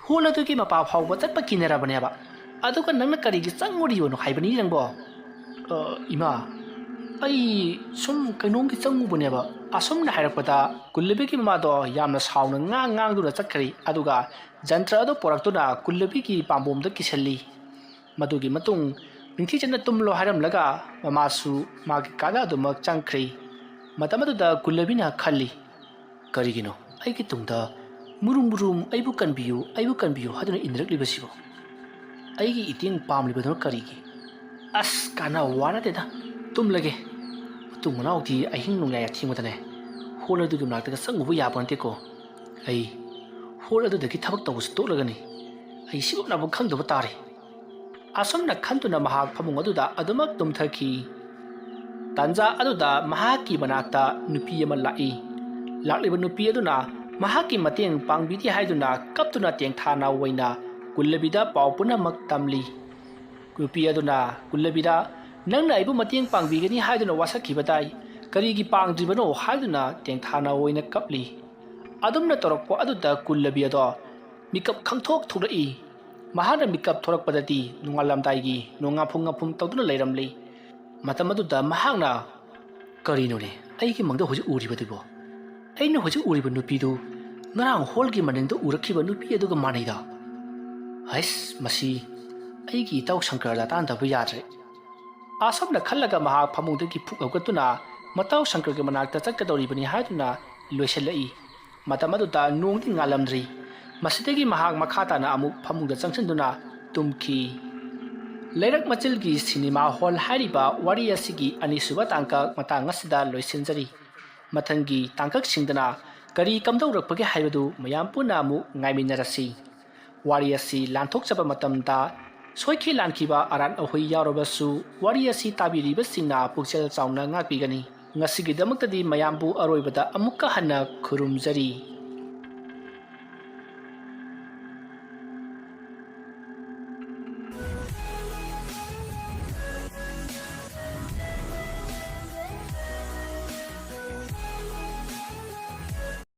ꯍꯣꯜ ꯑꯗꯨꯒꯤ ꯃꯄꯥ ꯐꯥꯎꯕ ꯆꯠꯄ ꯀꯤꯅꯔꯕꯅꯦꯕ꯫ ꯑꯗꯨꯒ ꯅꯪꯅ ꯀꯔꯤꯒꯤ ꯆꯪꯉꯨꯔꯤꯕꯅꯣ ꯍꯥꯏꯕꯅꯤ ꯅꯪꯕꯣ?" "ꯑ, ꯏꯃꯥ, ꯑꯩ ꯁꯨꯝ ꯀꯩꯅꯣꯝꯒꯤ ꯆꯪꯉꯨꯕꯅꯦꯕ"꯫ ꯑꯁꯨꯝꯅ ꯍꯥꯏꯔꯛꯄꯗ ꯀꯨꯜꯂꯕꯤꯒꯤ ꯃꯃꯥꯗꯣ ꯌꯥꯝꯅ ꯁꯥꯎꯅ ꯉꯥꯡ ꯉꯥꯡꯗꯨꯅ ꯆꯠꯈ꯭ꯔꯦ꯫ ꯑꯗꯨꯒ ꯖꯟꯇ꯭ꯔ ꯑꯗꯨ ꯄꯣꯔꯛꯇꯨꯅ ꯀꯨꯜꯂꯕꯤꯒꯤ ꯄꯥꯝꯕꯣꯝꯗ ꯀꯤꯁꯜꯂꯤ꯫ ꯃꯗꯨꯒꯤ ꯃꯇꯨꯡ ꯅꯤꯡꯊꯤꯖꯅ ꯇꯨꯝꯂꯣ ꯍꯥꯏꯔꯝꯂꯒ ꯃꯃꯥꯁꯨ ꯃꯥꯒꯤ ꯀꯥꯗ ꯑꯗꯨꯃꯛ ꯆꯪꯈ꯭ꯔꯦ꯫ ꯃꯇꯝ ꯑꯗꯨꯗ ꯀꯨꯜꯂꯕꯤꯅ ꯈꯜꯂꯤ, "ꯀꯔꯤꯒꯤꯅꯣ ꯑꯩꯒꯤ ꯇꯨꯡꯗ ꯃꯨꯔꯨꯝ ꯃꯨꯔꯨꯝ "ꯑꯩꯕꯨ ꯀꯟꯕꯤꯌꯨ, ꯑꯩꯕꯨ ꯀꯟꯕꯤꯌꯨ" ꯍꯥꯏꯗꯨꯅ ꯏꯟꯅꯔꯛꯂꯤꯕꯁꯤꯕꯣ? ꯑꯩꯒꯤ ꯏꯇꯦꯡ ꯄꯥꯝꯂꯤꯕꯗꯨꯅ ꯀꯔꯤꯒꯤ? ꯑꯁ, ꯀꯥꯟꯅꯕ ꯋꯥ ꯅꯠꯇꯦꯗ, ꯇꯨꯝꯂꯒꯦ꯫ ꯃꯇꯨꯡ ꯃꯅꯥꯎꯗꯤ ꯑꯍꯤꯡ ꯅꯣꯡꯌꯥꯏ ꯑꯊꯦꯡꯕꯗꯅꯦ ꯍꯣꯜ ꯑꯗꯨꯒꯤ ꯃꯅꯥꯛꯇꯒ ꯆꯪꯉꯨꯕ ꯌꯥꯕ ꯅꯠꯇꯦꯀꯣ꯫ ꯑꯩ ꯍꯣꯜ ꯑꯗꯨꯗꯒꯤ ꯊꯕꯛ ꯇꯧꯕꯁꯨ ꯇꯣꯛꯂꯒꯅꯤ꯫ ꯑꯩ ꯁꯤꯒꯨꯝꯅꯕ ꯈꯪꯗꯕ ꯇꯥꯔꯦ꯫ ꯑꯁꯨꯝꯅ ꯈꯟꯗꯨꯅ ꯃꯍꯥꯛ ꯐꯃꯨꯡ ꯑꯗꯨꯗ ꯑꯗꯨꯃꯛ ꯇꯨꯝꯊꯈꯤ꯫ ꯇꯥꯟꯖꯥ ꯑꯗꯨꯗ ꯃꯍꯥꯛꯀꯤ ꯃꯅꯥꯛꯇ ꯅꯨꯄꯤ ꯑꯃ ꯂꯥꯛꯏ꯫ ꯂꯥꯛꯂꯤꯕ ꯅꯨꯄꯤ ꯑꯗꯨꯅ ꯃꯍꯥꯛꯀꯤ ꯃꯇꯦꯡ ꯄꯥꯡꯕꯤꯗꯦ ꯍꯥꯏꯗꯨꯅ ꯀꯞꯇꯨꯅ ꯇꯦꯡꯊꯥ ꯅꯥꯎ ꯑꯣꯏꯅ ꯀꯨꯜꯂꯕꯤꯗ ꯄꯥꯎ ꯄꯨꯝꯅꯃꯛ ꯇꯝꯂꯤ꯫ ꯅꯨꯄꯤ ꯑꯗꯨꯅ ꯀꯨꯜꯂꯕꯤꯗ, "ꯅꯪꯅ ꯑꯩꯕꯨ ꯃꯇꯦꯡ ꯄꯥꯡꯕꯤꯒꯅꯤ ꯍꯥꯏꯗꯨꯅ ꯋꯥꯁꯛꯈꯤꯕꯗꯥꯏ, ꯀꯔꯤꯒꯤ ꯄꯥꯡꯗ꯭ꯔꯤꯕꯅꯣ?" ꯍꯥꯏꯗꯨꯅ ꯇꯦꯡꯊꯥ ꯅꯥꯎ ꯑꯣꯏꯅ ꯀꯞꯂꯤ꯫ ꯑꯗꯨꯝꯅ ꯇꯧꯔꯛꯄ ꯑꯗꯨꯗ ꯀꯨꯜꯂꯕꯤ ꯑꯗꯣ ꯃꯤꯀꯞ ꯈꯪꯊꯣꯛ ꯊꯣꯛꯂꯛꯏ꯫ ꯃꯍꯥꯛꯅ ꯃꯤꯀꯞ ꯊꯣꯛꯂꯛꯄꯗꯗꯤ ꯅꯣꯡꯉꯥꯜꯂꯝꯗꯥꯏꯒꯤ ꯅꯣꯡꯉꯥꯐꯨ ꯉꯥꯐꯨꯝ ꯇꯧꯗꯨꯅ ꯂꯩꯔꯝꯂꯤ꯫ ꯃꯇꯝ ꯑꯗꯨꯗ ꯃꯍꯥꯛꯅ, "ꯀꯔꯤꯅꯣꯅꯦ ꯑꯩꯒꯤ ꯃꯪꯗ ꯍꯧꯖꯤꯛ ꯎꯔꯤꯕꯗꯨꯕꯣ? ꯑꯩꯅ ꯍꯧꯖꯤꯛ ꯎꯔꯤꯕ ꯅꯨꯄꯤꯗꯨ ꯉꯔꯥꯡ ꯍꯣꯜꯒꯤ ꯃꯅꯤꯡꯗ ꯎꯔꯛꯈꯤꯕ ꯅꯨꯄꯤ ꯑꯗꯨꯒ ꯃꯥꯟꯅꯩꯗ꯫ ꯍꯩꯁ, ꯃꯁꯤ ꯑꯩꯒꯤ ꯏꯇꯥꯎ ꯁꯪꯀꯔꯗ ꯇꯥꯟꯅꯗꯕ ꯌꯥꯗ꯭ꯔꯦ"꯫ ꯑꯁꯨꯝꯅ ꯈꯜꯂꯒ ꯃꯍꯥꯛ ꯐꯃꯨꯡꯗꯒꯤ ꯐꯨꯛ ꯍꯧꯒꯠꯇꯨꯅ ꯃꯇꯥꯎ ꯁꯪꯀꯔꯒꯤ ꯃꯅꯥꯛꯇ ꯆꯠꯀꯗꯧꯔꯤꯕꯅꯤ ꯍꯥꯏꯗꯨꯅ ꯂꯣꯏꯁꯤꯜꯂꯛꯏ꯫ ꯃꯇꯝ ꯑꯗꯨꯗ ꯅꯣꯡꯗꯤ ꯉꯥꯜꯂꯝꯗ꯭ꯔꯤ꯫ ꯃꯁꯤꯗꯒꯤ ꯃꯍꯥꯛ ꯃꯈꯥ ꯇꯥꯅ ꯑꯃꯨꯛ ꯐꯃꯨꯡꯗ ꯆꯪꯁꯤꯟꯗꯨꯅ ꯇꯨꯝꯈꯤ꯫ ꯂꯩꯔꯛ ꯃꯆꯤꯜꯒꯤ ꯁꯤꯅꯦꯃꯥ ꯍꯣꯜ ꯍꯥꯏꯔꯤꯕ ꯋꯥꯔꯤ ꯑꯁꯤꯒꯤ ꯑꯅꯤꯁꯨꯕ ꯇꯥꯡꯀꯛ ꯃꯇꯥꯡ ꯑꯁꯤꯗ ꯂꯣꯏꯁꯤꯟꯖꯔꯤ꯫ ꯃꯊꯪꯒꯤ ꯇꯥꯡꯀꯛꯁꯤꯡꯗꯅ ꯀꯔꯤ ꯀꯝꯗꯧꯔꯛꯄꯒꯦ ꯍꯥꯏꯕꯗꯨ ꯃꯌꯥꯝ ꯄꯨꯟꯅ ꯑꯃꯨꯛ ꯉꯥꯏꯃꯤꯟꯅꯔꯁꯤ꯫ ꯋꯥꯔꯤ ꯑꯁꯤ ꯂꯥꯟꯊꯣꯛꯆꯕ ꯃꯇꯝꯗ ꯁꯣꯏꯈꯤ ꯂꯥꯟꯈꯤꯕ ꯑꯔꯥꯟ ꯑꯍꯣꯏ ꯌꯥꯎꯔꯕꯁꯨ, ꯋꯥꯔꯤ ꯑꯁꯤ ꯇꯥꯕꯤꯔꯤꯕꯁꯤꯡꯅ ꯄꯨꯛꯆꯦꯜ ꯆꯥꯎꯅ ꯉꯥꯛꯄꯤꯒꯅꯤ꯫ ꯉꯁꯤꯒꯤꯗꯃꯛꯇꯗꯤ ꯃꯌꯥꯝꯕꯨ ꯑꯔꯣꯏꯕꯗ ꯑꯃꯨꯛꯀ ꯍꯟꯅ ꯈꯨꯔꯨꯝꯖꯔꯤ꯫